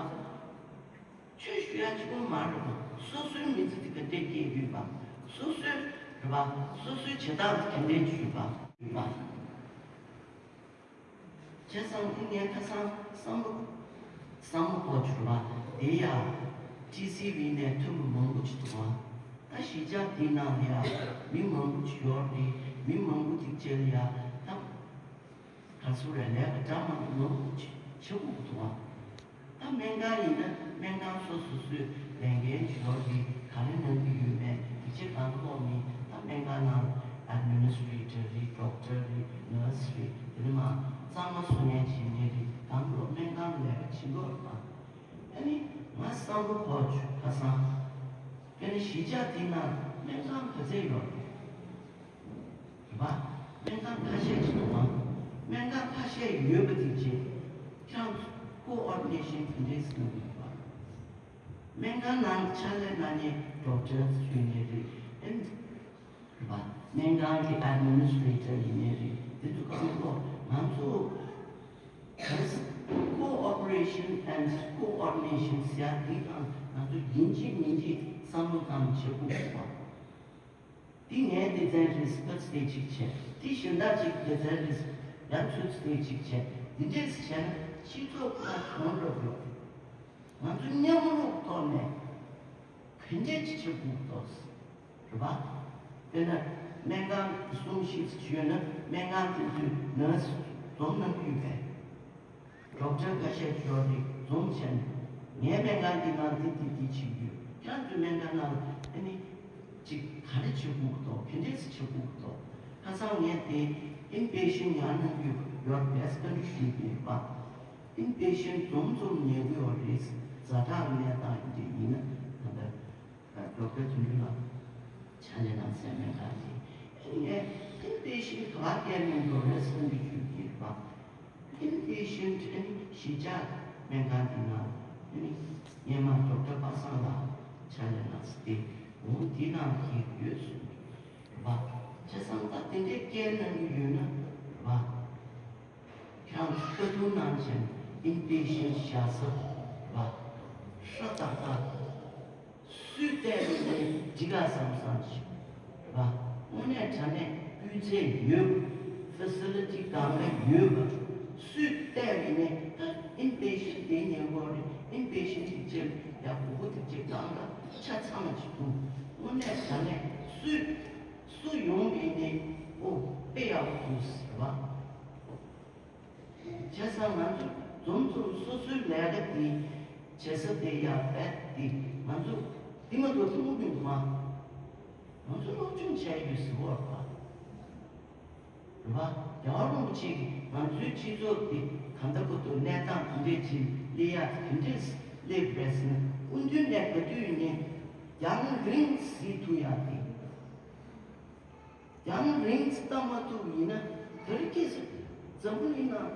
ཆོས་ཞུ་ཡ་གཅིག་པོ་མ་རེད་པ། སོ་སོའི་མི་ཚེ་དེ་ག་འདྲས་སྐྱེལ་དགོས་པ། སོ་སོའི་རེད་པ། སོ་སོའི་བྱེད་སྟངས་དེ་ག་འདྲས་ཞུས་པ་ཡོད་པ། བྱས་ཙང་དེ་ངས་ཁ་སང་བསམ་བློ་བསམ་བློ་གོ་བྱུང་བ་དེ་ཡ། ཊི་སི་ཝི་ནས་ཐོན་པ་མང་པོ་ཅིག་འདུག་པ། ད་གཞིས་ཆགས་འདི་ནང་ལ་ཡ་མི་མང་པོ་ཅིག་ཡོད་རེད། མི་མང་པོ་དེ་བཅས་ལ་ཡ་ད། ག་ཚོད་རེད། ལས་ཀ་འདྲ་མི་འདྲ་མང་པོ་བྱེད་དགོས་འདུག་པ། ད་སྨན་ཁང་ཡིན་ན་སྨན་ཁང་སོ་སོ་སོའི་ལས་འགན་ཞོར་གྱི་ག་རེ་གནང་གི་ཡོད་མེད་དེ་ཆེད་གང་ཐོག་ནས་ད་སྨན་ཁང་ནང་ཨེཌ་མི་ནི་སི་ཊི་རེ་ཊར་རེད། ཌོག་ཊར་རེད། ནར་སི་རེད། དེ་ནས་མ་གཙང་མ་བཟོ་མཁན་བྱེད་མཁན་རེད། གང་ལོ་སྨན་ཁང་ལས་ཀ་བྱེད་འགྲོ་རེད་པ། ཨ་ནི་ང་བསམ་བློ་འཁོར་བྱུང་། ཁ་སང་ཨ་ནི་གཞིས་ཆགས་དེ་ནང་སྨན་ཁང་ག་ཚད་ཡོད་རེད། རེད་པ། སྨན་ཁང་ཁ་ཤས་ཅིག་འདུག་པ། སྨན་ཁང་ཁ་ཤས་ཡོད་པ་དེ་རྗེས་ཁྱེད་རང་ཚོ་ཀོ་ཨོ་ཌི་ནེ་ཤན་ག་འདྲས་སེ་གནང་གི་འདུག་པ། སྨན་ཁང་ནང་ཕྱག་ལས་གནང་མཁན་ཌོག་ཊར་ཡིན་ནའི་རེད། ཨེམ་རེད་པ། སྨན་ཁང་གི་ཨེཌ་མི་ནི་སི་ཊི་རེ་ཊར་ཡིན་ནའི་རེད། དེ་ཚོ་གང་ལོ་ང་ཚོ་ག་རེ་ཟེར། ཀོ་ཨོ་པ་རེ་ཤན་ཨེན་ཌི་ཀོ་ཨོ་ཌི་ནེ་ཤན་ཟེར་ཡ་དེ་གང་ང་ཚོ་ཡིན་གཅིག་མིན་གཅིག་བསམ་བློ་བཏང་བྱེད་དགོས་འདུག་པ། འདི་ངའི་སྡེ་ཚན་རེད་ཟེར་ཚུར་དེ་གཅིག་བྱས། འདི་གཞན་དག་ཅིག་སྡེ་ཚན་རེད་ཟེར་ཡང་ཚུར་དེ་གཅིག་བྱས། འདི་འདྲས་བྱས་ན་སྤྱི་ཚོགས་ཁག་གང་འགྲོ་དགོས། ང་ཚོ་མཉམ་རུབ་ཐོག་ནས་ག་འདྲས་ཅིག་བྱེད་དགོས་འདུག་རེད་པ། དཔེར་ན་སྨན་ཁང་གསུམ་བཞི་ཙམ་ཡོད་ན་སྨན་ཁང་དེ་ཚོའི་ནར་སི་འཛོམས་གནང་གི་ཡོད་པས། ཌོག་ཊར་ཁ་ཤས་ཤོར་ཏེ་འཛོམས་བྱས་ནས་ངའི་སྨན་ཁང་འདི་ནང་འདི་འདི་འདི་བྱེད་ཀྱི་ཡོད། ཁྱེད་རང་ཚོའི་སྨན་ཁང་ནང་ཨ་ནི་ཅིག་ག་རེ་བྱེད་དགོས་འདུག་ག་འདྲས་སེ་བྱེད་དགོས་འདུག་ཁ་སང་ངས་དེ་ཨིན་པེ་ཤན་ཡང་གནང་རྒྱུ་ཡོད་པས་བཀའ་འདྲི་ཞུས་པ་ཡིན་པ། ཨིན་པེ་ཤན་འཛོམས་འཛོམས་ཉལ་གི་ཡོད་རེད། ཛ་དྲག་གནས་སྟངས་ཡིན་དེ་ཡིན་ན་ད་ལྟ། ཌོག་ཊར་དོན་གྲུབ་ལགས་ཕྱག་ལས་གནང་སའི་སྨན་ཁང་དེ། ཨ་ནི་ངས་ཨིན་པེ་ཤན་ག་པར་སྐྱེལ་གནང་འགྲོ་རེད་བསམ་གྱི་བརྗོད་ཀྱི་རེད་པ། ཨིན་པེ་ཤན་ཨ་ནི་གཞིས་ཆགས་སྨན་ཁང་དེ་ནང་ཨ་ནི་སྔོན་མ་ཌོག་ཊར་པ་སངས་ལགས་ཕྱག་ལས་གནང་ས་དེ་འོ་དེ་ནང་སྐྱེལ་གྱི་ཡོད་གསུངས་ཀྱི་རེད་པ། བྱས་ཙང་ད་དེ་འདྲས་སྐྱེལ་གནང་གི་ཡོད་ན་རེད་པ། ཁྱེད་རང་ཚོ་བཀའ་བསྡུར་གནང་བྱས་ཨིན་པེ་ཤན་བཞག་ས་རེད་པ། ཧྲ་ཏག་ཏག་སུས་བལྟས་པ་ཡིན་ནའི་འགྲིག་ག་བསམ་བསམ་ཞིག་རེད་པ། དངོས་གནས་དྲང་གནས་སྤུས་ཚད་ཡོད་པ། ཕེ་སི་ལི་ཊི་གང་ག་ཡོད་པ། སུས་བལྟས་པ་ཡིན་ནའི་ད་ཨིན་པེ་ཤན་དེ་ཉེན་འགོག་རེད། ཨིན་པེ་ཤན་དེ་ཅེར་ཡག་པོ་དེ་ཅེར་གང་ག་ཆ་ཚང་ཞིག་འདུག་དངོས་གནས་དྲང་གནས་སུས་སུ་ཡོང་བ་ཡིན་ནའི་ཨོ་དཔེ་ཡག་པོ་འདུག་ཟེར་བ། བྱས་ཙང་ང་ཚོ་འཛོམས་ཚོ་སོ་སོའི་ལས་ཀ་དེ་བྱེད་ས་དེ་ཡག་པས་དེ་ང་ཚོ་དེ་མ་གཏོགས་ཐུགས་མི་འདུག་མ། ང་ཚོ་སློབ་སྦྱོང་བྱས་ཡོད་ཟེར་བ་པ། རེད་པ། རྒྱལ་བ་རིན་པོ་ཆེ་གིས་ང་ཚོའི་སྤྱི་ཚོགས་འདི་གང་ལྟ་བུ་དུ་གནས་སྟངས་དེ་འདྲས་ཅིག་སླེབས་ཡག་དེ་འདྲས་སླེབས་པ་རེད་ཟེར་ན། སྐུ་མདུན་ནས་ག་དུས་ཡིན་ནའི་རྒྱང་རིང་གཟིགས་ཐུབ་ཡག་དེ། རྒྱང་རིང་ཙམ་ལྟ་མ་ཐུབ་ཡིན་ན་དེ་རིང་ཁ་སང་འཛམ་བུ་གླིང་ནང་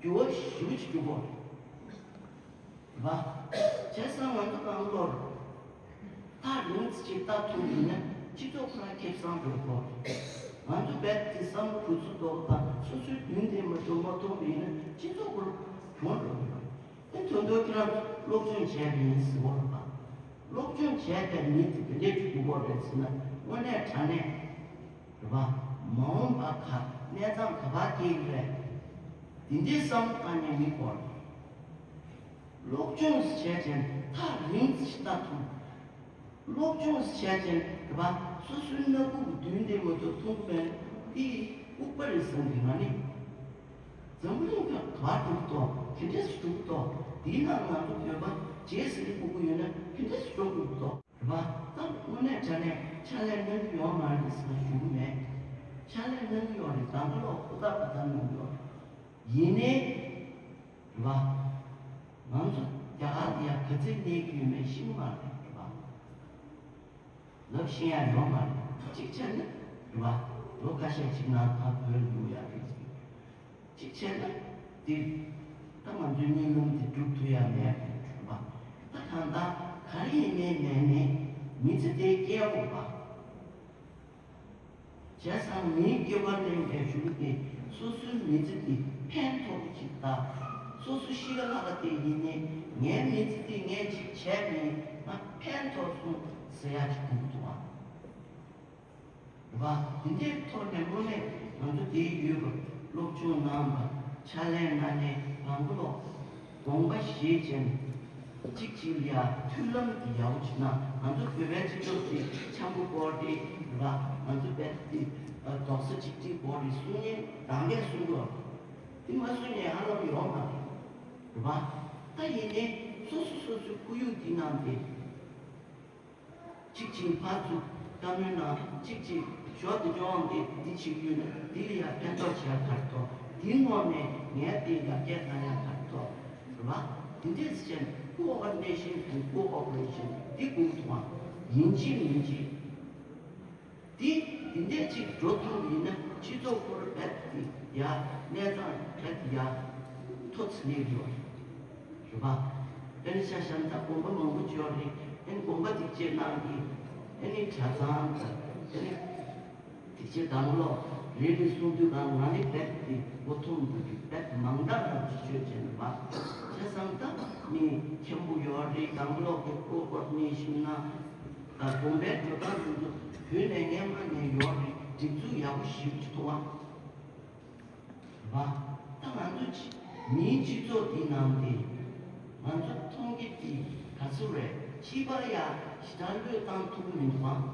འགྱུར་བ་ཞེ་པོ་ཅིག་འགྲོ་གི་རེད་པ། བྱས་ཙང་ང་ཚོ་གང་བློར་ཐག་རིང་ཙམ་ཅིག་ལྟ་ཐུབ་ཡིན་ན་སྤྱི་ཚོགས་ཁོ་རང་ཁེ་བཟང་འགྲོ་གི་རེད། ང་ཚོ་རྦད་དེ་བསམ་བློ་གྲོས་ཚོད་ལྡོག་པ་སོ་སོའི་མདུན་དེ་མ་གཏོགས་མ་མཐོང་བ་ཡིན་ན་སྤྱི་ཚོགས་ཁོ་རང་གྱོང་འགྲོ་གི་རེད། ཨེ་དོན་དུ་ཁྱེད་རང་སློབ་སྦྱོང་བྱས་པ་ཡིན་ཟེར་བ་རེད་པ། སློབ་སྦྱོང་བྱས་པའི་མི་དེ་དེ་འདྲས་ཅིག་དགོས་པ་རེད་ཟེར་ན་དངོས་གནས་དྲང་གནས་རེད་པ། མ་འོངས་པ་ག་གནས་སྟངས་ག་པར་སྐྱེལ་གྱི་རེད། དེ་འདྲའི་བསམ་བློ་བཏང་མཁན་མི་དགོས། སློབ་སྦྱོང་བྱས་བྱས་ཐག་རིང་ཙམ་ཞིག་ལྟ་ཐུབ། སློབ་སྦྱོང་བྱས་བྱས་རེད་པ། སོ་སོའི་སྣ་ཁུག་གི་མདུན་དེ་མ་གཏོགས་མཐོང་གི་མེད། དེ་ལྐུགས་པ་རེད་བསམ་གི། ང་ནི་འཛམ་བུ་གླིང་ག་ག་པར་འགྲོ་གི་འདུག་ག་འདྲས་སུ་འགྲོ་གི་འདུག་དེའི་ནང་ང་ཚོ་བོད་པ་རྗེས་ཟིན་དགོས་ཀྱི་ཡོད་ན་ག་འདྲས་སུ་འགྲོ་དགོས་ཀྱི་འདུག་རེད་པ། ད་དངོས་གནས་དྲང་གནས་ཕྱག་ལས་གནང་གི་ཡོད་མ་རེད་ཟེར་ན་ཞུ་གི་མེད། ཕྱག་ལས་གནང་གི་ཡོད་རེད། དང་པོ་ལོག་ཧུར་ཐག་པ་ད་གནང་གི་ཡོད་རེད། ཡིན་ནའི་རེད་པ། ང་ཚོ་རྒྱ་གར་འདི་ཡང་ག་ཚོད་གནས་ཀྱི་ཡོད་མེད་ཤེས་ཀྱི་མ་རེད། རེད་པ། ལབ་ཤེས་ཡ་ཡོད་མ་རེད། གཅིག་བྱས་ན་རེད་པ། ལོ་ཁ་ཤས་ཤིག་ནང་ཕར་བོད་ལ་འགྲོ་ཡ་རེད། གཅིག་བྱས་ན་འདིར་ད་ང་ཚོའི་གཉིད་ལམ་དེ་སྒྲུབ་ཐུབ་ཡ་མེད་པ་རེད་པ། ད་གང་ལྟར་ག་རེ་ཡིན་ནའི་ནས་ནས་མི་ཚེ་དེ་སྐྱེལ་དགོས་པ། བྱས་ཙང་མིའི་སྐྱེ་བ་ལེན་པའི་གཞུང་དེ་སོ་སོའི་མི་ཚེ་དེ་ཕན་ཐོགས་ཅིག་དང་། སོ་སོ་གཤིས་ཀ་ལྷག་ག་དེ་ཡིན་ནའི་ངའི་མི་ཚེ་དེ་ངས་ཅིག་བྱས་ནས་ང་ཕན་ཐོགས་སོང་ཟེར་ཡ་ཅིག་དགོས་འདུག་ཨ། རེད་པ། དེ་འདྲའི་ཐོག་ནས་དངོས་གནས་ང་ཚོ་དེའི་ཡུལ་ལ་སློབ་སྦྱོང་གནང་བ་ཕྱག་ལས་གནང་ནས་དང་པོ་ལོག་དགོངས་པ་བཞེས་བྱས་ནས་གཅིག་གཅིག་ལ་ཡ་མཐུན་ལམ་དེ་ཡག་པོ་ཅིག་གནང་། ང་ཚོ་བོད་པའི་སྤྱི་ཚོགས་དེ་འཆམ་པོ་སྐོར་དེ་རེད་པ། ང་ཚོ་བོད་དེ་རྡོག་རྩ་གཅིག་སྒྲིལ་སྐོར་དེ་གསུང་མཁན་རང་གིས་གསུང་གི་རེད། དེ་མ་གསུང་མཁན་ཧ་ལམ་ཡོད་མ་རེད། རེད་པ། ད་ཡིན་ནའི་སོ་སོ་སོ་སོའི་ཁོར་ཡུག་དེ་ནང་དེ། གཅིག་གཅིག་ཕར་ཚུར་བཀའ་མོལ་གནང་། གཅིག་གཅིག་ཞོར་དུ་ཅོག་འདི་འདི་བྱེད་རྒྱུ་ན་འདི་ལ་ཡང་ཕན་ཐོགས་བྱེད་ཡ་ག་རེ་ཐོགས། འདིའི་ངོས་ནས་ངས་འདི་ཡར་རྒྱས་གཏང་ཡ་ག་རེ་ཐོགས། རེད་པ། འདི་འདྲས་བྱས་ནས་ཀོ་ཨོ་ཌི་ནེ་ཤན་དང་ཀོ་ཨོ་པ་རེ་ཤན་འདི་དགོས་འདུག་ཨ། ཡིན་གཅིག་མིན་གཅིག་འདི་འདི་འདྲས་ཅིག་འགྲོ་ཐུབ་ཡིན་ན་སྤྱི་ཚོགས་ཁོ་རང་རྦད་དེ་ཡར་གནས་སྟངས་རྦད་དེ་ཡར་མཐོ་ཚུགས་ཡས་ཡོད་རེད་པ། ཨ་ནི་ཤ་ཤ་ད་དགོངས་པ་མང་པོ་བརྗོད་རེད། ཨ་ནི་དགོངས་པ་འདི་བཅས་གནང་གི། ཨ་ནི་གྲྭ་ཚང་དང་ཨ་ནི་དེ་བཅས་དང་ལོག་རེ་རེ་གསུང་དུས་གང་ང་ནི་རྦད་དེ་མགོ་འཐོམ་འདུག་གི། རྦད་མང་དྲགས་རང་ཅིག་བརྗོད་བྱས་ནས་པ། བྱས་ཙང་ད་མི་མཁན་པོ་ཡོད་རེད། དང་ལོག་གི་ཀོ་ཨོ་ཌི་ནེ་ཤན་ནང་དང་དགོངས་པའི་འགྲོ་སྟངས་དེ་ཚོ་བོད་ནས་སྔན་མ་ནས་ཡོད་རེད། སྒྲིག་འཛུགས་ཡག་པོ་ཞེ་པོ་ཅིག་འདུག་པ། རེད་པ། ད་ང་ཚོ་ཅི་མིའི་སྤྱི་ཚོགས་འདི་ནང་དེ་ང་ཚོ་མཐོང་གི་དེ་ག་ཚོད་རེད། ཕྱི་པར་ཡ་ཞེ་དྲག་བློས་བཏང་ཐུབ་མི་འདུག་ཨང་།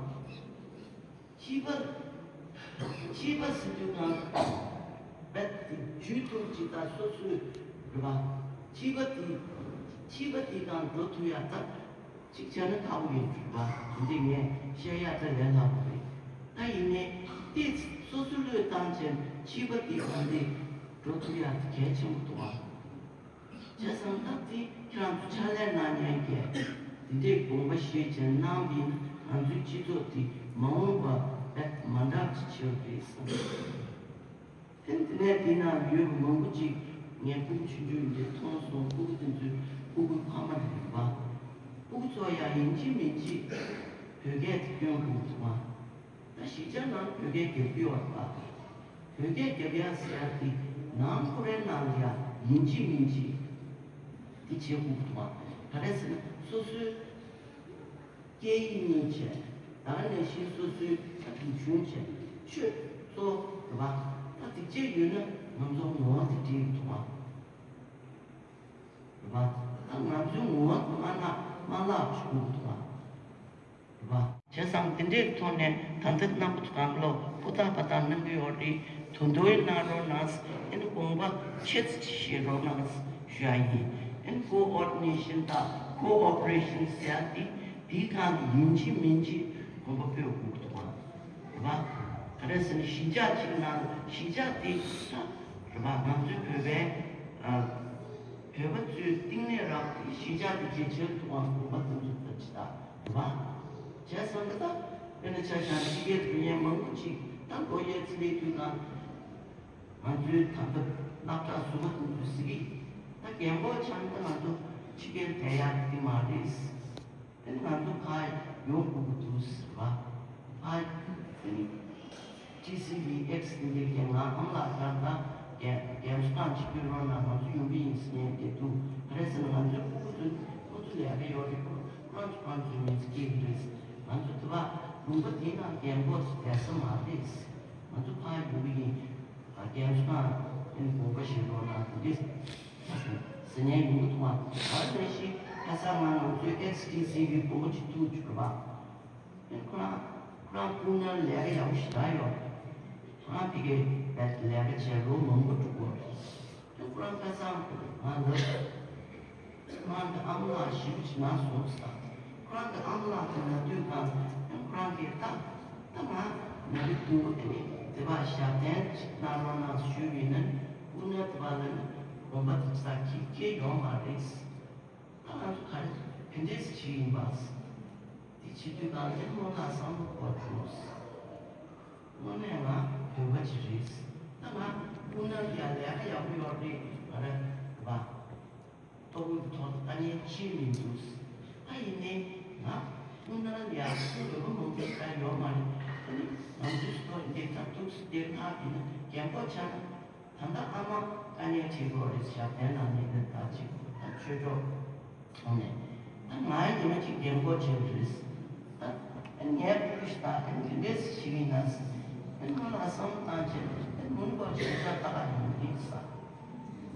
ཕྱི་པར་ཕྱི་པར་ཟེར་དུས་གང་རྦད་དེ་ཇུས་གཏོགས་ཅིག་དང་སོ་སོའི་རེད་པ། ཕྱི་པར་དེ་ཕྱི་པར་དེ་གང་འགྲོ་ཐུབ་ཡ་ད། གཅིག་བྱས་ན་ཐབས་ཡོད་གྲུབ་པ་འདི་ངས་བཤད་ཡག་ད་ལས་སླ་པོ་རེད། ད་ཡིན་ནའི་ཏོག་ཙམ་སོ་སོ་བློས་བཏང་བྱས་ཕྱི་པ་འདི་གང་འདི་འགྲོ་ཐུབ་ཡག་གལ་ཆེན་པོ་འདུག་ཨ། བྱས་ཙང་ད་འདི་ཁྱེད་རང་ཚོ་ཕྱག་ལས་གནང་མཁན་གྱིས་འདི་འདྲའི་དགོངས་པ་བཞེས་བྱས་གནང་བ་ཡིན་ན་ང་ཚོའི་སྤྱི་ཚོགས་འདི་མ་འོངས་པ་རྦད་མ་འདྲ་ཅིག་ཆགས་རེད་བསམ། དེ་ནས་དེ་ན་ཡོད་མང་པོ་ཅིག་ངས་སྤུ་གུ་ཆུང་ཆུང་འདི་མཐོང་སོང་། སྤུ་གུ་དེ་ཚོའི་སྤུ་གུའི་ཕ་མ་རེད་པ། སྤུ་གུ་ཚོ་ཡང་ཡིན་གཅིག་མིན་གཅིག་བོད་སྐད་དེ་སྐྱོན་དགོས་འདུག་པ། ད་གཞིས་ཆགས་ནང་བོད་སྐད་རྒྱབ་ཀྱི་ཡོད་རེད་པ། བོད་སྐད་རྒྱབ་ཡ་ཟེར་ཡ་དེ་ནང་ཁོ་རའི་ནང་ལ་ཡང་ཡིན་གཅིག་མིན་གཅིག་དེ་བྱེད་དགོས་འདུག་པ། ག་རེ་ཟེར་ན་སོ་སོའི་སྐད་ཡིག་གཉིས་བྱས། ད་ག་ནང་བཞིན་སོ་སོའི་སྒྲིག་གཞུང་བྱས། ཆོས་གཙོ་བོ་རེད་པ། ད་སྒྲིག་ཆས་ཡོད་ན་ང་ཚོ་ངོ་བོ་དེ་འགྲིག་འདུག་པ། རེད་པ། ད་ང་ཚོའི་ངོ་བོ་དེ་མ་ན་མ་བརླག་བྱུང་འདུག་པ། རེད་པ། བྱས་ཙང་དེ་འདྲའི་ཐོག་ནས་ད་ལྟ་རྣམ་པ་ཚོ་གང་ལོག་ ཐག་པ་དང་གནང་གི་ཡོད་རེད། དོ་དོ་ཡིན་གནང་རོགས་གནང་། ཨེ་ནི་དགོངས་པ་ཆེ་ཙམ་བཞེས་རོགས་གནང་ཞུ་ཡ་ཡིན། ཨེ་ནི་ཀོ་ཨོ་ཌི་ནེ་ཤན་དང་ཀོ་ཨོ་པ་རེ་ཤན་ཟེར་ཡ་དེ་དེའི་སྒང་ལ་ཡིན་གཅིག་མིན་གཅིག་དགོངས་པ་སྤོ་དགོས་ཀྱི་འདུག་ག་རེད་པ། ག་རེ་ཟེར་ན་གཞིས་ཆགས་གཅིག་ནང་གཞིས་ཆགས་དེ་ད་རེད་པ། ང་ཚོའི་བོད་པའི་ཨ་བོད་པ་ཚོའི་གཏིང་ནས་རག་གཞིས་ཆགས་དེ་གལ་ཆེར་མཐོང་བ་དགོངས་པ་དེ་ཚོ་ལྟ་ཅི་ད་རེད་པ། བྱས་ཙང་གི་ད་དཔེར་ན་ཆ་བཞག་ན་ཕྱི་རྒྱལ་དུ་ཡོད་མཁན་མང་པོ་ཅིག་ད་ལོ་ཡས་ཚེ་ལས་དུས་ན། ང་ཚོའི་ད་ལྟ་སློབ་གྲྭ་ཟུར་པ་དེ་ཚོས་ཟེར་གི། ད་རྒན་གོག་ཆགས་ན་ད་ང་ཚོ་ཕྱི་རྒྱལ་བསྡད་ཡག་དེ་མ་རེད། དེ་ང་ཚོ་ཕར་ཡོང་དགོས་ཀྱི་འདུག་ཟེར་བ། ཕར་དེ་ནི་ཊི་སི་ཝི་ཨེག་སི་དེ་འདྲའི་རྒན་ང་ཨ་མ་ལགས་ད་ལྟ་རྒན་རྒན་གསོ་ཁང་ཅིག་ཕུལ་རོགས་གནང་། ང་ཚོ་ཡོང་གི་ཡིན་ཟེར་ནས་བསྡད་འདུག་ག་རེ་ཟེར་ན་ང་ཚོའི་ཕྲུ་གུ་ཚོ་ཁོ་ཚོ་ལས་ཀ་ཡོད་རེད། ཁོ་རང་ཚོ་ཁོ་རང་ཚོའི་མི་ཚེ་སྐྱེལ་གི་རེད། ང་ཚོ་དེ་བ་ལུང་པ་དེའི་ནང་རྒན་གོག་ཚོ་བསྡད་ས་མ་རེད། ང་ཚོ་ཕར་ཡོང་གི་ཡིན། རྒན་གསོ་ཁང་ཨེ་ནི་དགོངས་པ་བཞེས་རོགས་གནང་། དེ་འདྲས་ཟེར་ནས་ཡོང་གི་འདུག་ཨ། ད་ནང་བཞིན་ཁ་སང་ང་ང་ཚོའི་ཨེག་སི་ཊི་སི་ཝི་བུ་མོ་ཅིག་ཐུག་བཅུག་པ། ཨེ་ཁོ་རང་ཁོ་རང་སྤུ་ན་ལས་ཀ་ཡག་པོ་ཞེ་དྲག་ཡོད། ཁོ་རང་དེ་གའི་བེད་ལས་ཀ་བྱས་ལོ་མང་པོ་འགྲོ་གི་ཡོད་རེད། ཨེ་ཁོ་རང་ཁ་སང་ང་ལབ། ཁོ་རང་གི་ཨ་མ་ལགས་ཞེ་པོ་ཅིག་ན་སོང་ཟེར། ཁོ་རང་གི་ཨ་མ་ལགས་དེ་ན་དུས་གང་ཁོ་རང་གིས་ད་ད་ང་ན་གི་འདུག་དེ་ནས་དེ་བ་ཞབས་བརྟན་ཅིག་གནང་རོགས་གནང་ཞུས་པ་ཡིན་ན་སྤུ་ན་དེ་བ་ལ་ནི་དགོངས་པ་དེ་ཙག་གི་སྐྱེ་ཡོང་མ་རེད། ད་ང་ཚོ་ག་རེ་དེ་འདྲས་ཞིག་ཡིན་པ། དེ་བྱེད་དུས་གང་ལ་སྔོན་ལ་བསམ་བློ་འཁོར་བྱུང་། དངོས་གནས་ང་བོད་པ་ཅིག་རེད། ད་ང་སྤུ་ན་ལ་ཡ་ལས་ཀ་ཡག་པོ་ཡོད་རེད། ང་ར་བ། ལྟོ་གོས་ཀྱི་ཐོག་ལ་ལྟ་ཉན་ཅི་མི་འདུག་ད་ཡིན་ནའི་ང་སྤུ་ན་ལ་ཡ་སུ་ལོ་མང་པོ་ཞིག་ཡོད་མ་རེད། ད་ནི་ང་ཚོའི་ཐོག་འདི་ལྟར་ཐུགས་སུ་སྟེར་ཐག་ཡིན་ན་རྒན་གོག་ཆགས་ན། ད་ལྟ་ཨ་མ་དཀའ་ངལ་འཕྲད་ཀྱི་ཡོད་རེད། ཞབས་བརྟན་གནང་མཁན་དེ་ད་ཅིག་ད་ཆོས་ཕྱོགས་ཐོག་ནས་ད་ང་ཡི་ཉི་མ་ཅིག་རྒན་གོག་བྱས་རེད། ད་ཨེ་ངའི་ཕྲུ་གུ་ཞིག་ད་ཨེ་དེ་འདྲས་ཞིག་ཡིན་ན་ཨེ་ང་ལ་བསམ་བློ་བཏང་བྱས་ཨེ་མུན་པ་ཞིག་ད་ལྟ་ག་ཡོང་གི་ཡིན་ས།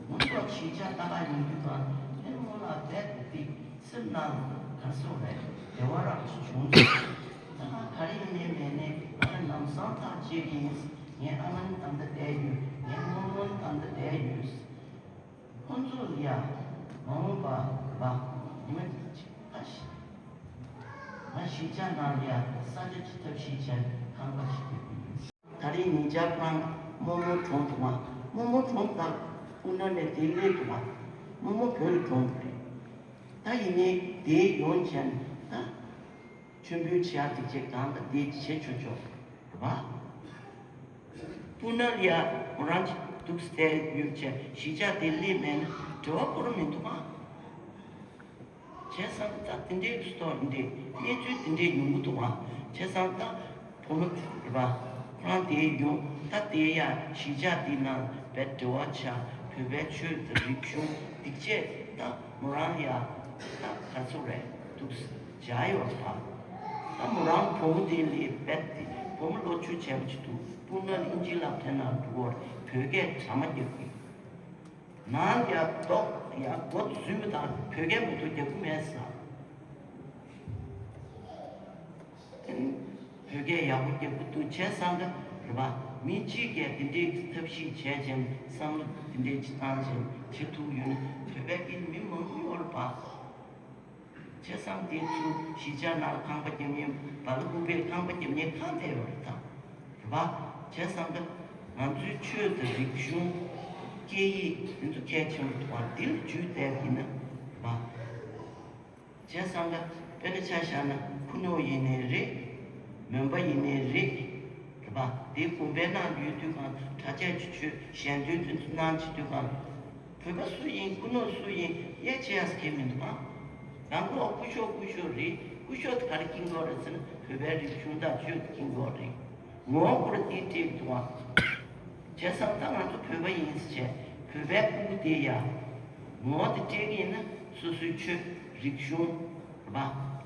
མུན་པ་ཞིག་ད་ལྟ་ག་ཡོང་དུས་ད་ཨེ་ང་ལ་བསྡད་དེ། སེམས་ནང་ག་སོང་རེད། བདེ་བ་རང་ཞིག་བྱུང་སོང་། ད་ང་ག་རེ་ཡིན་ནའི་མེད་ནའི་ང་ལ་ལམ་སང་ཐག་བཅད་ཀྱི་ཡིན། ངའི་ཨ་མ་ནི་ད་ལྟ་བསྡད་ཡོད། ངའི་རྨོ་མོ་ནི་ད་ལྟ་བསྡད་ཡོད། ཁོང་ཚོ་ལ་ཡ་མ་འོངས་པ་བ་ཉི་མ་ཅིག་ད་ཤི་ང་གཞིས་ཆགས་ནང་ལ་ཡ་ས་ཆ་ཅིག་ཐབས་ཤེས་བྱས་ཁང་པ་ཞིག་རྒྱག་གི་ཡིན། ད་རེས་ཉེ་ཆར་ཁོ་རང་རྨོ་མོ་གྲོངས་འདུག་ཨ། རྨོ་མོ་གྲོངས་ད་སྤུ་ན་ནས་དེ་སླེབས་འདུག་ཨ། རྨོ་མོ་བོད་ལ་གྲོངས་འདུག་རེད། ད་ཡིན་ནའི་དེ་ཡོང་བྱས་ན་ད་མཆོད་འབུལ་བྱེད་ཡག་དེ་བྱེད་གང་ད་དེ་བྱེད་ཆོག་ཆོག་རེད་པ། སྤུ་ན་ལ་ཡ་ཁོ་རང་གཅིག་འདུག་སྟེ་ཡོད་བྱས་གཞིས་ཆགས་དེ་སླེབས་མེད་ན་འབྲེལ་བ་ཁོ་རང་མི་འདུག་ཨ། བྱས་ཙང་ད་དེ་འདྲའི་སྟོན་འདི་གནས་ཚུལ་དེ་འདྲའི་ཉུང་གི་འདུག་ཨ། བྱས་ཙང་ད་བུ་མོ་རེད་པ། ཁོ་རང་དེ་ཡོང་ད་དེ་ཡ་གཞིས་ཆགས་དེ་ནང་བེད་འབྲེལ་བ་བྱ། བོད་པའི་ཆོས་དང་རིག་གཞུང་སྡིག་ཆས་ད་མོ་རང་ཡ་ད་ག་ཚོད་རེད་འདུག་བྱ་ཡོད་པ། ད་མོ་རང་བུ་མོ་དེ་ལས་བེད་དེ་བུ་མོ་ལོ་ཆུང་བྱས་པ་ཅིག་འདུག་སྤུ་ན་ཨིན་ཇི་སློབ་གྲྭའི་ནང་འགྲོ་བར་བོད་སྐད་གྲ་མ་རྒྱག་གི། ནང་ཡ་ཏོག་ཡ་སྒོ་བཟུས་པ་དང་བོད་སྐད་མ་གཏོགས་རྒྱག་གི་མེད་ས། བོད་སྐད་ཡག་པོ་རྒྱག་གི་འདུག་བྱས་ཙང་ད་རེད་པ། མི་གཅིག་གིས་དེ་འདྲའི་ཐབས་ཤེས་བྱས་ཙང་བསམ་བློ་དེ་འདྲའི་ཅིག་བཏང་ཙང་བྱེད་ཐུབ་ཡོད་ན་བོད་པའི་སྐད་མི་མང་པོ་ཡོད་རེད་པ། བྱས་ཙང་དེ་ཚོ་གཞིས་ཆགས་ནང་ཁང་པ་རྒྱབ་མཁན་བ་ལ་ཧུ་པའི་ཁང་པ་རྒྱབ་མཁན་གང་བསྡད་ཡོད་རེད་ད། རེད་པ། བྱས་ཙང་ད་ང་ཚོའི་ཆོས་དང་རིག་གཞུང་སྐད་ཡིག་འདི་ཚོ་གལ་ཆེན་པོ་འདུག་པ། འདི་ལ་འཇུས་བསྡད་ཡིན་ན་རེད་པ། བྱས་ཙང་ད་དཔེར་ན་ཆ་བཞག་ན་ཁུ་ནུ་ཡིན་ནའི་རེད། མོན་པ་ཡིན་ནའི་རེད། རེད་པ། དེ་དགོན་པའི་ནང་ཡོད་དུས་གང་གྲྭ་ཆས་ཆུ་ཆུ་ཞལ་འདོན་དེ་ཚོ་གནང་བྱེད་དུས་གང་། བོད་པ་སུ་ཡིན་ཁུ་ནུ་སུ་ཡིན་དབྱེ་འབྱེད་ཡག་གི་མི་འདུག་ཨང་། རང་གི་འོ་སྐུ་ཞབས་སྐུ་ཞབས་རེད། སྐུ་ཞབས་དེ་ག་རེ་སྐྱིན་གོ་རེད་ཟེར་ན་བོད་པའི་རིག་གཞུང་དང་ཆོས་དེ་སྐྱིན་གོ་རེད། ངོ་བོ་ཁོ་ར་དེ་སྤྲད་འདུག་ཨང་། བྱས་ཙང་ད་ང་ཚོ་བོད་པ་ཡིན་ཟེར་བྱས་བོད་པའི་སྤུ་གུ་དེ་ཡ། ངོ་བོ་དེ་སྤྲད་ཀྱི་ཡིན་ན་སོ་སོའི་ཆོས་རིག་གཞུང་རེད་པ།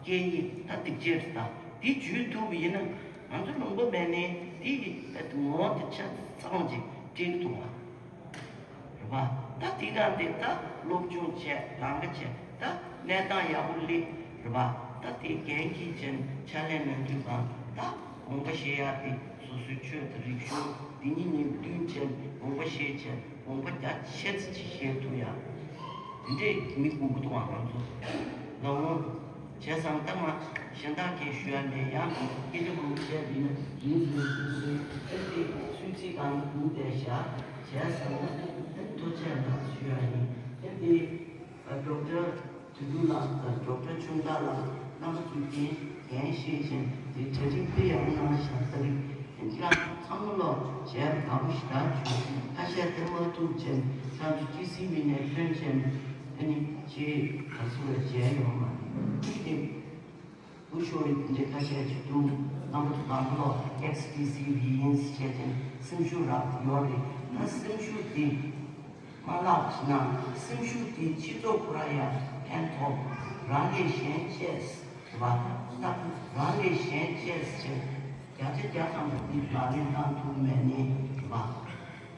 སྐད་ཡིག་ད་སྡིག་ཆས་རེད་ད། དེ་འཇུས་ཐུབ་པ་ཡིན་ན་ང་ཚོ་ལུང་པ་མེད་ནའི་དེ་ཡི་ད་ངོ་བོ་དེ་ཆ་ཚང་ཅིག་སྤྲད་ཀྱི་འདུག་ཨང་། རེད་པ། ད་དེ་ག་འདི་ད་སློབ་སྦྱོང་བྱས་ལམ་ཁ་བྱས་ད་གནས་སྟངས་ཡག་པོ་སླེབས་རེད་པ། ད་དེ་འགན་འཁྱེར་བྱས་ཕྱག་ལས་གནང་དུས་གང་ད་ དགོངས་པ་བཞེས་ཡ་དེ་སོ་སོའི་ཆོས་དང་རིག་གཞུང་འདི་གཉིས་གཉིས་བསྟུན་བྱས་དགོངས་པ་བཞེས་བྱས་དགོངས་པ་རྒྱ་ཆེ་ཙམ་ཅིག་བཞེས་ཐུབ་ཡ། དེ་འདྲས་མི་དགོས་ཀྱི་འདུག་ཨང་། ང་ཚོ་ལ་འོང་བྱས་ཙང་ད་ང་གཞན་དག་གིས་ཞུ་ཡ་མེད། ཡང་སྐད་ཆ་གོ་བཤད་པ་ཡིན་ན་རིང་ཙམ་རིང་ཙམ་ཨེ་དེ་ཚུལ་ཚིག་གང་འདུག་བསྡད་བཞག་བྱས་ཙང་ཨེ་ཐུགས་རྗེ་གནང་ཞུ་ཡ་ཡིན། ཨེ་དེ་ཌོག་ཊར་དོན་གྲུབ་ལགས་དང་ཌོག་ཊར་ཆུང་བདག་ལགས་རྣམ་པ་ཚོས་འགན་འགན་བཞེས་བཞིན་དེ་གྲ་སྒྲིག་དཔེ་ཡག་པོ་གནང་བཞག་ས་རིག་འདི་ལ་ཚང་མ་ལོག་བྱས་པ་དགའ་པོ་ཞེ་དྲག་བྱུང་། ཁ་ཤས་དེ་མ་ཐུབ་བྱས་ཁྱེད་ཚོ་ཅི་སྲིད་མི་ནས་ཐོན་བྱས་ཨ་ནི་ཅི་ག་སུ་ལ་བྱས་ཡོང་མ་རེད། ཅི་སྟེ་བུ་ཤོར་རིགས་དེ་འདྲའི་ཁ་ཤས་ཅིག་འདུག་རྣམ་པ་ཚོ་དང་པོ་ལོག་ཨེག་སི་ཊི་སི་ཡིན་བྱས་ཀྱང་སེམས་ཤུགས་རག་ཡོད་རེད། ད་སེམས་ཤུགས་དེ་མ་བརླག་ན་སེམས་ཤུགས་དེ་སྤྱི་ཚོགས་ཁོ་རང་ཡང་ཕན་ཐོགས། རང་ལས་གཞན་གཅེས་ཟེར་བ་ད་རང་ལས་གཞན་གཅེས་ཟེར་བྱས་བརྒྱ་ཆ་བརྒྱ་ཐམ་པ་འདི་ལག་ལེན་བསྟར་ཐུབ་མེད་ནའི་རེད་བ།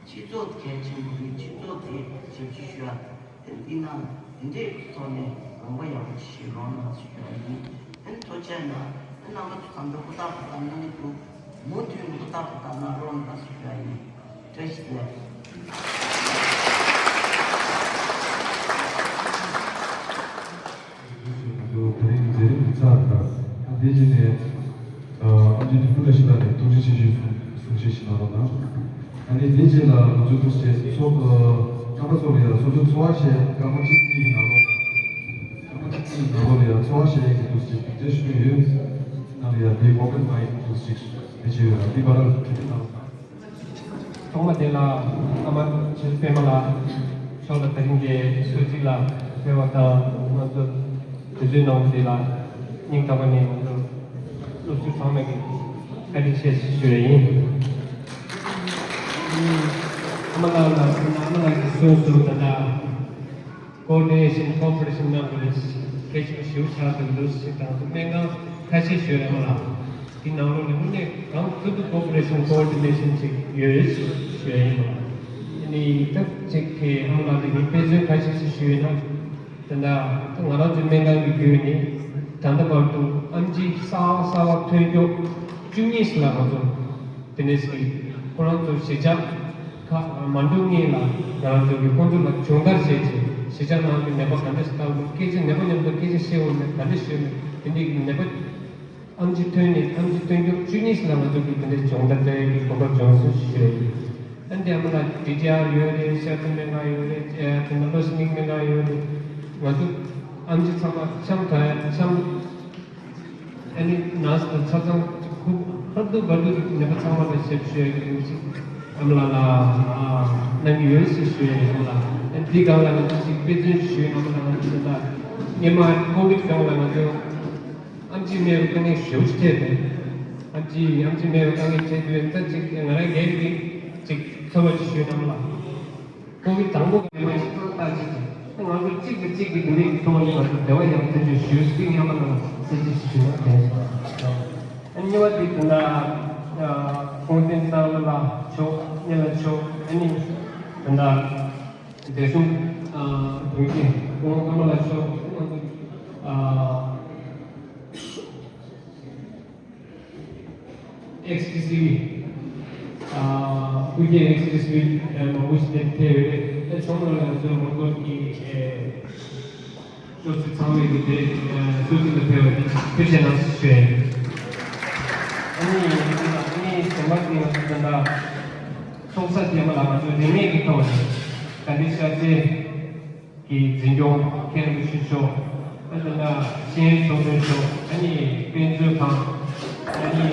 སྤྱི་ཚོགས་གལ་ཆེན་པོ་རེད། སྤྱི་ཚོགས་དེ་ཞབས་ཕྱི་ཞུ་ཡ་དེ་འདི་ནང་འདི་འདྲའི་ཐོག་ནས་དགོངས་པ་ཡག་པོ་ཅིག་བཞེས་རོགས་གནང་ཞུ་ཡ་ཡིན། ཨ་ནི་ཐུགས་རྗེ་གནང་། ཨ་རྣམ་པ་ཚོ་ད་ལྟ་ཧུར་ཐག་ཧུར་ཐག་གནང་གི་འདུག་མུ་མཐུད་ནས་ཧུར་ཐག་ཧུར་ཐག་གནང་རོགས་གནང་ཞུ་ཡ་ཡིན། བཀྲ་ཤིས་བདེ་ལེགས། ང་ཚོ་ད་རིང་མཛད་རིམ་འདི་ཚར་དང་། ཨ་དེ་རྗེས་ནས་ཨ་ཨམ་ཆི་ཏི་ཕུ་ལ་ཤི་ད་ནས་ཐུགས་རྗེ་ཆེ་ཞུའི་གསུང་གསུང་བཤད་ཞིག་གནང་རོགས་གནང་། ཨ་ནི་དེ་རྗེས་ལ་ང་ཚོས་ཐུགས་རྗེ་ཆེ་ཚོགས་ཨ་རྣམ་པ་ཚོ་ལ་ཡང་སོ་སོའི་འཚོ་བ་བྱེད་སྐར་མ་གཅིག་གཉིས་ཀྱི་ནང་ལོགས་ལ་སྐར་མ་གཅིག་གཉིས་ཀྱི་ནང་ལོགས་ལ་ཡང་འཚོ་བ་བྱེད་ཡས་ཀྱི་ཐུགས་རྗེ་ཆེ་ཞུ་གི་ཡོད། ནང་ལ་ཡང་དེའི་འགོག་པའི་མ་ཡིན་ཐུགས་རྗེ་ཆེ་དེ་བྱས་ཡོད་ལ་འདི་བར་ལ་གྲོས་གཏམ་གནང་། ཐོག་མ་དེ་ལ་ཨ་མ་ཆོས་པད་མ་ལགས་མཆོག་ལ་ད་རིང་གི་གསོལ་ཚིགས་ལ་ཕེབས་པ་དང་ང་ཚོ་དུས་ཚོད་གནང་བ་དེ་ལ་སྙིང་ཐག་པ་ནས་ང་ཚོ་སློབ་ཕྲུག་ཚང་མས་ཀྱི་བཀའ་དྲིན་ཆེ་ཞུ་ཡ་ཡིན། ཨ་མ་ལགས་ལ་ཨ་མ་ལགས་ཀྱིས་གསུངས་སོང་། ད་ལྟ་ཀོ་ཨོ་ཌི་ནེ་ཤན་ཀོ་ཨོ་པ་རེ་ཤན་གནང་དགོས་རེད། གལ་ཆེན་པོ་ཞེ་པོ་ཆགས་འདུག་ལུས་ཤིག་དང་སྨན་ཁང་ཁ་ཤས་ཞུ་ཡ་མ་ལགས། དེ་ནང་ལོགས་ནས་དངོས་གནས་གང་ཐུབ་ཐུབ་ཀོ་ཨོ་པ་རེ་ཤན་ཀོ་ཨོ་ཌི་ནེ་ཤན་ཅིག་ཡོད་ཞུ་ཡ་ཡིན་པ། ཨ་ནི་ད་ཅིག་གི་ཨ་མ་ལགས་དེ་གི་དཔེ་མཚོན་ཁ་ཤས་ཤིག་ཞུས་ན། དེ་འདྲ་ད་ང་རང་ཚོའི་སྨན་ཁང་གི་བརྒྱུད་ནས་ད་ལྟ་བར་དུ་ཨེམ་ཆི་གསར་པ་གསར་པ་ཐོན་མགྱོགས་བཅུ་གཉིས་ཤིག་ལ་ང་ཚོ་དེ་ནས་ཀྱི་ཁོ་རང་ཚོ་གཞིས་ཆགས་ཁག་མ་འགྲོ་སྔོན་ལ་ང་རང་ཚོ་གི་ཁོང་ཚོ་ལ་སྦྱོང་བརྡར་བྱས་རྗེས་གཞིས་ཆགས་ནང་གི་ནད་པ་ག་འདྲ་ཞིག་ལྟ་དགོས། སྐད་ཆ་ནད་པ་མཉམ་དུ་སྐད་ཆ་བཤད་འོང་མེད་ག་འདྲ་ཤོད་མེད་དེ་འདྲའི་གི་ནད་པ་ཨེམ་ཆི་ཐོན་ནས་ཨེམ་ཆི་ཐོན་མགྱོགས་བཅུ་གཉིས་ལ་ང་ཚོ་གི་དེ་འདྲའི་སྦྱོང་བརྡར་སྤྲད་ཡས་ཀྱི་གོ་སྐབས་བྱུང་སོང་ཞུ་ཡ་ཡིན། ཨ་ནི་ཨ་མ་ལགས་ཌི་ཊི་ཨར་ཡོད་རེད། ཤར་རྩེ་སྨན་ཁང་ཡོད་རེད། ཨ་དེ་ནས་བློ་བཟང་སྙིང་སྨན་ཁང་ཡོད་རེད། ང་ཚོ་ཨེམ་ཆི་ཚང་མ་འཆམ་ག་འཆམ། ཨ་ནི་ནར་སི་དང་ཆ་ཚང་ཁུག་ཧར་དུ་བར་དུ་ནད་པ་ཚང་མ་ལ་ཞབས་ཞུ་ཡ་གི་ཅིག་ཨ་མ་ལགས་ལ་གནང་གི་ཡོད་ཞེས་ཞུ་ཡ་ཡིན་ལ། ཨ་ནི་འདི་སྒང་ལ་ང་ཚོ་ཅིག་དཔེ་མཚོན་ཞུས་ཨ་མ་ལགས་ང་ཚོ་ད་སྔོན་མ་ཀོ་ཝིཌ་སྒང་ལ་ང་ཚོ་ཨེམ་ཆི་མེད་པའི་དཀའ་ངལ་ཞེ་པོ་ཅིག་འཕྲད་པས། ཨེམ་ཆི་ཨེམ་ཆི་མེད་པའི་དཀའ་ངལ་འཕྲད་དུས་ད་ཅིག་ང་རང་སྒེར་གྱི་ཅིག་ཚོར་བ་ཅིག་ཞུས་ན་མ་ལགས། ཁོ་གི་དང་པོ་གི་མ་ཞིག་ཏུ་ལྟ་ཅིག་ང་ཚོ་གཅིག་གིས་གཅིག་གི་འདུ་ལེགས་ཀྱི་ཐོག་ནས་ང་ཚོ་བདེ་བ་ཡག་པོ་ཐོན་ཆེད་ཞུས་སྲིད་ཡང་མ་ལགས་སྲིད་ཅིག་ཞུས་ན་དེ། ཨ་གཉིས་པ་དེ་ད་ལྟ་ཁོང་བསྟན་གཙང་ལ་ལ་མཆོག་གཉན་ལ་མཆོག་ཨ་ནི་ད་ལྟ། བདེ་སྲུང་ཨ་དྲུང་ཆེ་སྐུ་ངོ་ཀརྨ་ལགས་མཆོག་ང་ཚོ་ཨ་ཨེག་སི་ཊི་སི་བི་ཨ་སྐུ་སྒེར་ཨེག་སི་ཊི་སི་བི་ཨ་མང་པོ་ཞིག་དེར་ཕེབས་ཡོད་རེད། ཨ་མཆོག་གླང་ལགས་ང་ཚོའི་མོན་གྷོ་གི་ཨེ་སློབ་ཕྲུག་ཚང་མས་ཀྱི་དེ་ཨ་སློབ་ཕྲུག་ལ་ཕེབས་པ་དེ་ཐུགས་རྗེ་གནང་ཞུ་ཡ་ཡིན། ཨ་ནི་ཨ་ནི་ཨ་ནི་གཞན་པ་དེ་ང་ཚོ་ད་ལྟ། ཚོགས་ས་དེ་མ་ལ་ང་ཚོ་རིག་གནས་ཀྱི་ཐོག་ནས་དགའ་ལྡན་ཤར་རྩེ་གི་འཛིན་སྐྱོང་མཁན་རིན་པོ་ཆེ་མཆོག་ཨ་ནི་ཤེས་ཡོན་ཚོགས་པའི་མཆོག་ཨ་ནི་དཔེ་མཛོད་ཁང་ཨ་ནི་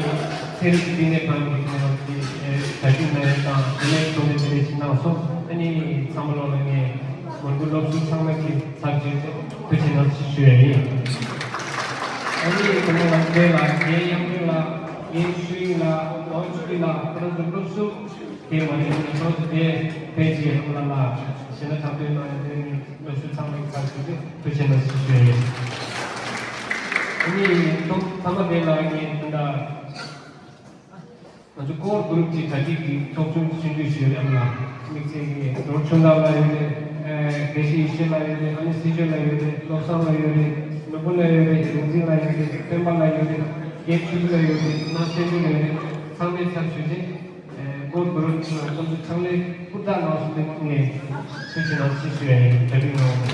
ཚན་རིག་བསྟི་གནས་ཁང་གི་ཁོང་རང་གི་གྲ་སྒྲིག་གནང་ཡ་དང་དེ་ནས་ཚོགས་ནས་དེ་ནས་ཕྱི་ནང་སོགས་ཨ་ནི་ཚང་མ་ལོག་ལ་ངས་མོན་གྷོ་སློབ་ཟུར་ཚང་མ་གི་ཚབ་བྱས་ཏེ་ཐུགས་རྗེ་གནང་ཞུ་ཡ་ཡིན། ཨ་ནི་དེ་ནས་ང་ཚོའི་ལ་རྒན་གཡང་འཛོམས་ལགས་རྒན་ཆོས་དབྱིངས་ལགས་ནོར་ཅུ་ལགས་ཁོ་རང་ཚོ་སློབ་ཟུར། དེ་མ་ཡིན་ན་ཁོང་ཚོ་དེ་ཕལ་ཆེར་ཧམ་ལ་ལ་ཞེ་ན་འཁྲབ་སྟོན་གནང་ཡོད་དེ་ནི་སློབ་ཟུར་ཚང་མའི་ཁ་ཞུ་དེ་ཐུགས་རྗེ་གནང་ཞུ་ཡོད། ཨ་ནི་ཐོག་མཐའ་མ་དེ་ལ་ངས་ད་ལྟ་ང་ཚོ་ཀོར་གུ་རུབ་ཀྱི་གྲ་སྒྲིག་གི་ཚོགས་ཆུང་ཆུང་དུས་ཞུས་ཡོད་ལ་དམིགས་བསལ་གྱི་ནོར་ཆུང་ལགས་ལ་ཡོད་རེད། དགེ་བཤེས་ཡེ་ཤེས་ལགས་ཡོད་རེད། ཨ་ནི་སྲིད་སྐྱོང་ལགས་ཡོད་རེད། བློ་བཟང་ལགས་ཡོད་རེད། ནོར་བུ་ལགས་ཡོད་རེད། རིག་འཛིན་ལགས་ཡོད་རེད། སྤེན་པ་ལགས་ཡོད་རེད། རྒན་ཕྲུ་གུ་ལ་ཡོད་པའི་ན་གསོན་པོ་ཡོད་པའི་ཚང་མའི་ཚབ་ཞུས་ཏེ། སྒོར་སྒོར་ཚང་ཚང་ཚང་ལས་ཧུར་ཐག་གནང་སོང་ནས་ངས་ཐུགས་རྗེ་གནང་ཞེས་ཞུ་ཡ་ཡིན། གྲ་སྒྲིག་གནང་།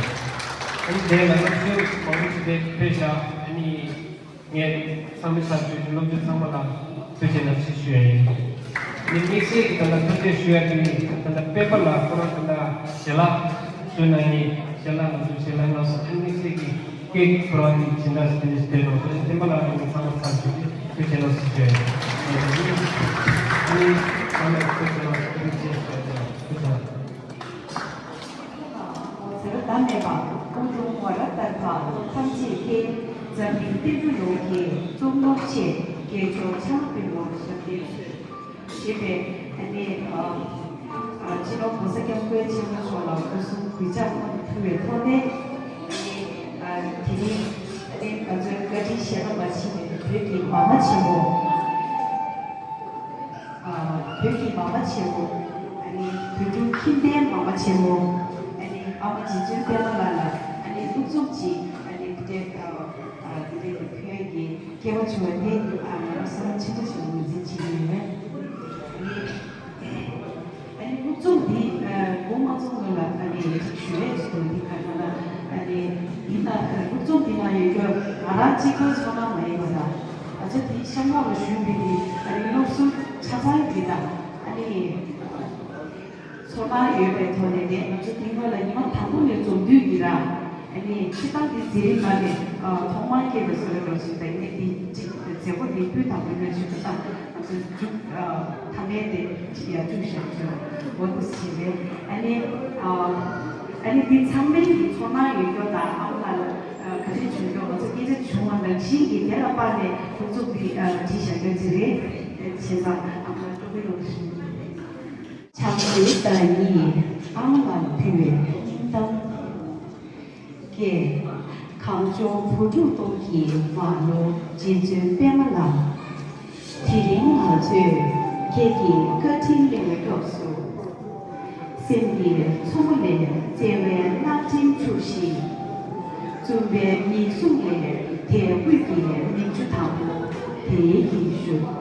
ཨ་ནི་དེ་ལ་སློབ་གསོའི་མང་པོ་ཞིག་དེ་ཕེབས་བཞག་ཨ་ནི་ངས་ཚང་མའི་ཚབ་ཞུས་ཏེ་སློབ་ཕྲུག་ཚང་མ་ལ་ཐུགས་རྗེ་གནང་ཞེས་ཞུ་ཡ་ཡིན། ཨ་ནི་དམིགས་བསལ་གྱི་ད་ལྟ་ཐུགས་རྗེ་ཞུ་ཡ་དེ་ནི་ད་ལྟ་དཔེ་པ་ལ་ཁོ་རང་ད་ལྟ་ཞལ་ལག་བཟོས་གནང་ཡིན། ཞལ་ལག་ང་ཚོ་ཞལ་ལག་གནང་སོང་། ཨ་ནི་དམིགས་བསལ་གྱི་སྐད་ཀྱི་ཁོ་རང་གི་སྦྱིན་བདག་སི་ནི་སྟེར་རོགས་ཞེས་བསྟན་པ་ལ་ཡོང་ཚང་མ་ཚར་ཞུས་ཏེ་ཐུགས་རྗེ་གནང་ཞེས་ཞུ་ཡ་ཡིན། ཨ་ནི་ཚང་མ་ཐུགས་རྗེ་གནང་ཞེས་ཞུ་ཡ་ཡིན། ཐུགས་རྗེ་གནང་། ཟེར་བ་ཟླ་མེད་པ་སྐུ་འཁྲུངས་ངོ་ར་ལྟར་འཕགས་ཐམས་ཅད་མཁྱེན། འཛམ་གླིང་བསྟན་འགྲོ་ཡོངས་ཀྱི་གཙུག་ནོར་ཆེ། དགེ་སྦྱོར་ཕྱག་ན་པདྨོ་ཞབས་བརྟན་གསོལ། ཞེས་པའི་ཨ་ནི་ཨ་ཨ་སྤྱི་ནོར་༸གོང་ས་༸སྐྱབས་མགོན་ཆེན་པོ་མཆོག་ལ་སྐུ་གསུང་གུས་ཕྱག་སྔོན་དུ་ཕུལ་བའི་ཐོག་ནས། ཨ་ནི་ཨ་དེ་རིང་ཨ་ནི་ང་ཚོའི་བཀའ་དྲིན་གཞལ་མེད་པ་ཕྱིན་པའི་བོད་ཀྱི་མ་མ་ཆེན་པོ། ཨ་བོད་ཀྱི་མ་མ་ཆེན་པོ། ཨ་ནི་བོད་ཕྲུག་ཁྱིམ་སྡེའི་མ་མ་ཆེན་པོ། ཨ་ནི་ཨ་མ་རྗེ་བཙུན་པད་མ་ལགས་ལ་ཨ་ནི་གླུ་གཙུག་ཅིག་ཨ་ནི་དེ་འདྲའི་ཨ་ཨ་དེ་འདྲའི་ཕན་གྱི་སྐལ་བ་བྱུང་བ་དེ་ཨ་ང་རང་བསོད་ནམས་ཆེན་པོ་ཞིག་ངོས་འཛིན་བྱེད་ཀྱི་ཡོད། ཨ་ནི་ཨ་ནི་གླུ་གཙུག་འདི་ཨ་དགུང་མ་ཚོགས་སྔོན་ལ་ཨ་ནི་ཞུ་ཡས་ཞུ་འདི་ག་ན་ལ་ཨ་ནི་ཡིན་ན་ཨ་གླུ་གཙུག་འདི་ན་ཡོད་རྒྱུ་ང་རང་གཅིག་པོའི་ཚོར་སྣང་མ་ཡིན་པ་དང་ཨ་ཅག་དེའི་གཤམ་འོག་ལ་བཞུགས་པའི་དེ་ཨ་ནི་སློབ་ཟུར་ཆ་ཚང་གི་དང་ཨ་ནི་ཚོར་སྣང་ཡོད་པའི་ཐོག་ནས་ནས་ང་ཚོ་དེ་སྔོན་ལ་ཉི་མ་དང་པོ་ནས་འཛོམས་དུས་ཀྱི་ར་ཨ་ནི་སྤྱི་བཏང་གི་མཛད་རིམ་ནང་ནས་ཨ་ཐོག་མར་སྐྱེས་པའི་བཟོ་འདྲ་འདྲ་ཞིག་དང་ནི་དེ་གཅིག་མཛད་སྒོ་དེ་སྤུས་དག་པོ་ཡོད་ཞུ་དུས་ཙང་ང་ཚོས་མཇུག་ཨ་མཐའ་མའི་དེ་ཡར་བཅུག་བཞག་ཆོག་འོ་དེ་བྱས་པས་ཨ་ནི་ཨ་ཨ་ནི་འདི་ཚང་མའི་གི་ཚོར་སྣང་ཡོད་རྒྱུ་དང་ཨ་མ་ལགས་ལ་ག་རེ་བྱུང་རྒྱུ་ང་ཚོ་སྐད་ཆ་བྱུང་བ་ནང་བཞིན་གྱི་དེ་ལ་དཔག་ནས་ཁོང་ཚོ་གི་བྲིས་བཞག་རྒྱུ་ཅིག་རེད། བྱས་ཙང་ཨ་མ་ལགས་སྤྲོ་པོའི་ངང་དུ་ཞུ། བྱམས་བརྩེའི་བདག་ཉིད་ཨ་མ་ལགས་ཕུལ་བའི་སྙིང་གཏམ། ཀྱེ། གངས་ལྗོངས་བོད་ཕྲུག་སྟོང་གི་མ་ནོར་རྗེ་བཙུན་པད་མ་ལགས། དེ་རིང་ང་ཚོས་ཁྱེད་ཀྱི་བཀའ་དྲིན་གླེང་བའི་སྐབས་སུ། སེམས་ཀྱི་མཚོ་མོ་ལས་བརྩེ་བའི་རླབས་ཕྲེང་འཕྱུར་ཞིང་། བཙུན་པའི་ཉེས་ཟུང་ལས་དད་གུས་ཀྱི་མིག་ཆུ་དྭངས་པོ་དེ་ཡིས་བཞུགས།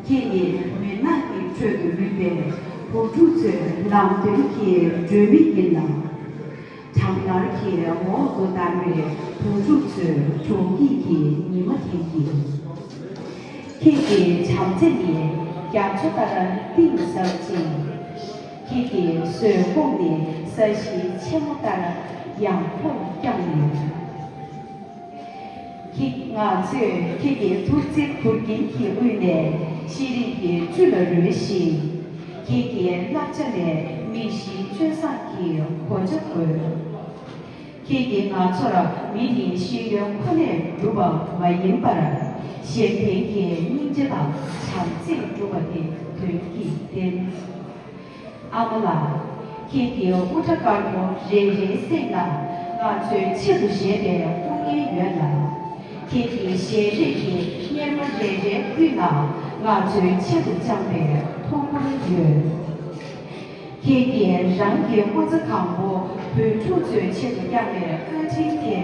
ཁྱེད་ནི་མུན་ནག་གི་ཁྲོད་དུ་ལུས་པའི་བུ་ཕྲུག་ཚོའི་ལམ་སྟོན་གྱི་སྒྲོན་མེ་ཡིན་ལ། གྲང་ངར་གྱི་འོག་ཏུ་བསྡད་པའི་བུ་ཕྲུག་ཚོའི་གྲོང་སྐྱིད་ཀྱི་ཉི་མ་དེ་ཡིན། ཁྱེད་ཀྱི་བྱམས་བརྩེ་ནི་རྒྱ་མཚོ་ལྟར་གཏིང་ཟབ་ཅིང་། ཁྱེད་ཀྱི་བཟོད་སྒོམ་ནི་ས་གཞི་ཆེན་མོ་ལྟར་ཡངས་པོར་བརྐྱངས་ཡོད། ཁྱེད། ང་ཚོས་ཁྱེད་ཀྱི་ཐུགས་བརྩེ་བུ་རྒྱན་གྱི་དབུས་ནས་ཤེས་རིག་གི་བཅུད་ལ་རོལ་ཞིང་། ཁྱེད་ཀྱི་བསླབ་བྱ་ལས་མི་གཤིས་སྤྱོད་བཟང་གི་གོ་ཆ་བགོས། ཁྱེད་ཀྱིས་ང་ཚོར་མི་ནི་ཤེས་ཡོན་ཁོ་ནས་གྲུབ་པ་མ་ཡིན་པར། གཞན་ཕན་གྱི་སྙིང་རྗེ་དང་བྱམས་བརྩེས་གྲུབ་པ་དེ་དོན་གྱིས་བསྟན། ཨ་མ་ལགས། ཁྱེད་ཀྱི་དབུ་སྐྲ་དཀར་པོ་རེ་རེའི་གསེང་ལ་ང་ཚོའི་ཆེད་དུ་བཞེས་པའི་དཔུང་གཉེན་ཡོད་ལ། ཁྱེད་ཀྱི་ཞལ་རས་ཀྱི་གཉེར་མ་རེ་རེའི་མདུན་ལ་ང་ཚོའི་ཆེད་དུ་བཅངས་པའི་ཐོག་མར་ཡོད། ཁྱེད་ཀྱིས་རང་གི་སྐུ་ཚེ་གང་པོ་བོད་ཕྲུག་ཚོའི་ཆེད་དུ་བསྐྱངས་པའི་བཀའ་དྲིན་དེ།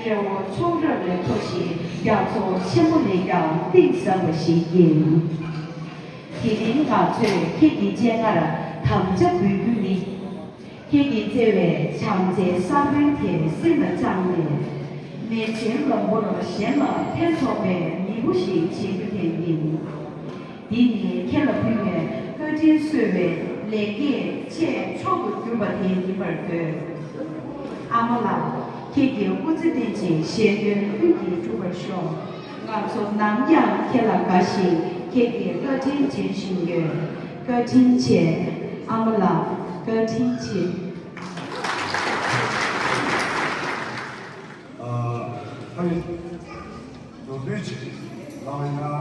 རི་བོ་མཆོག་རབ་ལས་མཐོ་ཞིང་རྒྱ་མཚོ་ཆེན་པོ་ལས་ཀྱང་གཏིང་ཟབ་པ་ཞིག་ཡིན། དེ་རིང་ང་ཚོས་ཁྱེད་ཀྱི་སྤྱན་སྔར་དམ་བཅའ་འབུལ་རྒྱུ་ནི། ཁྱེད་ཀྱིས་བརྩེ་བའི་བྱམས་བརྩེའི་ས་བོན་དེ་སེམས་ལ་བཅངས་ནས། མེ་ཆེན་ལམ་བུར་གཞན་ལ་ཕན་ཐོགས་པའི་མེས་པོ་ཞིག་བྱེད་རྒྱུ་དེ་ཡིན། འདི་ནི་ཁྱེད་ལ་ཕུལ་བའི་བཀའ་དྲིན་གསོལ་བའི་ལེགས་སྐྱེས་ཆེས་མཆོག་ཏུ་གྱུར་པ་དེ་ཡིན་པར་འདོད། ཨ་མ་ལགས། ཁྱེད་ཀྱི་སྐུ་ཚེ་བརྟན་ཅིང་ཞལ་འདོན་ཀུན་གྱིས་འགྲུབ་པར་ཤོག་ང་ཚོ་ནམ་ཡང་ཁྱེད་ལ་དགའ་ཞིང་ཁྱེད་ཀྱི་བཀའ་དྲིན་དྲན་བཞིན་ཡོད། བཀའ་དྲིན་ཆེ། ཨ་མ་ལགས། བཀའ་དྲིན་ཆེ། ཨ། ཨ་ནི། མདོར་བསྡུས་ཅིག་ལབ་ཡིན་ན། ཨ།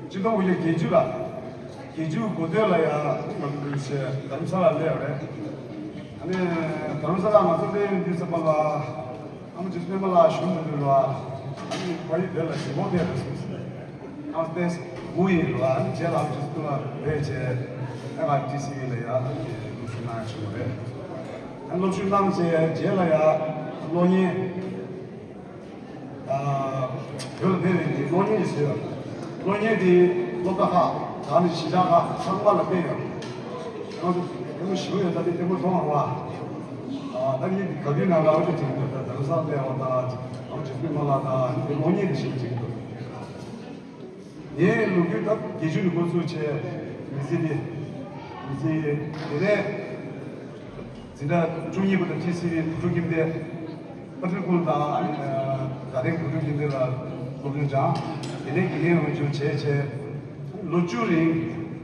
སྤྱི་ཟླ་དགུ་པའི་བརྒྱད་ཅུ་ལ། བརྒྱད་ཅུ་དགུ་སྟོད་ལ་ཡང་ང་ཚོ་ཕེབས་བྱས་རྡ་རམ་ས་ལ་སླེབས་པ་རེད། ཨ་ནི་རྡ་རམ་ས་ལ་ང་ཚོ་སླེབས་ཡོང་དུས་ཙམ་པ་ལ། ཨ་མ་རྗེ་བཙུན་པད་མ་ལགས་བཞུགས་མི་འདུག་ལ། ཨ་ནི་ཕ་ཡུལ་དེ་ལ་ཞེ་པོ་ཕེབས་རེད་གསུངས་སོང་། ཨ་ནི་ལྟས་སྒུག་ཡིན་ལ། ཨ་ནི་རྗེས་ལ་ཨ་མ་རྗེ་བཙུན་པད་མ་ཕེབས་བྱས་ཨེ་ཨར་ཊི་སི་ལ་ཡང་སློབ་ཞུགས་གནང་བྱུང་བ་རེད། ཨ་ནི་སློབ་ཞུགས་གནང་བྱས་རྗེས་ལ་ཡང་གློག་བརྙན། ཨ། བོད་ལ་ཕེབས་པའི་གློག་བརྙན་ཞིག་བཟོས་ཡོད། གློག་བརྙན་དེ་སློབ་གྲྭ་ཁག་དང་ནི་གཞིས་ཆགས་ཁག་ཚང་མ་ལ་སྤེལ་ཡོད། ང་ཚོ་ལྟད་མོ་ཞེ་པོ་ཡོད། ད་དེ་ལྟད་མོ་མཐོང་བ་རེད་བ། ཨ་ད་ངས་ག་དུས་ནང་ལ་འོ་དེ་བྱེད་ཀྱི་འདུག་ད་རྡ་རམ་ས་ལ་སླེབས་པ་དང་ཨ་མ་བྱེད་སྐུལ་མ་ལགས་དང་དེ་གློག་བརྙན་དེ་ཞིག་བྱེད་ཀྱི་འདུག་ངའི་ལོ་རྒྱུས་ད་བརྒྱད་ཅུ་ནས་འགོ་བཙུགས་བྱས་མི་ཚེ་འདི་མི་ཚེ་དེ་ནས། འཛིན་གྲྭ་བཅུ་གཉིས་པ་དང་ཊི་སི་ཝི་བུ་ཕྲུག་ཁྱིམ་སྡེ། པ་ཏྲི་ཀུལ་དང་དགའ་ལྡན་བུ་ཕྲུག་ཁྱིམ་སྡེ་ལ་སློབ་སྦྱོང་སྦྱངས། དེ་ནས་དགེ་རྒན་འོས་སྦྱོང་བྱས་བྱས། ལོ་བཅུ་རིང་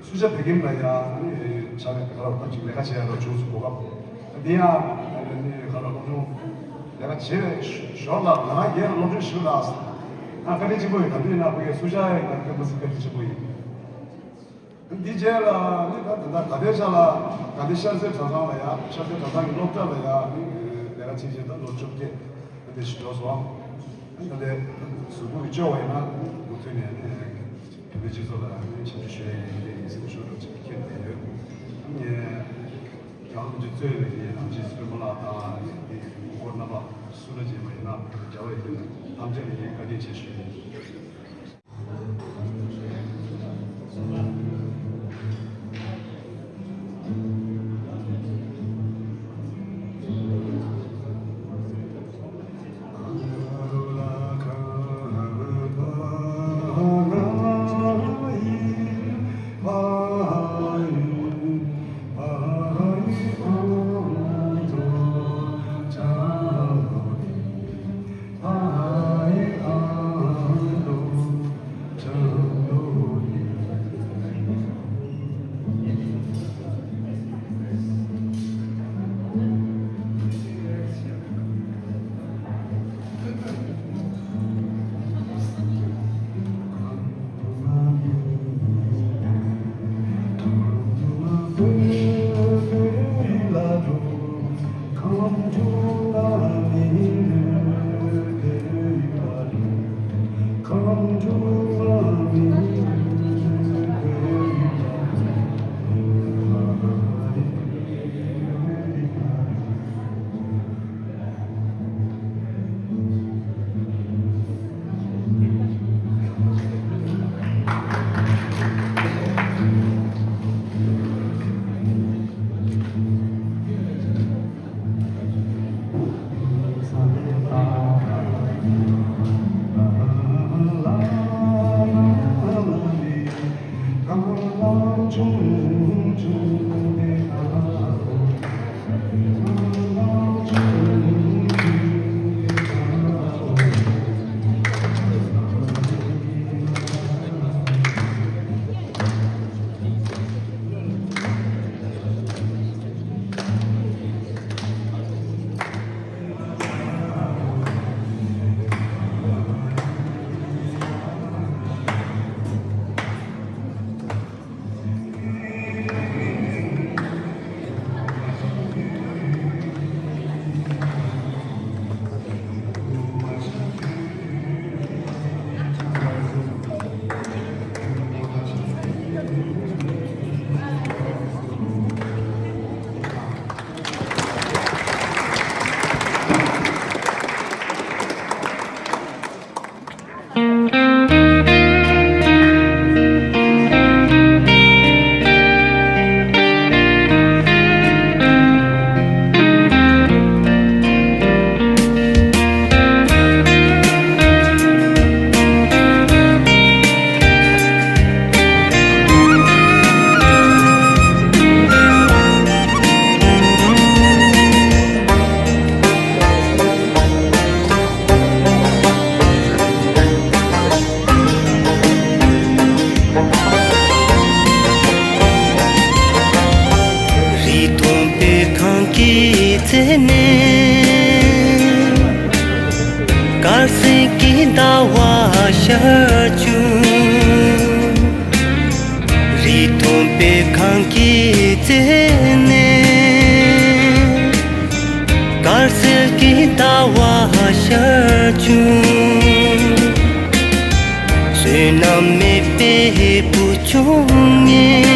སུ་ཇཱ་བོད་ཁྱིམ་ལ་ཡང་ཕྱག་ལས་ག་རེ་ཅིག་ལས་ཀ་བྱེད་ཡག་བྱུང་སོང་། གོ་སྐབས་དེ་ཡང་ག་རེ་སློབ་སྦྱོང་ལས་ཀ་བྱེད་པའི་ཞོར་ལ་ང་རང་སྒེར་ལ་སློབ་སྦྱོང་ཞིག་ལ་ང་བཀའ་དྲིན་ཆེན་པོ་ཡིན། ད་དུས་ན་བོད་སུ་ཇཱ་ཡང་ང་སྐད་མ་སྲིད་བཀའ་དྲིན་ཆེན་པོ་ཡིན། འདི་རྗེས་ལ་ནི་ད་ད་ལྟ་དགའ་ལྡན་ཤར་ལ་དགའ་ལྡན་ཤར་རྩེ་གྲྭ་ཚང་ལ་ཡང་ཤར་རྩེ་གྲྭ་ཚང་གི་སློབ་གྲྭ་ལ་ཡང་ནི་ལས་ཀ་བྱེད་བྱེད་ད་ལོ་བཅོ་བརྒྱད་དེ་ཞིག་འགྲོ་སོང་། ད་ལྟའི་གཟུགས་པོ་གི་བཅོལ་བ་ཡིན་ན་མུ་མཐུད་ནས་ནི་བོད་པའི་སྤྱི་ཚོགས་ལ་ནི་ཞབས་ཞུ་ཞུ་ཡ་ཡིན་ཏེ་ཡིན་སེམས་ཤུགས་འགྲོ་ཆེད་ཁྱེར་བསྡད་ཡོད། ངས་རྒྱལ་བ་རིན་པོ་ཆེ་གཙོས་པའི་ནི་ཨམ་ཆི་སི་རི་མོ་ལགས་དང་ནི་དེ་གི་སྐོར་རྣམ་པ་སུ་ལ་བྱེད་པ་ཡིན་ན་རྒྱལ་བ་ཡིན་ན་ཐམས་ཅད་ལ་ངས་བཀའ་དྲིན་ཆེ་ཞུ་ཡིན། རི་དྭགས་པོའི་ཁང་གི་རྩེ་ནས། དཀར་གསལ་གྱི་ཟླ་བ་ཤར་བྱུང་། རི་དྭགས་པོའི་ཁང་གི་རྩེ་ནས། དཀར་གསལ་གྱི་ཟླ་བ་ཤར་བྱུང་། བསོད་ནམས་མེད་པའི་བུ་ཆུང་ངས།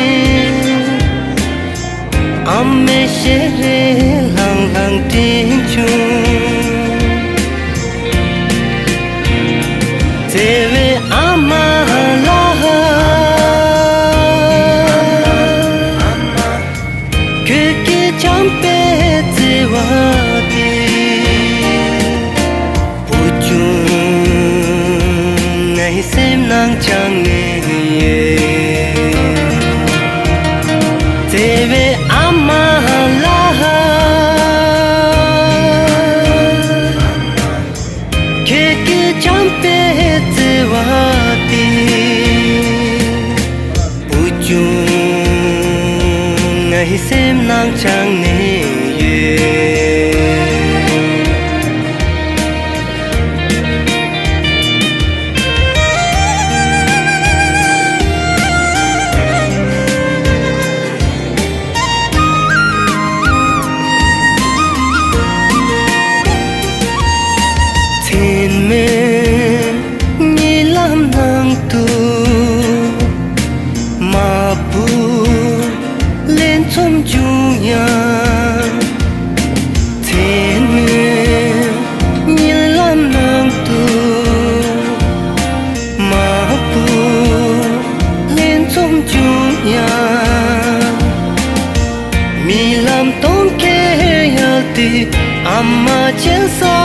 ཨ་མའི་ཞལ་རས་ལྷང་ལྷང་དྲན་བྱུང་། སེམས་ནང་བཅངས་ནས་ཡོད། མཚན་མོའི་གཉིད་ལམ་ནང་དུ། མ་བུ་ལན་ཚོམ་བྱུང་ཡང་། མཚན་མོའི་གཉིད་ལམ་ནང་དུ། མ་བུ་ལན་ཚོམ་བྱུང་ཡང་། རྨི་ལམ་སྟོང་སྐད་ཡལ་ཏེ། ཨ་མ་བྱིན་ས་